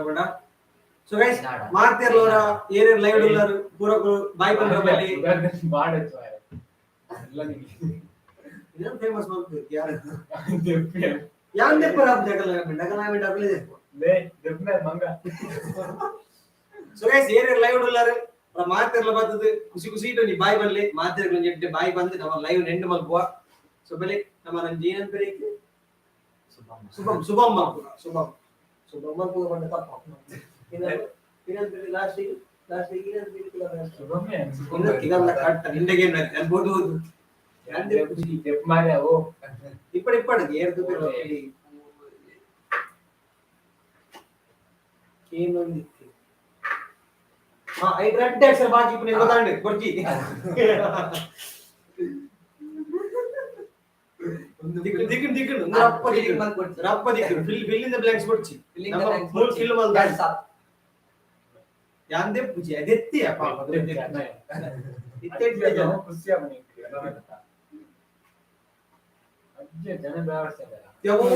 B: ಬೇಡ. ಸೊ ಗೈಸ್, ಮಾಡ್ತಿರ್ಲವರ ಏನೇನ್ ಲೈವ್ ಉಳ್ಳಾರು ಪೂರಕರು ಬಾಯ್ ಬಂದ್ರ ಬಲ್ಲಿ.
D: ಬಾಡ ಎಲ್ಲ ನಿಮಗೆ.
B: ಇದೇನ್ ಫೇಮಸ್ ಮಾಡ್ಬೇಕು ಯಾರು ಯಾನ್ ದೆಪ್ಪರ ಜಗಲ ಡಗಲ ಡಗಲ ದೆಪ್ಪ.
D: ಲೇ ದೆಪ್ಪನ ಮಂಗ.
B: ಸೊ ಗೈಸ್, ಏನೇನ್ ಲೈವ್ ಉಳ್ಳಾರು ಮಾತಿರ್ಲ ಬರ್ತದೆ. ಖುಷಿ ಖುಷಿ ಇಟ್ಟು ನೀ ಬಾಯ್ ಬರ್ಲಿ. ಮಾತಿರ್ಲ ಒಂಜಿ ಬಾಯ್ ಬಂದು ನಮ್ಮ ಲೈವ್ ನೆಂಡು ಮಲ್ಪುವ. ಸೊ ಬೆಲೆ ನಮ್ಮ ನನ್ನ ಏನಂತ ಬೆಲೆ ಶುಭಂ, ಶುಭಂ ಮಲ್ಪುಗ. ಶುಭಂ, ಶುಭಂ ಮಲ್ಪುಗ ಬಂದ ತಪ್ಪ. ಇನ್ನೊಂದು ಲಾಸ್ಟ್ ಲಾಸ್ಟ್ ಇನ್ನೊಂದು
D: ಶುಭಮೇ.
B: ತಿಗಲ್ಲ ಕಟ್ಟ ನಿಂಡೆಗೆ ಅನ್ಬೋದು.
D: ದೆಪ್ಪ ಮಾರ್ಯ ಓ.
B: ಇಪ್ಪಡಿ ಇಪ್ಪಡಿ ಏರ್ದು ಏನೊಂದಿತ್ತು. ಹಾ, ಐದು ರೆಡ್ ಅಕ್ಷರ ಬಾಕಿ ಇಪ್ಪು ಗೊತ್ತಾಂಡು ಕೊಡ್ಚಿ. ದಿಕ್ಕು ದಿಕ್ಕು ದಿಕ್ಕು ರಪ್ಪ ದಿಕ್ಕು ರಪ್ಪ ದಿಕ್ಕು. Fill in the blanks ಕೊಡ್ಚಿ. ನಮ್ಮ ಮೂರು ಫಿಲ್ ಮಲ್ದ ಯಾಂದೆ ಪೂಜೆ ಅದೆತ್ತಿ ಅಪ್ಪ ಇತ್ತೆ ಜನ.
D: ಖುಷಿ ಆಗ ಅಜ್ಜ ಜನ ಬೇವರ್ಸಲ್ಲ.
B: ಯವ್ವೋ.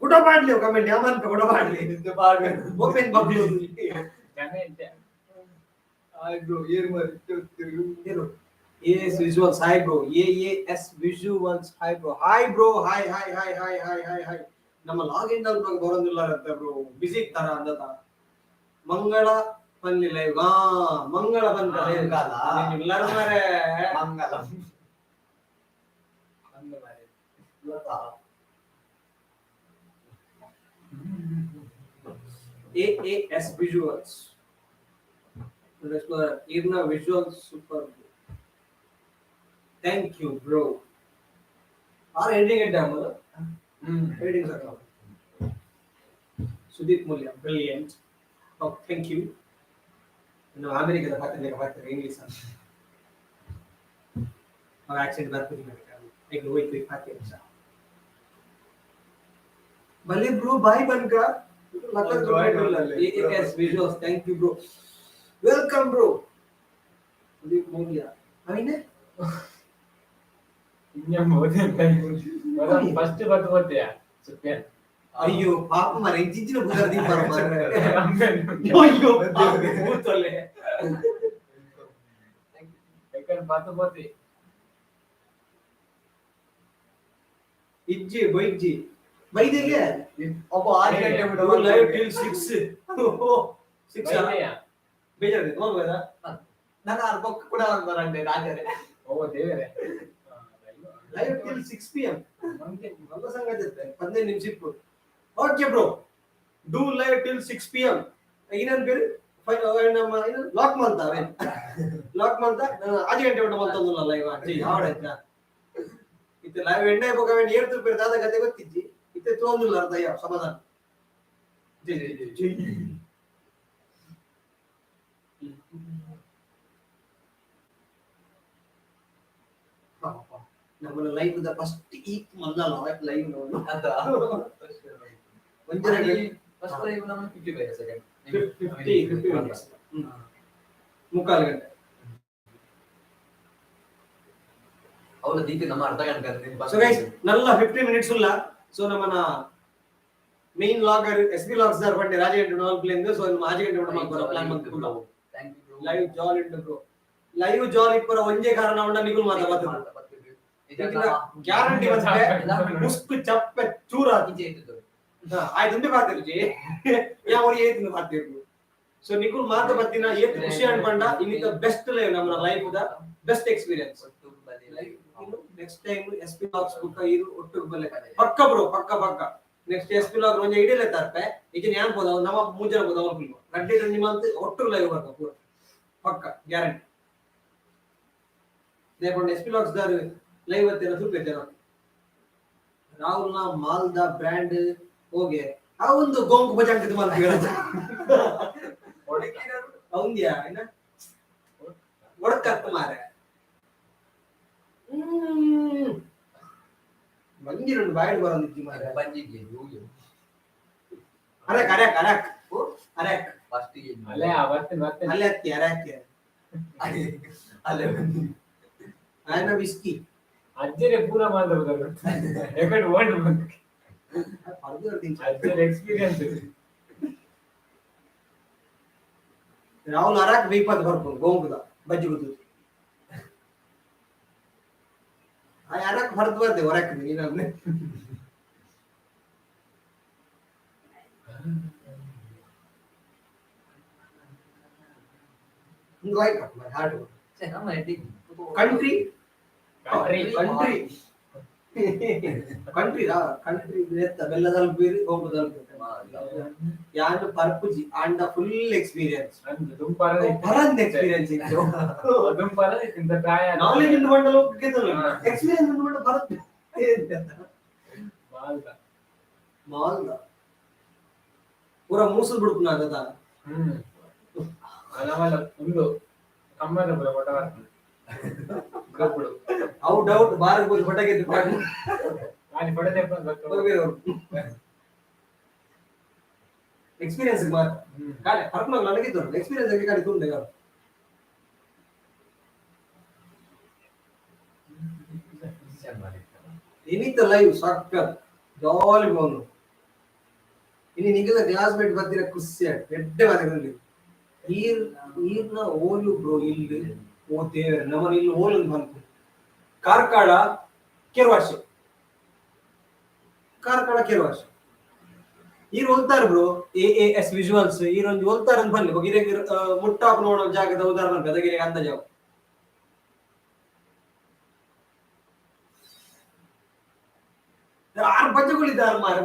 B: ಗುಡ ಮಾಡ್ಲಿ ಕಮೆಂಟ್ ಯಾಮನ್ಪ ಗುಡ ಮಾಡ್ಲಿ ಓಪನ್ ಬಬ್ಲು.
D: ಜನ ಇದ್ದೆ.
E: ಆಯ್ತು, ಏನ್ ಮಾಡಿ?
B: ಏನು A S visuals, hi bro. A A S visuals, hi bro, hi bro, hi hi hi hi hi hi hi. ನಮ್ಮ ಲಾಗಿನ್ ಬರೋದಿಲ್ಲ ಅಂತ ಬ್ರೋ, ಬಿಸಿ ಇರ್ತಾರ ಅಂದತ. ಮಂಗಳ ಪಲ್ಲಿ ಲೈವ್. ಹಾ, ಮಂಗಳ ಬಂದ ಲೈವ್.
E: ಮಂಗಳ.
B: ಎಲ್ಲರೂ ಮಾರೆ.
E: ಮಂಗಲ.
D: ಅಂದ ಮಾರ್ರೆ.
B: AAS visuals explorer ಇರ್ನ visuals super. Thank you bro. Are editing ಎಡ್ಡೆ ಅಮ್ಮದು. ಎಡಿಟಿಂಗ್ ಸಾಕು. Sudeep Mulya brilliant. Oh, thank you. ನಾವು ಅಮೆರಿಕದ ಪಾತ್ರ ಪಾತ್ರ ಇಂಗ್ಲೀಷ್ ಅವ ಆಕ್ಸೆಂಟ್ ಬರ್ಪುಜಿ. ಈಗ ಹೋಯ್ತು ಪಾತ್ರ ಬಲೆ ಬ್ರೋ, ಬಾಯ್ ಬನ್ಕ. AAS visuals, thank you bro, welcome bro. Sudeep Mulya ಅವನೇ.
D: ಫಸ್ಟ್ ಬತ್ತು ಗೊತ್ತೆಯಾ ಸುಪ್ಪಿಯನ್.
B: ಅಯ್ಯೋ ಪಾಪ ಮಾರ್ರೆ, ಇಂಚಿಂಚಿನ ಬುಧಾರ ದೀಪಾರ ಮಾರ್ರೆ. ಅಯ್ಯೋ ಪಾಪ, ಭೂತೊಲ್ಲೆ.
D: ಯಾಕಂದ್ರೆ ಬತ್ತು ಗೊತ್ತಿ.
B: ಇಜ್ಜಿ ಬೈಜ್ಜಿ ಬೈದಿಗೆ.
E: ಒಬ್ಬ 6 ಗಂಟೆ ಬಿಟ್ಟು
B: ಲೈವ್ ಟಿಲ್ 6 6.
D: ಬೈದೆಯಾ?
B: ಬೇಜಾರು ನೋಡ್ಬೋದಾ?
E: ನಾನು ಅರ್ಧ ಕೂಡ ಬರಂಡೆ ರಾಜರೇ.
D: ಓ ದೇವರೇ.
B: ಲೈವ್ ಟಿಲ್ 6 PM ಮಲ್ಲ ಸಂಗತಿ ಇತ್ತೆ 15 ನಿಮಿಷ ಇಪ್ಪು. Okay bro, do live till 6 PM. ಇನ್ನೊಂದು ಬೇರೆ ನಮ್ಮ ಲಾಕ್ ಮಾಡ್ತಾ, ಅವೇನ್ ಲಾಕ್ ಮಾಡ್ತಾ ಆಜು ಗಂಟೆ ಬಿಟ್ಟು ಮಲ್ತೊಂದುಲ್ಲ ಲೈವ್ ಅಜ್ಜಿ ಯಾವಡ ಇತ್ತೆ ಲೈವ್ ಎಣ್ಣೆ ಹೋಗವೇನ್ ಏರ್ತು ಬೇರೆ ದಾದ ಕತೆ ಗೊತ್ತಿಜ್ಜಿ. ಇತ್ತೆ ತೋಂದುಲ್ಲ ಅರ್ಧ ಯಾವ ಸಮಾಧಾನ. ಜೈ ಜೈ ಜೈ ಜೈ. ಪಾಪ, ನಮ್ಮನ್ನ ಲೈಫ್ the first ಈಕ್ ಮಲ್ಲ ಲೈವ್
C: ಅಂತ
B: ಒಂಜರ
C: ಫಸ್ಟ್ ಲೈವ್ ನಮ್ಮ 55 ಸೆಕೆಂಡ್.
B: 50 50 ಮಿನಿಟ್ಸ್, ಮುಕ್ಕಾಲು ಗಂಟೆ.
C: ಅವಳ ದೀತಿ ನಮ್ಮ ಅರ್ಧ ಗಂಟೆ.
B: ಸೊ ಗೈಸ್, ನಲ್ಲ 50 ಮಿನಿಟ್ಸ್ ಉಲ್ಲ. ಸೊ ನಮ್ಮನ main vlogger S B vlogs ದಾರ್ ಬಂಡೆ ರಾಜಗಂಟೆ ನಾಲ್ಕು. ಸೊ ನಮ್ಮ ಆಜು ಗಂಟೆ ಬಿಡ ಮಾಡ್ಬಾರ ಪ್ಲಾನ್ ಮಾಡ್ಕೊಂಡು.
C: Thank you.
B: Live ಜಾಲ್ ಇಂಡು ಬ್ರೋ, ಲೈವ್ ಜಾಲ್ ಇಪ್ಪರ ಒಂಜೇ ಕಾರಣ ಉಂಡ ನಿಗುಲ್ ಮಾತ ಬರ್ತದೆ. ಗ್ಯಾರಂಟಿ ಬಂದ್ರೆ ಮುಸ್ಕು ಚಪ್ಪೆ ಚೂರ ಆಯ್ತು ಉಂಡೆ ಬಾತಿರ್ಜಿ ಯಾವ ಏತಿನ ಬಾತಿರ್ನು. ಸೊ ನಿಗುಲ್ ಮಾತ ಬತ್ತಿನ ಏತ್ ಖುಷಿ ಅನ್ಕೊಂಡ. ಇನ್ನಿತ ಬೆಸ್ಟ್ ಲೈವ್, ನಮ್ಮ life the best experience. Next time S P vlogs ಬುಕ್ಕ ಇರು ಒಟ್ಟು ಬಲ್ಲೆ. ಪಕ್ಕ ಬ್ರೋ, ಪಕ್ಕ ಪಕ್ಕ. ನೆಕ್ಸ್ಟ್ ಎಸ್ ಪಿ ಲಾಗ್ ಒಂಜಿ ಇಡೀ ತರ್ಪೆ ಈಗ ಯಾನ್ ಪೋದ ನಮ್ಮ ಮೂಜನ ಪೋದ ಅವ್ರು ರಡ್ಡಿ ರಂಜಿ ಮಂತ್ ಒಟ್ಟು ಲೈವ್ ಬರ್ಕ ಪೂರ ಪಕ್ಕ ಗ್ಯಾರಂಟಿ. ದೇಪಂಡ ಎಸ್ ಪಿ ಲಾಗ್ಸ್ ದಾರು ಲೈವ್ ಅತ್ತೆನ ಸೂಪರ್ ಜನ. ರಾಹುಲ್ನ ಮಾಲ್ದ ಬ್ರ್ಯಾಂಡ್ ಹೋಗೆ ಆ ಒಂದು ಗೋಂಕು ಬಜಾಂಕದ ಮಾಲ್ ಅವಂದ್ಯಾ ಏನ ಒಡಕತ್ತ ಮಾರೆ. ಬಂದಿರುಂಡು ಬಾಯಿಡ್ ಬರೋದಿಜ್ಜಿ ಮಾರೆ.
C: ಬಂಜಿಗೆ ಹೋಗಿ.
B: ಅರೆಕ್ ಅರೆಕ್ ಅರೆಕ್ ಅರೆಕ್.
C: ಫಸ್ಟ್.
D: ಅಲ್ಲೇ ಬರ್ತೇನೆ ಬರ್ತೇನೆ.
B: ಅಲ್ಲೇ ಅತ್ತಿ ಅರೆಕ್.
C: ಅಲ್ಲೇ.
B: ಆಯನ ವಿಸ್ಕಿ.
D: ಅಜ್ಜರೇ ಪೂರ ಮಾತಾಡೋದು ಯಾಕಂದ್ರೆ ಓಲ್ಡ್. ಅಜ್ಜರ ಎಕ್ಸ್ಪೀರಿಯನ್ಸ್.
B: ರಾಹುಲ್ ಅರಾಕ್ ಬೇಪದ್ ಬರ್ಪುಂಡು ಗೋಂಕುದ ಬಜ್ಜಿ ಗುದ್ದು ಆ ಅರಾಕ್ ಹೊರತು ಬರ್ದೆ ಹೊರಕ್ ನೀನನ್ನೇ. Like my heart. Country.
D: Country.
B: Country country country ಎತ್ತ ಬೆಲ್ಲದಲ್ಲಿ ಬೀರಿ ಗೋಂಕುದಲ್ಲಿ ಯಾನ್ ಪರ್ಪುಜಿ ಆಂಡ ಫುಲ್ ಎಕ್ಸ್ಪೀರಿಯನ್ಸ್.
D: ದುಂಪಾರ.
B: ಪರಂದ್ ಎಕ್ಸ್ಪೀರಿಯನ್ಸ್ ಇತ್ತು.
D: ದುಂಪಾರ ಇಂತ ಪ್ರಾಯ.
B: ನಾಲೆಜ್ ಉಂಡು ಬಂಡಲ ಎಕ್ಸ್ಪೀರಿಯನ್ಸ್ ಉಂಡು ಬಂಡ ಬರುತ್ತೆ.
D: ಮಾಲ್ದ.
B: ಮಾಲ್ದ ಪೂರ ಮೂಸದ್ ಬಿಡ್ಪುನ ಆಗದ.
D: ಅಲಮಲ ಉಂಡು ಕಮ್ಮದ ಪೂರ ಫೋಟೋ ಬರ್ತದೆ ಗೊಬ್ಬಡು.
B: ಔಟ್ ಔಟ್ ಬಾರ್ ಹೋಗಿ ಫೋಟೋ
D: ನಾನು ಫೋಟೋ ತೆಪ್ಪ.
B: ಎಕ್ಸ್ಪೀರಿಯನ್ಸ್ ಮಾತ್ರ ಕಾಲೆ ಪರ್ಪನ ನನಗಿದ್ದು ಎಕ್ಸ್ಪೀರಿಯನ್ಸ್ ಆಗಿ ಕಾಲಿ ತುಂಡೆ. ಇನಿತ ಲೈವ್ ಸಕ್ಕತ್ ಜಾಲಿ ಬೋನು. ಇನಿ ನಿಗಲ ಕ್ಲಾಸ್ಮೇಟ್ ಬರ್ತೀರ ಖುಷಿ ಎಡ್ಡೆ ಮಾತಾಡಿದ್ರಿ. ನೀರ್ ನೀರ್ನ ಓಲು ಬ್ರೋ ಇಲ್ಲಿ? ಓ ದೇವರೇ, ನಮ್ಮನ್ನ ಇಲ್ಲಿ ಓಲು ಅಂತ ಬಂತು. ಕಾರ್ಕಳ ಕೆರ್ವಾಶೆ, ಕಾರ್ಕಳ ಕೆರ್ವಾಶೆ. ಈರ್ ಒಲ್ತಾರ bro A A S visuals? ಈರೊಂದು ಒಲ್ತಾರ ಅಂತ ಬನ್ನಿ ಇರೇ ಮುಟ್ಟಾಪ್ ನೋಡೋ ಜಾಗದ ಉದಾಹರಣೆ ಬೆದಗಿರಿ ಅಂದಾಜು. ಆರು ಬಜ್ಜುಗಳಿದ್ದಾರೆ ಮಾರೆ.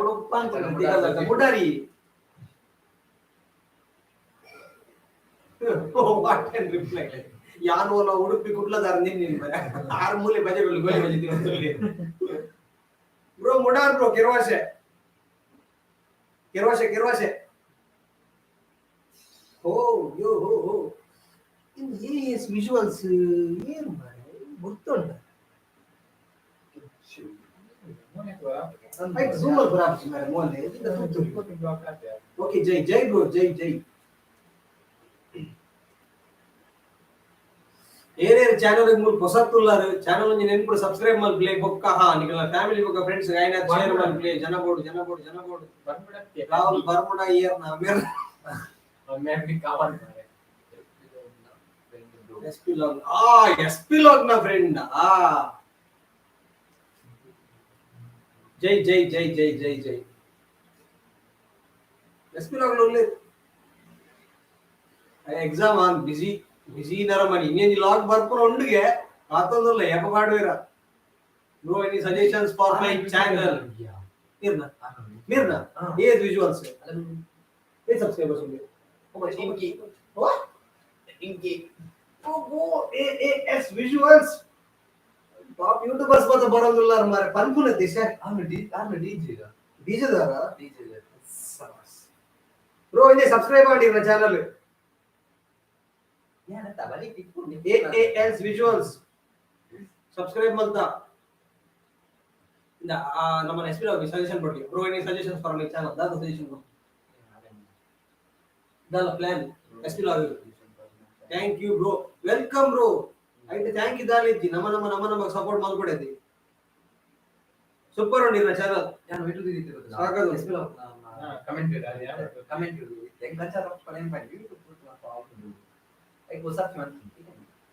B: ಮುಡಾರಿ. What an reply. ಯಾನ್ ಓಲ ಉಡುಪಿ ಕುಡ್ಲದಾರ ನಿನ್ನ ಆರು ಮೂಲೆ ಬಜೆ ಗೋಲಿ ಬಜೆ ತಿನ್ನೋದು. ಬ್ರೋ ಮುಡಾರ್ ಬ್ರೋ, ಕೆರ್ವಾಸೆ ಕೆರ್ವಾಸೆ ಕೆರ್ವಾಸೆ. ಹೋ ಯೋ ಹೋ ಹೋ. ಇನ್ ಎಸ್ ವಿಜುವಲ್ಸ್ ಏನು ಮಾರ್ರೆ, ಗೊತ್ತುಂಟ. ಆಯ್ತು, ಝೂಮ್ ಅಲ್ಲಿ ಬರಾಬ್ಸಿ ಮಾರ್ರೆ ಮೋನೆ. ಓಕೆ, ಜೈ ಜೈ ಬ್ರೋ, ಜೈ ಜೈ. ಏನೇನು ಚಾನಲ್ ಮೂಲ ಹೊಸತ್ತುಲ್ಲಾರು ಚಾನಲ್ ಒಂಜಿ ನೆನ್ಪುಡು ಸಬ್ಸ್ಕ್ರೈಬ್ ಮಲ್ಪ್ಲೆ. ಬೊಕ್ಕ ಹಾ ನಿಕಲ್ನ ಫ್ಯಾಮಿಲಿ ಬೊಕ್ಕ ಫ್ರೆಂಡ್ಸ್ ಆಯ್ನ ಶೇರ್ ಮಲ್ಪ್ಲೆ. ಜನ ಬೋಡು, ಜನ ಬೋಡು, ಜನ ಬೋಡು. ರಾಹುಲ್ ಬರ್ಮುಡ ಇಯರ್ ನ ಮೇರ್.
D: ಕಾವಲ್.
B: ಎಸ್ ಪಿ ಲಾಗ್, ಆ ಎಸ್ ಪಿ ಲಾಗ್ ನ ಫ್ರೆಂಡ್. ಆ ಜೈ ಜೈ ಜೈ ಜೈ ಜೈ ಜೈ. ಎಸ್ ಪಿ ಲಾಗ್ ನಲ್ಲಿ ಎಕ್ಸಾಮ್ ಆನ್ ಬಿಸಿ ಬಿಸಿ ನರಮನಿ. ಇನ್ನೇನು ಲಾಗ್ ಬರ್ಪುನ ಉಂಡುಗೆ ಆತೊಂದುಲ್ಲ ಎಪ್ಪ ಪಾಡುವಿರ. Bro, any suggestions for my channel? Mirna Mirna age visuals ಏ ಸಬ್ಸ್ಕ್ರೈಬರ್ಸ್ ಉಂಡು?
E: ಇಂಕಿ. ಇಂಕಿ.
B: A A S visuals top YouTubers ಮಾತ್ರ ಬರೋದಿಲ್ಲ ಮಾರೆ ಪನ್ಪುನ ದೇಶ.
C: ಆನು ಡಿ ಆನು ಡಿಜೆ.
B: ಬೀಜದಾರ.
C: ಡಿಜೆ.
B: ಬ್ರೋ, ಇನ್ನೇ ಸಬ್ಸ್ಕ್ರೈಬ್ ಮಾಡಿ ಚಾನಲ್.
C: ಏನಂತ ಬಲಿ Tipu.
B: A A S visuals subscribe ಮಲ್ತ. ಇಂದ ನಮ್ಮ ಎಸ್ ಪಿ ಸಜೆಷನ್ ಕೊಡ್ಲಿ. Bro, any suggestions for my channel? ದಾದ ಸಜೆಷನ್, ದಾಲ plan S P log? Thank you bro, welcome bro. ಆಯ್ತು, thank you ದಾಲಿಜ್ಜಿ. ನಮ್ಮ ನಮ್ಮ ನಮ್ಮ ನಮಗೆ ಸಪೋರ್ಟ್ ಮಾಡ್ಕೊಡೈತಿ. ಸೂಪರ್ ಉಂಡಿರ ಚಾನಲ್.
C: ನಾನು ಬಿಟ್ಟು.
B: ಸಾಕದು.
D: ಕಮೆಂಟ್.
C: ಕಮೆಂಟ್ ಹೆಂಗ್ ಕಂಚಾರ ಪನೆ ಯೂಟ್ಯೂಬ್ ಐಕ್ ಹೊಸ.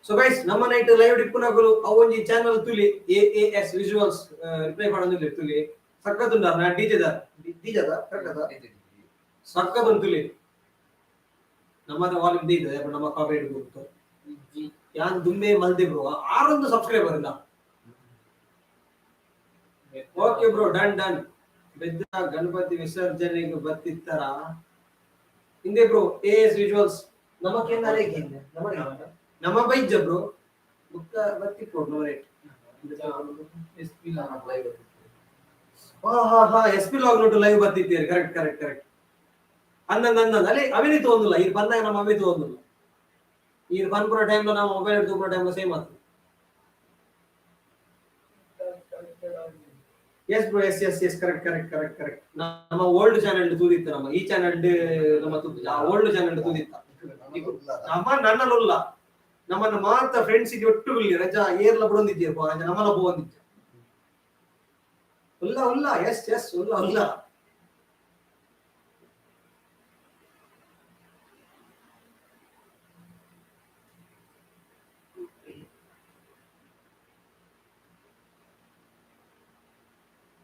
B: ಸೊ ಗೈಸ್, ನಮ್ಮ ನೈಟ್ ಲೈವ್ ಡಿಪ್ಪುನಗುಲು ಅವೊಂಜಿ ಚಾನಲ್ ತುಲಿ, A A S visuals. Reply ಮಾಡೋದಿಲ್ಲ ತುಲಿ. ಸಕ್ಕತ್ತುಂಡಾರ ನಾ ಡಿಜೆದಾರ್ ಡಿಜೆದ ಕರೆಕ್ಟ್ ಅದ. ಸಕ್ಕತ್ತುಂಡು ತುಲಿ. ನಮ್ಮದ ವಾಲ್ಯೂಮ್ ಇದೆ, ನಮ್ಮ ಕಾಪಿ ಗೊತ್ತು. ಯಾನ್ ದುಂಬೆ ಮಲ್ದೆ ಬ್ರೋ. ಆರೊಂದು ಸಬ್ಸ್ಕ್ರೈಬರ್ ಇಲ್ಲ. Okay bro, done done. Bedra Ganapati ವಿಸರ್ಜನೆಗೆ ಬತ್ತಿತ್ತರ ಹಿಂದೆ ಬ್ರೋ. ಎ ಎಸ್ ವಿಜುವಲ್ಸ್ ನಮ್ಮ ಕೇಂದ್ರ ನಮ್ಮ ನಮ್ಮ ಬೈಜ ಬ್ರೋ. ಬುಕ್ಕ ಬತ್ತಿ ಕೊಡು ನಮ್ಮ ರೇಟ್.
C: S P live.
B: ಹಾ ಹಾ ಹಾ, ಎಸ್ ಪಿ ಲಾಗ್ ನೋಟು ಲೈವ್ ಬರ್ತಿದ್ದೀರಿ. Correct correct correct. ಅಂದಂದ ಅಂದಂದ ಅಲ್ಲಿ ಅವಿನಿ ತಗೊಂದಿಲ್ಲ. ಈ ಬಂದಾಗ ನಮ್ಮ ಅವಿ ತಗೊಂದಿಲ್ಲ. ಈ ಪನ್ಪುರ ಟೈಮ್ ನಾವು ಮೊಬೈಲ್ ಹಿಡಿದು ಟೈಮ್ ಸೇಮ್ ಆಗ್ತದೆ. Yes bro, yes yes yes, correct correct correct correct. ನಮ್ಮ ಓಲ್ಡ್ ಚಾನೆಲ್ ತೂದಿತ್ತ. ನಮ್ಮ ಈ ಚಾನೆಲ್ ನಮ್ಮ ತೂದು ಓಲ್ಡ್ ಚಾನೆಲ್ ತೂದಿತ್ತ. ನಮ್ಮ ನನ್ನಲುಲ್ಲ ನಮ್ಮನ್ನ ಮಾತ್ರ ಫ್ರೆಂಡ್ಸ್ ಒಟ್ಟು ಇಲ್ಲಿ ರಜಾ ಏರ್ಲ ಬಿಡೊಂದಿದ್ದೀರ ರಜಾ ನಮ್ಮಲ್ಲ ಹೋಗಿದ್ದ. ಉಲ್ಲ ಉಲ್ಲ, ಎಸ್ ಎಸ್, ಉಲ್ಲ ಉಲ್ಲ.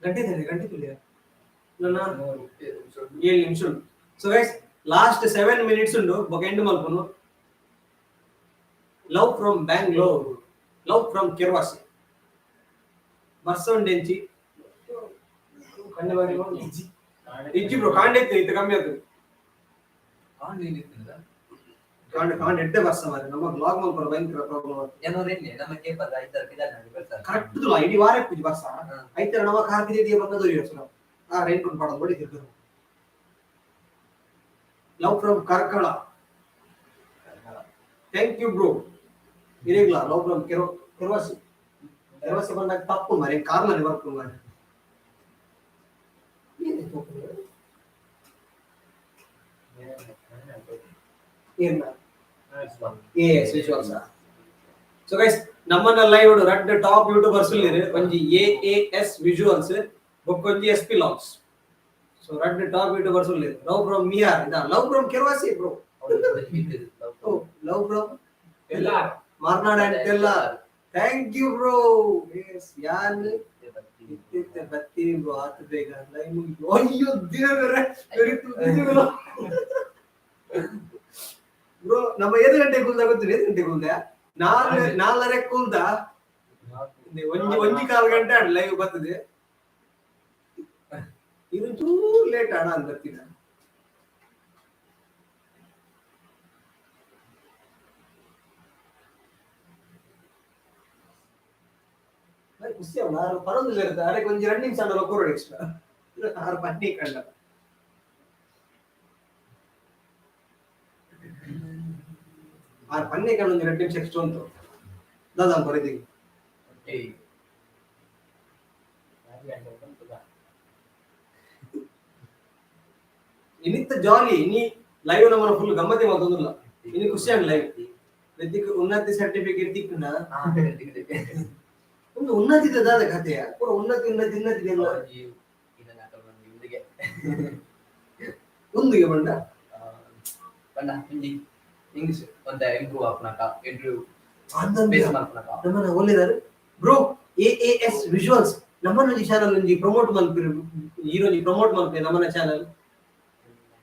B: ಗಂಟೆ ಇದೆ, ಗಂಟೆ ತುಳಿಯ ನನ್ನ 7 ನಿಮಿಷ ಉಂಟು. ಸೊ ಗೈಸ್, ಲಾಸ್ಟ್ 7 ಮಿನಿಟ್ಸ್ ಉಂಟು. ಬೊಕ and ಮಲ್ಪುನು. Love from Bangalore, love from Kervase. ಬರ್ಸ ಉಂಡೆಂಚಿ ಇಜ್ಜಿ ಇಜ್ಜಿ ಬ್ರೋ, ಕಾಂಡೆ ಇತ್ತು, ಇತ್ತು ಕಮ್ಮಿ ಆಗ್ತದೆ. ಕಾಂಡೆ ಕಾಂಡೆ ಎಡ್ಡೆ ಬರ್ಸ ಮಾರೆ. ನಮ್ಮ ಬ್ಲಾಗ್ ಮಲ್ಪರ ಭಯಂಕರ ಪ್ರಾಬ್ಲಮ್ ಆಗ್ತದೆ.
C: ಜನರು ನಮ್ಮ ಕೇಪದ ಐದಾರು ಪಿದಾರ್ ಬರ್ತಾರೆ.
B: ಕರೆಕ್ಟ್ ತುಲ ಇಡೀ ವಾರ ಪೂಜೆ ಬರ್ಸ. ಐತರ ನಮ್ಮ ಕಾರ್ತಿಗೆ ಬಂದದ್ದು ಸರ್. ಆ ರೈನ್ ಕೋಟ್ ಪಾಡೋದು ಹೊಡಿತಿರ್ತಾರೆ. Love from Karkala, thank you bro. ಇರೇಗ್ಲ love from ಕೆರೋ ಕೆರ್ವಾಸಿ. ಕೆರ್ವಾಸಿ ಬಂದಾಗ ತಪ್ಪು ಮಾರೆ, ಕಾರ್ನಲ್ಲಿ ಬರ್ಪು ಮಾರೆ. ಏನಿತ್ತು ತಪ್ಪು? ಏನ A S visuals. So guys, ನಮ್ಮನ್ನ ಲೈವ್ ರಡ್ಡ್ ಟಾಪ್ ಯೂಟ್ಯೂಬರ್ಸ್ ಉಲ್ಲೆರ್. ಒಂಜಿ ಎ ಎ ಎಸ್ ವಿಜುವಲ್ಸ್, ಬೊಕ್ಕೊಂಜಿ ಎಸ್ ಪಿ ಲಾಗ್ಸ್. ಸೊ ರಡ್ಡ್ ಟಾಪ್ ಯೂಟ್ಯೂಬರ್ಸ್ ಉಲ್ಲೆರ್. ಲವ್ ಫ್ರಮ್ ಮಿಯಾರ್ ಇದ. Love from Kervasi bro. Love from
D: ಎಲ್ಲ.
B: ಮಾರ್ನಾಡ್ ಅಂಡ್ Tellar, thank you bro. S, ಯಾನ್ ಇತ್ತಿತ್ತೆ ಬರ್ತೀನಿ ಬ್ರೋ. ಆತು ಬೇಗ ಲೈವ್ ಮುಗಿತು. ಅಯ್ಯೋ ದೇವರೇ. ಬ್ರೋ, ನಮ್ಮ ಐದು ಗಂಟೆ ಕೂಲ್ದ ಗೊತ್ತಿಲ್ಲ. 5 ಗಂಟೆ ಕೂಲ್ದ, ನಾಲ್ ನಾಲ್ವರೆ ಕೂಲ್ದ. ಒಂಜಿ ಒಂಜಿ ಕಾಲು ಗಂಟೆ ಆಡ್ ಲೈವ್ ಬರ್ತದೆ. ಇದು ಚೂರು ಲೇಟ್ ಆಡ ಅಂತ ಬರ್ತೀನಿ. ಖುಷಿ ಅವನು ಆರು ಪರೊಂದು ಇರುತ್ತೆ ಅರೆ ಒಂಜಿ 2 ನಿಮಿಷ ಅಂಡಲ ಕೊರಡು ಎಕ್ಸ್ಟ್ರಾ ಆರು ಪನ್ನಿ ಕಂಡ ಆರು ಪನ್ನಿ ಕಂಡ ಒಂಜಿ 2 ನಿಮಿಷ ಎಕ್ಸ್ಟ್ರಾ ಉಂಟು ದಾದಾ ಬರೀದಿಗೆ.
C: ಏಯ್.
B: ಇನ್ನಿತ್ತ ಜಾಲಿ ಇನಿ ಲೈವ್ ನಮ್ಮನ್ನ ಫುಲ್ ಗಮ್ಮತ್ತೆ ಮಾತೊಂದಿಲ್ಲ ಇನಿ ಖುಷಿ ಆಗ ಲೈವ್ ರಿತಿಕ್ ಉನ್ನತಿ ಸರ್ಟಿಫಿಕೇಟ್ ತಿಕ್ಕುನ.
C: ಹಾ, ದಿಕ್ ದಿಕ್.
B: ಒಂದು ಉನ್ನತಿ ದಾದ ಕಥೆಯ ಪೂರ ಉನ್ನತಿ ಉನ್ನತಿ ಉನ್ನತಿ ಎಲ್ಲ.
C: ಒಂಜಿ ಇದನ್ನ ಹಾಕಲು ಒಂಜಿ ಉಂದಿಗೆ.
B: ಒಂದಿಗೆ ಬಂಡ.
C: ಪಂಡ ಒಂಜಿ ಇಂಗ್ಲಿಷ್ ಒಂತೆ ಇಂಪ್ರೂವ್ ಆಪುನಕ ಇಂಟರ್ವ್ಯೂ
B: ಅಂದಂದು
C: ಫೇಸ್ ಮಲ್ಪುನಕ.
B: ನಮ್ಮನ್ನ ಒಳ್ಳೆದಾರು bro A A S visuals ನಮ್ಮನ್ನ ಚಾನಲ್ ಒಂಜಿ ಪ್ರಮೋಟ್ ಮಲ್ಪಿರು ಹೀರೋನಿ ಪ್ರಮೋಟ್ ಮಲ್ಪಿ ನಮ್ಮನ್ನ ಚಾನಲ್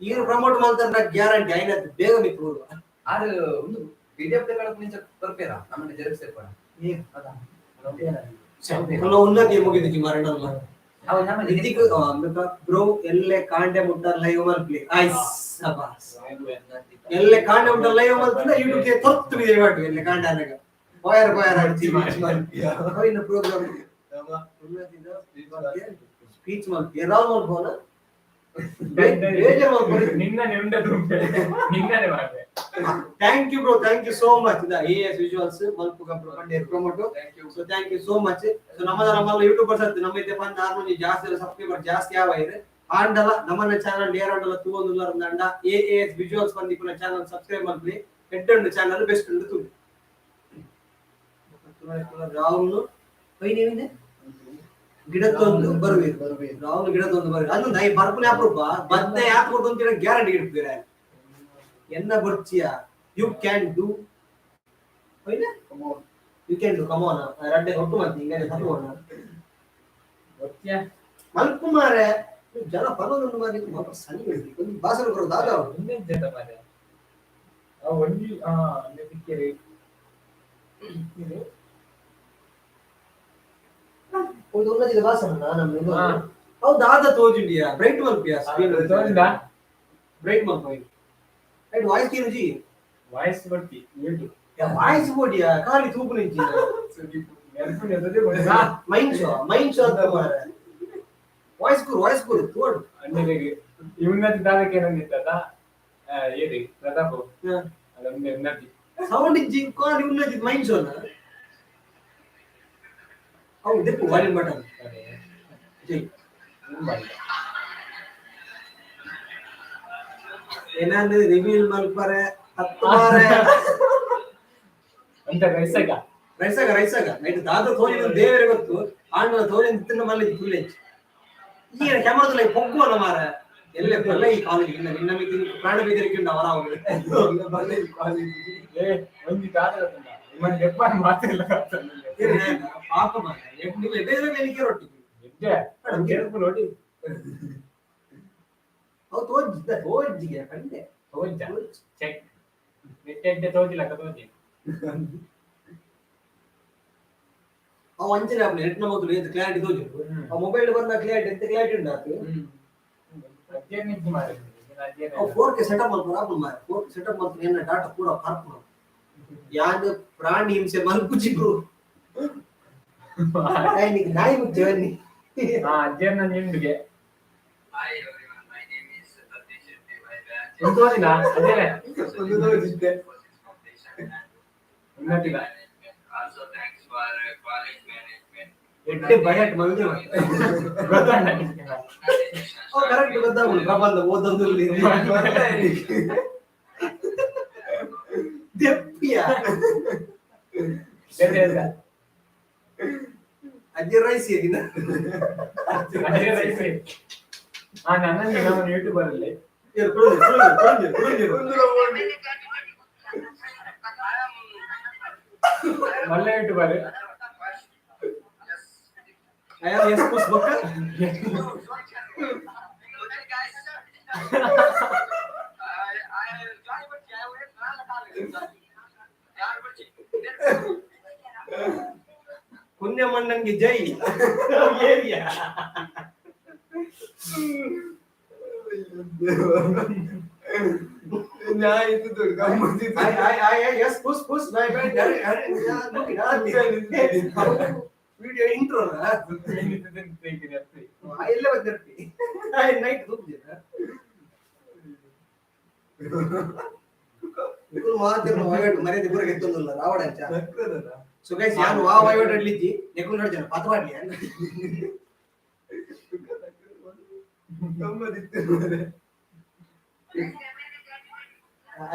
B: ಹೀರೋ ಪ್ರಮೋಟ್ ಮಲ್ತಂದ್ರ ಗ್ಯಾರಂಟಿ ಐನ ಬೇಗ ಮಿತ್ತು ಬರುವ.
C: ಆರು ಒಂದು ವಿಡಿಯೋ ಪ್ಲೇ ಮಾಡಕ್ ಮುಂಚೆ ಬರ್ಪೇರಾ ನಮ್ಮನ್ನ ಜೆರಾಕ್ಸ್ ಇರ್ಪಣ. ಅದ
B: ಉನ್ನತಿ ಮುಗಿದಿಜಿ ಮರಣಲ್ಲ.
C: ಅವ ನಮ್ಮ
B: ರಿತಿಕ್ ಬ್ರೋ ಎಲ್ಲೆ ಕಾಂಡೆ ಮುಟ್ಟ ಲೈವ್ ಮಲ್ಪಲಿ ಐಸ್ ಸಬಾಸ್ ಎಲ್ಲೆ ಕಾಂಡೆ ಮುಟ್ಟ ಲೈವ್ ಮಲ್ತಂದ್ರ ಯೂಟ್ಯೂಬ್ ಗೆ ತೊತ್ತು ಬಿದೆ ಮಾಡು ಎಲ್ಲೆ ಕಾಂಡೆ ಅನಗ ಬಾಯರ್ ಬಾಯರ್ ಆಡ್ತಿ ಇನ್ನು ಪ್ರೋಗ್ರಾಮ್ ಉನ್ನತಿದ ಸ್ಪೀಚ್ ಮಲ್ಪಿ ರಾವ್ ಮಲ್ಪೋನ ಬೇಜಾರ್ ಮಲ್ಪೋನಿ.
D: ನಿನ್ನನೆ ಉಂಡದು ನಿನ್ನನೆ ಮಾಡ್ದೆ.
B: Thank you bro, thank you so much. The A S visuals ಮಲ್ಪುಗ bro ಪಂಡೇರ್ promote.
C: Thank you.
B: So thank you so much. So ನಮ್ಮದ ನಮ್ಮಲ್ಲ ಯೂಟ್ಯೂಬರ್ಸ್ ಅತ್ತೆ ನಮ್ಮ ಇತ್ತೆ ಬಂದ ಆರ್ಮಿ ಜಾಸ್ತಿ ಸಬ್ಸ್ಕ್ರೈಬರ್ ಜಾಸ್ತಿ ಯಾವ ಇದೆ ಆಂಡಲ ನಮ್ಮನ್ನ ಚಾನಲ್ ನೇರ ಆಂಡಲ ತೂವೊಂದುಲ್ಲ ಅಂಡ ಎ ಎಸ್ ವಿಜುವಲ್ಸ್ ಬಂದಿಪ್ಪುನ ಚಾನಲ್ ಸಬ್ಸ್ಕ್ರೈಬ್ ಮಲ್ಪಲಿ ಹೆಡ್ ಉಂಡು ಚಾನಲ್ ಬೆಸ್ಟ್ ಉಂಡು ತೂ ರಾಹುಲ್ ಪೈನೇವಿದೆ ಗಿಡತ್ತೊಂದು ಬರುವೆ ರಾಹುಲ್ ಗಿಡತ್ತೊಂದು ಬರುವೆ ಅದೊಂದು I ಬರ್ಪುನೆ ಅಪರೂಪ ಬದ್ನೆ ಯಾಕೆ ಕೊಟ್ಟು ಅಂತ ಗ್ಯಾರಂಟಿ ಇಡ್ತೀರ ಎನ್ನ ಬರ್ಚಿಯ you can do ಪೈನೆ you can do ಕಮೋನ ರಡ್ಡೆ ಒಟ್ಟು ಮತ್ತೆ ಹಿಂಗಾನೆ ಸತ್ತುವನ.
D: ಗೊತ್ತಿಯಾ?
B: ಮಲ್ಪು ಮಾರೆ ಜನ ಪರ್ವದೊಂದು ಮಾರೆ ಮಾತ್ರ ಸನಿ ಬೆಳಿತಿ ಒಂದು ಭಾಷಣ ಬರೋದು ದಾದ ಅವ್ರು.
D: ಇನ್ನೇನ್ ಜನ ಮಾರ್ರೆ? ಆ ಒಂಜಿ ಆ ಅಂದ್ರೆ ಸಿಕ್ಕಿರಿ ಇದು.
B: ಒಂದು ಉನ್ನತಿದ ಭಾಷಣ ನಮ್ಮ ಇದು.
D: ಹಾ.
B: ಹೌದು ದಾದ ತೋಜುಂಡಿಯಾ ಬ್ರೈಟ್ ಮಲ್ಪಿಯಾ ಸ್ಕ್ರೀನ್.
D: ತೋಜಿಂದಾ?
B: ಬ್ರೈಟ್ ಮಲ್ಪ ರೈಟ್ ವಾಯ್ಸ್ ಕೇನು ಜಿ.
D: ವಾಯ್ಸ್ ಬರ್ತಿ ಯೂಟ್ಯೂಬ್.
B: ವಾಯ್ಸ್ ಬೋಡಿಯಾ ಖಾಲಿ ತೂಪು ನಿಂಚಿ.
D: ನೆನಪು
B: ಮೈಂಡ್ ಶೋ ಮೈಂಡ್ ಶೋ ಅಂತ ಮಾರೆ ವಾಯ್ಸ್ ಗುರು ವಾಯ್ಸ್ ಗುರು ತೋಡು.
D: ಅಣ್ಣನಿಗೆ ಈ ಉನ್ನತಿ ದಾದಕ್ಕೆ ಏನಂದಿತ್ತದ ಏರಿ ಪ್ರತಾಪ್ ಅದೊಂದು ಉನ್ನತಿ.
B: ಸೌಂಡ್ ಇಜ್ಜಿ ಖಾಲಿ ಉನ್ನತಿ ಮೈಂಡ್ ಶೋನ ಹೌದು ದೆಪ್ಪು ವಾಲ್ಯೂಮ್ ಬಟನ್ ಜೈ. ಏನಾದ್ರೆ ರಿವೀಲ್ ಮಲ್ಪರೆ ಹತ್ತು ಮಾರೆ.
D: ಅಂತ ರೈಸಗ.
B: ರೈಸಾಗ ರೈಸಾಗ ನೈಟ್ ದಾದ ತೋಜಿನ ದೇವರೇ ಗೊತ್ತು ಆಂಡ ತೋಜಿನ ತಿನ್ನ ಮಲ್ಲಿ ಫುಲ್ ಹೆಚ್ಚು ಈಗ ಕ್ಯಾಮರಾದಲ್ಲಿ ಪೊಗ್ಗುವಲ್ಲ ಮಾರ ಎಲ್ಲೇ ಬಲ್ಲ ಈ ಕಾಲೇಜ್ ಇಲ್ಲ ನಿನ್ನ ಮಿತಿ ಪ್ರಾಣ ಬೆದರಿಕೆ ಉಂಟು ಅವರ ಅವರು.
D: ಏ ಒಂಜಿ ದಾದ ಗೊತ್ತುಂಟಾ ನಿಮ್ಮನ್ನ ದೆಪ್ಪನ ಮಾತಿಲ್ಲ.
B: ಪಾಪ ಮಾರ ನಿಮ್ಮ ಬೇರೆ ಮೇಲಿಕೆ ರೊಟ್ಟಿ.
D: ಎಡ್ಡೆ ಕೆಂಪು ನೋಡಿ.
B: ಅವು ತೋಜಿದ್ದ ತೋಜಿಗೆ ಕಂಡೆ.
D: ತೋಜ ಚೆಕ್ ಎಡ್ಡೆ ಎಡ್ಡೆ ತೋಜಿಲ್ಲ ತೋಜಿ.
B: ಅವು ಅಂಚನೆ ಅವನು ಎಟ್ನ ಮೊದಲು ಏತ್ ಕ್ಲಾರಿಟಿ ತೋಜು ಆ ಮೊಬೈಲ್ ಬಂದ ಕ್ಲಾರಿಟಿ ಎಂತ ಕ್ಲಾರಿಟಿ ಉಂಟು ಆತು.
D: ಅಜ್ಜೆ ನಿದ್ದೆ ಮಾಡಿದ್ರು ಅಜ್ಜೆ.
B: ಅವು 4K setup ಮಲ್ಪುನ ಆಪುಂಡು ಮಾರ್ರೆ 4K setup ಮಲ್ಪುನ ಎನ್ನ ಡಾಟಾ ಪೂರ ಪರ್ಪುನು ಯಾನ್ ಪ್ರಾಣಿ ಹಿಂಸೆ ಮಲ್ಪುಜಿ ಬ್ರೋ ನಿಕ್ ನಾಯಿ ಮುಚ್ಚೆ ಬನ್ನಿ.
D: ಹಾ ಅಜ್ಜೆ ನನ್ನ ನಿಂಡಿಗೆ.
F: Hi everyone, my name is Satish Shetty Vaidya.
D: ಒಂದು ತೋಜಿಲ್ಲ ಅಜ್ಜೆ.
F: ಒಂದು ತೋಜಿದ್ದೆ. Foundation and
D: ಉನ್ನತಿದ
F: management. Also thanks for college management.
B: ಎಡ್ಡೆ ಬಯಟ್ ಮಲ್ದೆ
D: ಗೊತ್ತಲ್ಲ.
B: ಅವು ಕರೆಕ್ಟ್ ಗೊತ್ತಾಗುದು ಪ್ರಬಂಧ ಓದೊಂದು ದೆಪ್ಪಿಯ.
D: ಬೇರೆ ಇಲ್ಲ.
B: ಅಜ್ಜಿ ರೈಸ್ ಏನಿನ.
D: ಅಜ್ಜೆ ರೈಸೆ. ಹಾ ನನ್ನ ನಮ್ಮ ಯೂಟ್ಯೂಬರ್ ಅಲ್ಲಿ. ಒಳ್ಳೆ YouTuber.
B: I am S ಪುಸ್ ಬೊಕ್ಕ.
F: Okay guys. I join but I will
B: ಪುಣ್ಯಮಣ್ಣಂಗೆ Jai area. I I I I S push push bye bye. Video intro ಎಲ್ಲ ಬಂದಿರ್ತಿ ನೈಟ್ ತೂಪಿದ್ದೀರ ಇವ್ರು ಮಾತಿರ್ನ ವೈವಟ್ ಮರ್ಯಾದೆ ಪೂರ ಗೆತ್ತೊಂದಿಲ್ಲ ರಾವಣ ಅಂಚ. ಸೊ ಗೈಸ್, ಯಾರು ವಾ ವೈವಟ್ ಅಡ್ಲಿಜ್ಜಿ ನೆಕುಲ್ ನಡು ಜನ ಪತ್ವಾಡ್ಲಿ.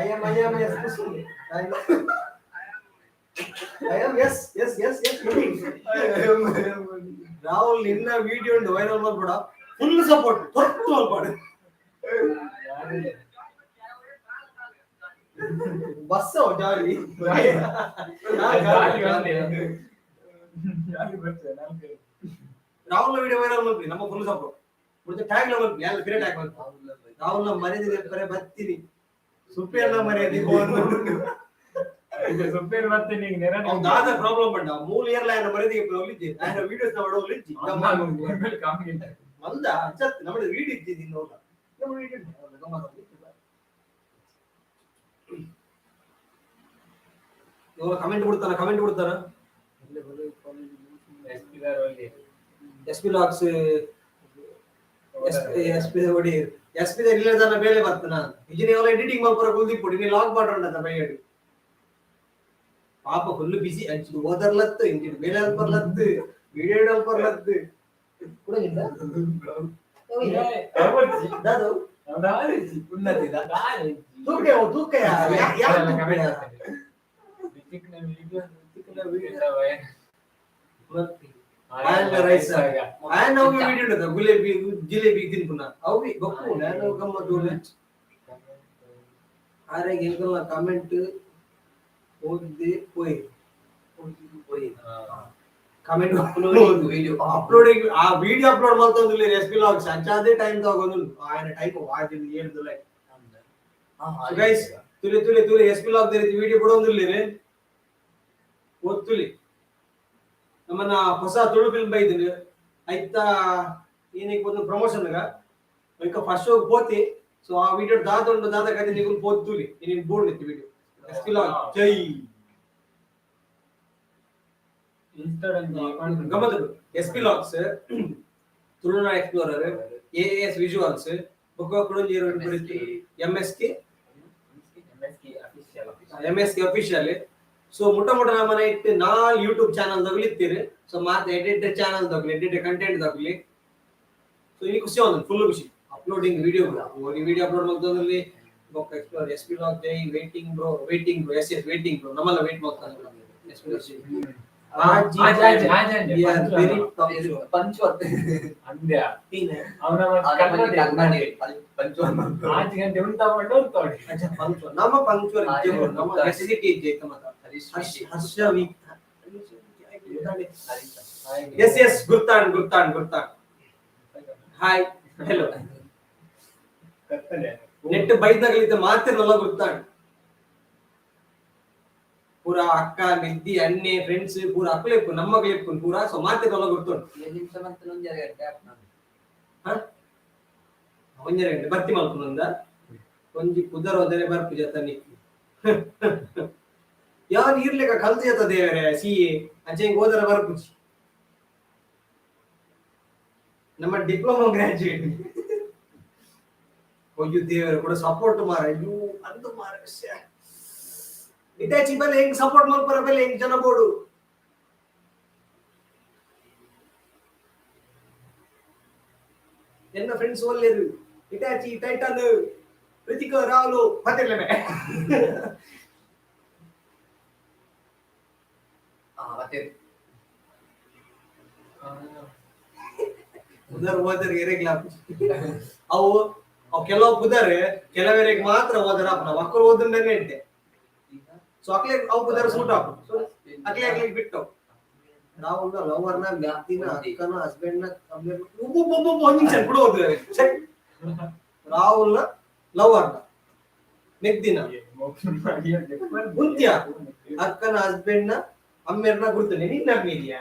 B: I am yes. I am yes yes yes yes. Rahul, ನಿನ್ನ ವಿಡಿಯೋ ಉಂಟು ವೈರಲ್ ಮಾಡ್ಬೇಡ. ಫುಲ್ ಸಪೋರ್ಟ್ ತೊಟ್ಟು ಮಲ್ಪಾಡು. ಬಸ್ ಜಾಲಿ. ರಾಹುಲ್ ವಿಡಿಯೋ ವೈರಲ್ ಮಲ್ಪಿ, ನಮ್ಮ ಫುಲ್ ಸಪೋರ್ಟ್. ಮತ್ತೆ ಟ್ಯಾಗ್ ಮಲ್ಪಿ, ಎಲ್ಲ ಬೇರೆ ಟ್ಯಾಗ್ ಮಲ್ಪಿ. ರಾಹುಲ್ ಮರ್ಯಾದೆ ಬರೆ ಬರ್ತೀನಿ, ಸುಪ್ಪಿಯನ್ನ ಮರ್ಯಾದೆ.
D: ಸುಪ್ಪೇರು ಮತ್ತೆ ನೀ ನೆರ.
B: ಅವ್ನು ದಾದ ಪ್ರಾಬ್ಲಮ್ ಬಂಡ ಮೂಲ ಇಯರ್ಲ ఆయన ಮರ್ಯಾದೆ ಒಲಿಜ್ಜಿ, ఆయన ವಿಡಿಯೋಸ್ ನ ಒಲಿಜ್ಜಿ. ಮಂದ ಅಂಚತ್ ನಮ್ಮ ವಿಡಿಯೋ ಇದ್ದಿದ್ದು ನೋಡ, ನಮ್ಮ ವಿಡಿಯೋ. ಇವಾಗ ಕಮೆಂಟ್ ಕೊಡ್ತಾನ, ಕಮೆಂಟ್ ಕೊಡ್ತಾನ. S P logs, S P ಹೊಡಿ, ಎಸ್ ಪಿ ಇಲ್ಲದನ್ನ ಬೇಲೆ ಬರ್ತನ. ಇಜಿನ ಎಡಿಟಿಂಗ್ ಮಲ್ಪರ ಕುಲ್ದಿಪ್ಪುಡಿ ನೀ ಲಾಗ್ ಮಾಡ್ರಂಡ ಬೈಯಡು. ಪಾಪ ಫುಲ್ ಬಿಸಿ ಅಂಚಿದು ಓದರ್ಲತ್ತು, ಇಂಚಿಡು ಬೇಲೆ ಅಲ್ಪರ್ಲತ್ತು, ವಿಡಿಯೋ ಅಲ್ಪರ್ಲತ್ತು ಕೂಡ. ದಾದು ತೂಕ ತೂಕ ಯಾರು? ರೈಸ್ ಆಯನ ಅವು ವಿಡಿಯೋ ಉಂಟು, ಗುಲೇಬಿ ಜಿಲೇಬಿ ತಿನ್ಪುನ ಅವು ಬಿ ಬೊಕ್ಕು ನಾನು ಗಮ್ಮತ್ತು. ಆರೆ ಎಂಕಲ್ನ ಕಮೆಂಟ್ ಓದಿ ಪೋಯಿ
C: ಪೋಯಿ.
B: Comment
C: video.
B: Uploading, ಆ ವಿಡಿಯೋ ಅಪ್ಲೋಡ್ ಮಾಡ್ತಂದಿಲ್ಲ S P logs. ಅಂಚಾದೇ time ತಗೊಂಡು ఆయన ಟೈಪ್ ವಾಜಿಲ್ ಏಳ್ದುಲ್ಲ. ಗೈಸ್, ತುಲಿ ತುಲಿ ತುಲಿ, S P log ರೀತಿ ವಿಡಿಯೋ ಬಿಡೋದಿಲ್ಲ, ಓದ್ತುಲಿ. ನಮ್ಮನ್ನ ಹೊಸ ತುಳು ಫಿಲ್ಮ್ ಬೈದಿನಿ ಐತ ಏನಕ್ಕೆ ಒಂದು ಪ್ರಮೋಷನ್ ಈಗ ಫಸ್ಟ್ ಶೋ ಪೋತಿ. ಸೊ ಆ ವಿಡಿಯೋ ದಾದ ಉಂಟು, ದಾದ ಕತೆ ನೀವು ಪೋತ್ತುಲಿ. ನೀನು ಬೋರ್ಡ್ ಇತ್ತು video. S P log ಜೈ. ಗಮನ, S P logs, Tulunad explorer, A S visuals, ಬೊಕ್ಕ ಕುಡೊಂಜಿ M S K, M S K official. So ಮುಟ್ಟ ಮುಟ್ಟ ನಮ್ಮನೆ ಇಟ್ಟು ನಾಲ್ ಯೂಟ್ಯೂಬ್ ಚಾನಲ್ ತಗಲಿತ್ತೀರಿ. ಸೊ ಮಾತೆ ಎಡಿಟ್ ಚಾನಲ್ ತಗಲಿ, ಎಡಿಟ್ ಕಂಟೆಂಟ್ ತಗಲಿ. ಸೊ ಈ ಖುಷಿ ಒಂದು ಫುಲ್ ಖುಷಿ. Uploading video, video upload ಮಾಡ್ತಂದ್ರಲ್ಲಿ. ಬೊಕ್ಕ explore S P log Jai. Waiting bro, waiting bro. Yes yes, waiting bro. ನಮ್ಮಲ್ಲ wait ಮಾಡ್ತಾನೆ S P. Very
C: punctual.
D: ಅಂದ್ಯ ಅವನ
C: ಪಂಚುವಲ್.
D: 5 ಗಂಟೆ ಉಂಟ ಉಂಟು.
B: ಪಂಕ್ಚುವಲ್, ನಮ್ಮ ಪಂಕ್ಚುವಲ್, ನಮ್ಮ ನೆಸೆಸಿಟಿ ಇದ್ದೆ ಮತ. ಹರ್ಷ ಹರ್ಷ weak. S S, ಗುರ್ತಾಣ್ ಗುರ್ತಾಣ್ ಗುರ್ತಾಣ್. Hi, hello. Net ಬೈದಾಗಲಿದ್ದ ಮಾತಿರಲ್ಲ ಗುರ್ತಾಣ್. ಪೂರ ಅಕ್ಕ, ಮೆದ್ದಿ, ಅಣ್ಣೆ, ಫ್ರೆಂಡ್ಸ್ ಪೂರ ಅಕ್ಕಲೆಪ್ಪು, ನಮ್ಮ ಕ್ಲಿಪ್ ಪೂರ. ಸೊ ಮಾತಿರಲ್ಲ ಗುರ್ತುಂಟು.
C: ನಿಮಿಷ ಮಂತ್ 1.5 ಗಂಟೆ ಆಪ್ನ.
B: 1.5 ಗಂಟೆ ಬರ್ತಿ ಮಲ್ಪುನಂದ ಒಂಜಿ ಪುದರ್ ಹೋದರೆ ಬರ್ಪು ಜತ ನಿಕ್ಕಿ. ಯಾನ್ ಇರ್ಲಿಕ್ಕ ಕಲ್ತು ಜತ ದೇವರೇ ಸಿ ಎ ಅಂಚೆ ಹಿಂಗ್ ಹೋದರೆ ಬರ್ಪುಜಿ. ನಮ್ಮ ಡಿಪ್ಲೊಮಾ ಗ್ರಾಜುಯೇಟ್. ಅಯ್ಯೋ ದೇವರೇ, ಕೂಡ ಸಪೋರ್ಟ್ ಮಾರ. ಅಯ್ಯೋ ಅಂದು ಮಾರ. ಇಟ್ಯಾಚಿ ಬಲೆ ಹೆಂಗ್ ಸಪೋರ್ಟ್ ಮಲ್ಪರ ಬೆಲೆ ಹೆಂಗ್ ಜನ ಬೋಡು. ಎನ್ನ ಫ್ರೆಂಡ್ಸ್ ಒಲ್ಲೇರು ಇಟ್ಯಾಚಿ, ಟೈಟನ್, ರಿತಿಕ್, ರಾಹುಲ್ ಪತ್ತಿರ್ಲೆಮೆ.
C: ಮತ್ತೆ
B: ಪುದರ್ ಹೋದರೆ ಎರೆಗ್ಲ ಅವು ಅವು ಕೆಲವು ಪುದರ್ ಕೆಲವರಿಗೆ ಮಾತ್ರ ಹೋದರ ನಾವು ಮಕ್ಕಳು ಓದನ್ನೇ ಇಟ್ಟೆ. ಸೊ ಅಕ್ಲೆ ಅವು ಪುದರ್ ಸೂಟ್ ಆಪು. ಸೊ ಅಕ್ಲೆ ಅಕ್ಲೆ ಬಿಟ್ಟು ನಾವು ಲವರ್ನ, ಮ್ಯಾತಿನ, ಅಕ್ಕನ ಹಸ್ಬೆಂಡ್ ನ ಒಬ್ಬೊಬ್ಬೊಬ್ಬ. ಒಂದ್ ನಿಮಿಷ ಬಿಡು ಹೋದ್ರೆ. ರಾಹುಲ್ನ ಲವರ್ನ, ಮೆಗ್ದಿನ, ಗುಂತ್ಯ, ಅಕ್ಕನ ಹಸ್ಬೆಂಡ್ ನ ಅಮ್ಮೆರ್ನ ಗುರ್ತನೆ ನಿನ್ನ ಅಮ್ಮಿದ್ಯಾ?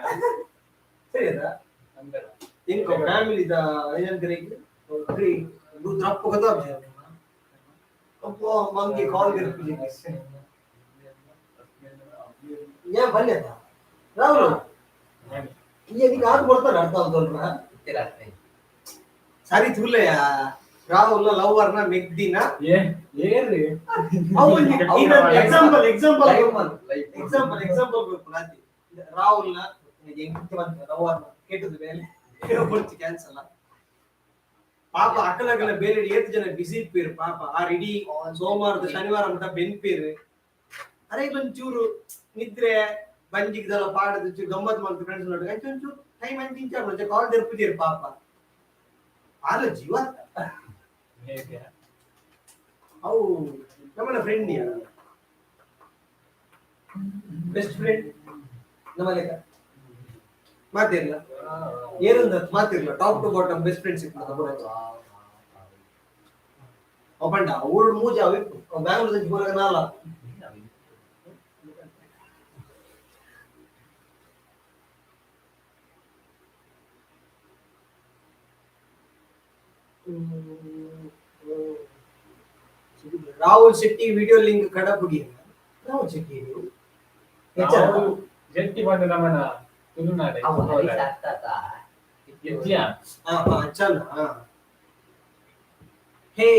B: ಸರಿ ಅದ. ಇಂಕ ಫ್ಯಾಮಿಲಿ the ಏನಂತಾರೆ ರಪ್ಪ ಗೊತ್ತಾಗ್ತದೆ. ಅಪ್ಪ ಮಂಗಿ ಕಾಲ್ ಏನ್ ಬನ್ನಿ ರಾಹುಲ್. ಈಗ ಆದ್ ಕೊಡ್ತಾರೆ ಅರ್ಥ ಆಗ್ತಲ್ರ. ಸರಿ ತುಲೆಯ ರಾಹುಲ್ ಲವರ್ನ ಮೆಗ್ದಿನ.
D: ಏ ಏರ್ರಿ.
B: Example example example example ಕೊಡ್ತೀನಿ. ರಾಹುಲ್ನ ಹೆಂಗ್ ಬಂತ ಲವರ್ನ ಕೆಟ್ಟದ ಮೇಲೆ ಕ್ಯಾನ್ಸಲ್. ಪಾಪ ಅಕಲಗಲ ಬೇರೆ ಏತ್ ಜನ ಬಿಸಿ ಇಪ್ಪೀರ್ ಪಾಪ. ಆ ಇಡೀ ಸೋಮವಾರದ ಶನಿವಾರ ಮಟ ಬೆನ್ಪೀರ್. ಅರೆ ಒಂಚೂರು ನಿದ್ರೆ ಬಂಜಿಗ್ದಲ್ಲ ಪಾಡದ ಚೂರು ಗಮ್ಮತ್ ಮಾಡ್ತು ಫ್ರೆಂಡ್ಸ್ ನೋಡಿ ಒಂಚೂರು ಟೈಮ್ ಅಂಚಿಂಚ ಕಾಲ್ ತೆರ್ಪುದೀರ್ ಪಾಪ. ಆಲ ಜೀವ ಅವು ನಮ್ಮನ friend, best friend ನಮ್ಮ ಲೆಕ್ಕ ಮಾತಿರ್ಲ ಏನಂದ ಮಾತಿರ್ಲ top to bottom best friends ಸಿಗ್ತದೆ. ಅವ್ ಪಂಡ ಊರು ಮೂಜೆ ಅವು ಬ್ಯಾಂಗ್ಳೂರ್ ಬೋರಾಗ ನಾಲ. ರಾಹುಲ್ ಶೆಟ್ಟಿ ವಿಡಿಯೋ ಲಿಂಕ್ ಕಡಪುಡಿ. ರಾಹುಲ್ ಶೆಟ್ಟಿ ನೀವು
D: ಜೆಟ್ಟಿ ಬಂದು ನಮ್ಮನ ತುಳುನಾಡ ಯಜ್ಞ.
B: ಹಾ ಹಾ ಚಲ ಹಾ ಹೇ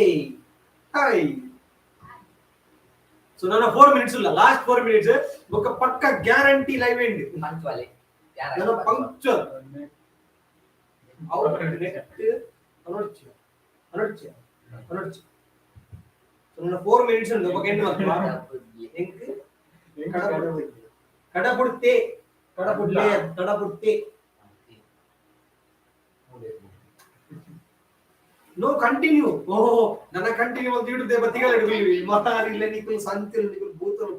B: ಹಾಯ್. ಸೊ ನನ್ನ 4 ಮಿನಿಟ್ಸ್ ಇಲ್ಲ, ಲಾಸ್ಟ್ 4 ಮಿನಿಟ್ಸ್ ಬೊಕ್ಕ ಪಕ್ಕ guarantee live end. ನನ್ನ ಪಂಕ್ಚುअल ಅವ್ರು ನೆಟ್ ಅನೊಡ್ಚಿ ಅನೊಡ್ಚಿ ಅನೊಡ್ಚಿ. ಸೊ ನನ್ನ 4 ಮಿನಿಟ್ಸ್ ಉಂಟು, ಬೊಕ್ಕ ಎಂಡ್ ಮಲ್ಪುವ. ಎಂಕ್ ಕಡಪುಡ್ತೆ ಕಡಪುಡ್ತೆ ಕಡಪುಡ್ಲೆ ಕಡಪುಡ್ತೆ. No continue. ಓಹೋ ನನ್ನ ಕಂಟಿನ್ಯೂ ಅಂತ ಹಿಡಿದೆ ಬತ್ತಿಗಳ ಹಿಡಿವಿ ಮಾರಿಲ್ಲ ನಿಕುಲ್ ಸಂತಿಲ್ ನಿಕುಲ್ ಬೂತಲ್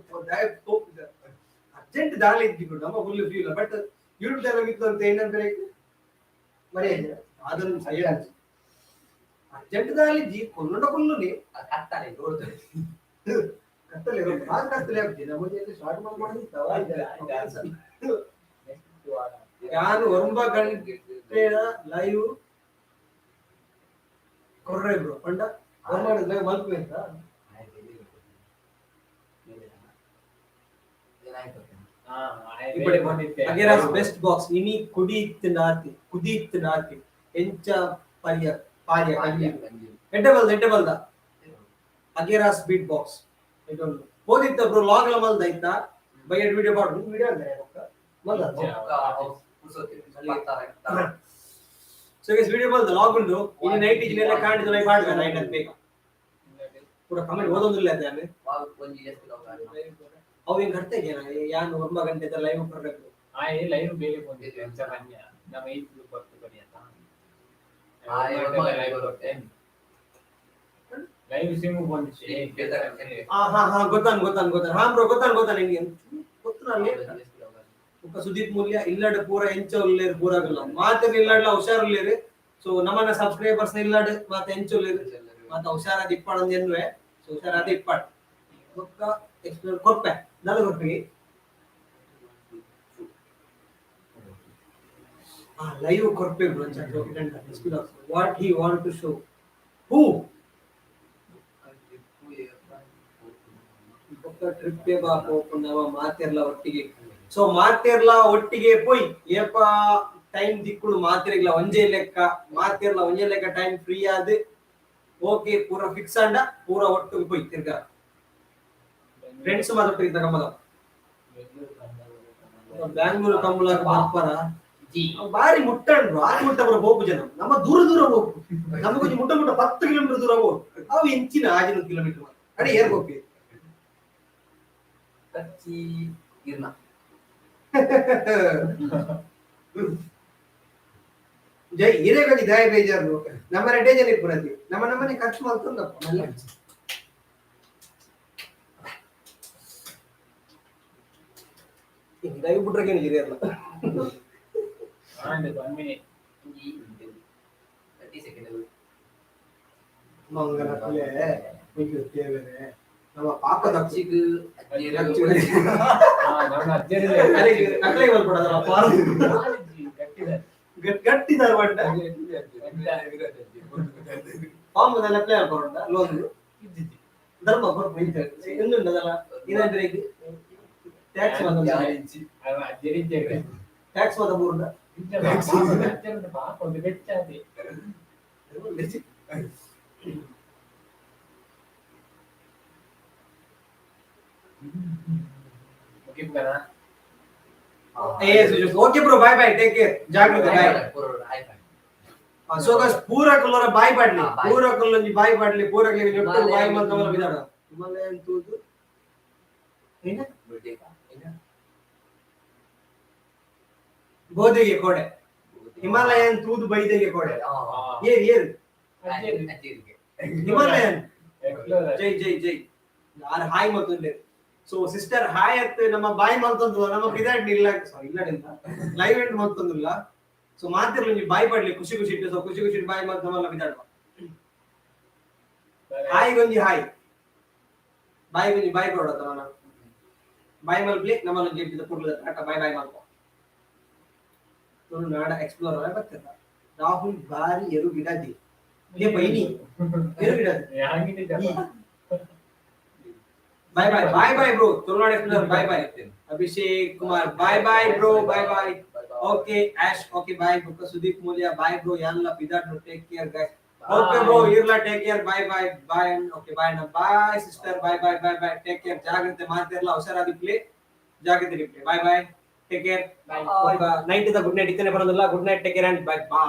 B: ಅರ್ಜೆಂಟ್ ದಾಳಿ ಇದ್ದಿಗಳು ನಮ್ಮ ಫುಲ್ ಫ್ರೀ ಇಲ್ಲ. But YouTube channel ಇತ್ತು ಅಂತ ಏನಂದ್ರೆ ಮರೆಯ ಅದನ್ನು ಸರಿಯಾಗಿ ಅರ್ಜೆಂಟ್ ದಾಳಿ ಜಿ ಕೊಲ್ಲುಂಡ ಕೊಲ್ಲುನಿ
C: ಕತ್ತಲೆ
B: ಕತ್ತಲೆ ಆ ಕತ್ತಲೆ ಆಗ್ತದೆ ನಮ್ಮ ಸ್ಟಾರ್ಟ್ ಮಾಡ್ಕೊಂಡಿದ್ದಾವ. ಯಾರು ಒರಂಬ ಗಂಟೆ ಲೈವ್ ಕೊರ್ರೆ ಬ್ರೋ ಪಂಡ ಒರ್ಮ ಲೈವ್ ಮಲ್ಪೆ ಅಂತ. ಅಗೇರಾಸ್ ಬೆಸ್ಟ್ ಬಾಕ್ಸ್ ಇನಿ ಕುಡಿತ್ ನಾತಿ ಕುದಿತ್ ನಾತಿ ಎಂಚ ಪರ್ಯ ಪಾರ್ಯ ಕಂಜಿ ಎಡ್ಡೆ ಬಲ್ದ ಎಡ್ಡೆ ಬಲ್ದ ಅಗೇರಾಸ್ beat box I don't know ಹೋದಿತ್ತ bro log ಲ ಮಲ್ದ ಆಯ್ತಾ ಬೈ ವಿಡಿಯೋ ಮಾಡು ವಿಡಿಯೋ ಅಂದ್ರೆ ಮಲ್ದ. So guys video ಬಲ್ದ log ಉಂಡು ಇನಿ ನೈಟ್ ಇಜಿನೆಲ್ಲ ಕಾಣಿದ ಲೈವ್ ಆಡ್ದ ನೈಟ್ ಅಂತ ಬೇಗ ಪೂರ ಕಮೆಂಟ್ ಓದೊಂದಿಲ್ಲ ಅದೇ ಅವು ಹಿಂಗ್ ಅರ್ಥ ಇದೆಯಾ ಯಾನ್ ಒಂಬ ಗಂಟೆ ಲೈವ್ ಕೊಡ್ಬೇಕು.
D: ಆಯ್ ಲೈವ್ ಬೇಲೆ ಬಂದಿತ್ತು ಎಂಚ ಪನ್ಯ ನಮ್ಮ ಐದು ಬರ್ತು ಬರಿಯತ್ತ ಲೈವ್ ಸಿಮ್ ಬಂದಿತ್ತು.
B: ಹಾ ಹಾ ಹಾ ಗೊತ್ತಾನ್ ಗೊತ್ತಾನ್ ಗೊತ್ತಾನ್ ಹಾ ಬ್ರೋ ಗೊತ್ತಾನ್ ಗೊತ್ತಾನ್ ನಿಂಗೆ ಗೊತ್ತು ನಾನು ಬೊಕ್ಕ ಸುದೀಪ್ ಮೂಲ್ಯ ಇಲ್ಲಡ್ ಪೂರ ಎಂಚ ಉಲ್ಲೇರು ಪೂರ ಆಗಲ್ಲ ಮಾತ್ರ ಇಲ್ಲಡ್ಲ ಹುಷಾರ್ ಉಲ್ಲೇರು. ಸೊ ನಮ್ಮನ್ನ ಸಬ್ಸ್ಕ್ರೈಬರ್ಸ್ ಇಲ್ಲಡ್ ಮಾತ ಎಂಚ ಉಲ್ಲೇರು ಮಾತ ಹುಷಾರಾದ ಇಪ್ಪಾಡ್ ಎನ್ನುವೆ. ಸೊ ಹುಷಾರಾದ ಇಪ್ಪಾಡ್ ಬೊಕ್ಕ ಎಕ್ಸ್ಪ್ಲೋರ್ ಕೊರ್ಪೆ ದಾದ ಕೊರ್ಪೆ ಆ ಲೈವ್ ಕೊರ್ಪೆ bro. What he want to show who ಬೊಕ್ಕ ಟ್ರಿಪ್ ಬಾ ಪೋಪುಂಡವ ಮಾತೆರ್ಲ ಒಟ್ಟಿಗೆ. ಸೊ ಮಾತೆರ್ಲ ಒಟ್ಟಿಗೆ ಪೋಯ್ ಏಪ ಟೈಮ್ ದಿಕ್ಕುಡು ಮಾತೆರ್ಲ ಒಂಜೇ ಲೆಕ್ಕ ಮಾತೆರ್ಲ ಒಂಜೇ ಲೆಕ್ಕ ಟೈಮ್ ಫ್ರೀ ಆದ್ ಓಕೆ ಪೂರ ಫಿಕ್ಸ್ ಆಂಡ ಪೂರ ಒಟ್ಟಿಗೆ ಪೋಯ್ ತಿರ್ಗ ಫ್ರೆಂಡ್ಸ್ ಮಾತ್ರ ಗಮ್ಮದ ಬ್ಯಾಂಗ್ಳೂರ್ ಕಂಬಳ ಬರ್ಪರ ಬಾರಿ ಮುಟ್ಟಂಡ್ರು ಆರು ಮುಟ್ಟ ಬರ ಹೋಗು ಜನ ನಮ್ಮ ದೂರ ದೂರ ಹೋಗು ನಮಗೊಂಜಿ ಮುಟ್ಟ ಮುಟ್ಟ 10 ಕಿಲೋಮೀಟರ್ ದೂರ ಹೋಗು ಅವು ಇಂಚಿನ 6 ಕಿಲೋಮೀಟರ್ ಅಡೆ ಏರ್ ಹೋಗಿ. ಜೈ ಹಿರೇಗಡಿ ದಯ ಬೇಜಾರು ನಮ್ಮ ರೆಡ್ಡೆ ಜನ ಇಪ್ಪುರತಿ ನಮ್ಮ ನಮ್ಮನೆ ಖರ್ಚು ಮಾಡ್ತಂದಪ್ಪ ಮಲ್ಲ. ದಯ ಬಿಟ್ರೆ ಹಿರಿಯಲ್ಲ.
D: 1 minute.
B: ಮಂಗನ ಕುಲೆ ನಮ್ಮ ಪಾಪದ ಅಕ್ಲೆ ಬರ್ಬಿಡದಲ್ಲ ಗಟ್ಟಿದಾರ ಬಂಡ ಫಾರ್ಮ್ ಅಪ್ಲೈ ಬರೋಣ ಲೋನ್ ಧರ್ಮ ಬರ್ಪು ಇನ್ನುಂಡದಲ್ಲ ಇನ್ನೊಂದ್ರೆ ಟ್ಯಾಕ್ಸ್ ಬಂದ ಟ್ಯಾಕ್ಸ್ ಬಂದ ಮೂರುಂಡ
D: ಪಾಪ ಒಂದು ಬೆಚ್ಚಾತಿ. ಮುಗಿಪ್ಗನ.
B: ಏ okay bro, bye bye, take care, ಜಾಗ್ರತೆ, ಬಾಯ್. ಸೊ ಗೈಸ್, ಪೂರ ಕುಲ್ಲರ ಬಾಯ್ ಪಾಡ್ಲಿ.
C: ಹಾ, bye.
B: ಪೂರ ಕುಲ್ಲೊಂಜಿ ಬಾಯ್ ಪಾಡ್ಲಿ, ಪೂರ ಬಾಯ್
C: ಹಿಮಾಲಯನ್
B: ಮಂತವಲ ಬಿದಾಡ ಹಿಮಾಲಯನ್ ತೂದು ಏನ ಬೋಧೆಗೆ ಕೋಡೆ, ಹಿಮಾಲಯನ್ ತೂದು ಬೈದೆಗೆ ಕೋಡೆ. ಏರ್ ಏರ್ ಹಿಮಾಲಯನ್.
D: ಎಕ್ಸ್ಪ್ಲೋರರ್.
B: ಜೈ ಜೈ ಜೈ. ಯಾರು ಹಾಯ್ ಮಲ್ತೊಂದು. ಸೊ ಸಿಸ್ಟರ್ ಹಾಯ್ ಅತ್ ನಮ್ಮ ಬಾಯ್ ಮಲ್ತೊಂದು ನಮ್ಮ ಬಿದಾಡ್ ಇಲ್ಲ, ಸಾರಿ, ಇಲ್ಲ, ಲೈವ್ ಎಂಡ್ ಮಲ್ತೊಂದಿಲ್ಲ. ಸೊ ಮಾತಿರ್ಲಿ, ನೀವು ಬಾಯ್ ಪಡ್ಲಿ ಖುಷಿ ಖುಷಿ ಇಟ್ಟು. ಸೊ ಖುಷಿ ಖುಷಿ ಬಾಯ್ ಮಲ್ತ ನಮ್ಮಲ್ಲ ಬಿದಾಡುವ. ಹಾಯ್ ಗೊಂಜಿ ಹಾಯ್ ಬಾಯ್ ಗೊಂಜಿ ಬಾಯ್ ಕೊಡತ್ತ ನಾನು ಬಾಯ್ ಮಲ್ಪ್ಲಿ ನಮ್ಮಲ್ಲ ಜೆಟ್ಟಿದ ಪುರ್ಲದ ಟಾಟಾ ಬಾಯ್ ಬಾಯ್ ಮಲ್ಪ. ತುಳುನಾಡ ಎಕ್ಸ್ಪ್ಲೋರರ್ ಬರ್ತದ. ರಾಹುಲ್ ಬಾರಿ ಎರು ಗಿಡದಿ ಏ ಬೈನಿ ಎರು ಗಿಡದಿ. Bye bye, bye bye bro. Tulunadu explorer, bye bye. Abhishek Kumar, bye bye bro, bye bye. Okay Ash, okay bye. ಬುಕ್ಕ ಸುದೀಪ್ ಮೂಲ್ಯ, ಬಾಯ್ ಬ್ರೋ. ಯಾನ್ಲ ಪಿದಾಡ್, take care guys. Okay bro, ಇರ್ಲಾ, take care, bye bye bye. Okay, bye ಅಣ್ಣ, bye sister, bye bye bye bye, take care. ಜಾಗ್ರತೆ ಮಾತಿರ್ಲ, ಹುಷಾರಾದಿಪ್ಲಿ, ಜಾಗ್ರತೆ ಇರ್ಲಿ. Bye bye, take care. Night the good night ಇತ್ತನೆ ಬರೋದಿಲ್ಲ. Good night, take care and bye bye.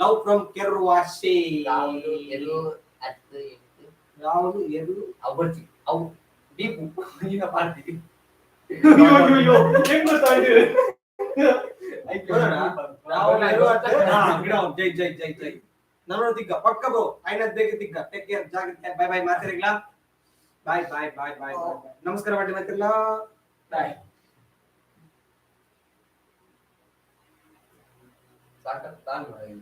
B: Love from ಕೆರ್ವಾಶಿ.
C: Rahul ಎರು ಅತ್ತು ಎಂಟು.
B: ರಾಹುಲ್ ಎರು.
C: ಅವು ಬರ್ತಿ ಅವು ದೀಪು ಈಗ ಪಾರ್ಟಿ.
D: ಹೆಂಗ್ ಗೊತ್ತಾಯ್ತು?
B: ರಾಹುಲ್ ಎರು ಅತ್ತು. ಹಾ, ಗಿಡ ಉಂಟು. ಜೈ ಜೈ ಜೈ ಜೈ. ನಾನು ತಿಗ್ಗ ಪಕ್ಕ ಬ್ರೋ, ಐನದ್ ಬೇಗ ತಿಗ್ಗ. ಟೇಕ್ ಕೇರ್, ಜಾಗ್ರತೆ, ಬೈ ಬೈ. ಮಾತಿರ್ಲಾ, bye bye bye bye bye. ನಮಸ್ಕಾರ ಮಾಡಿ ಮಾತಿರ್ಲಾ, ಬಾಯ್.
C: ಸಾಕ ತಾನು.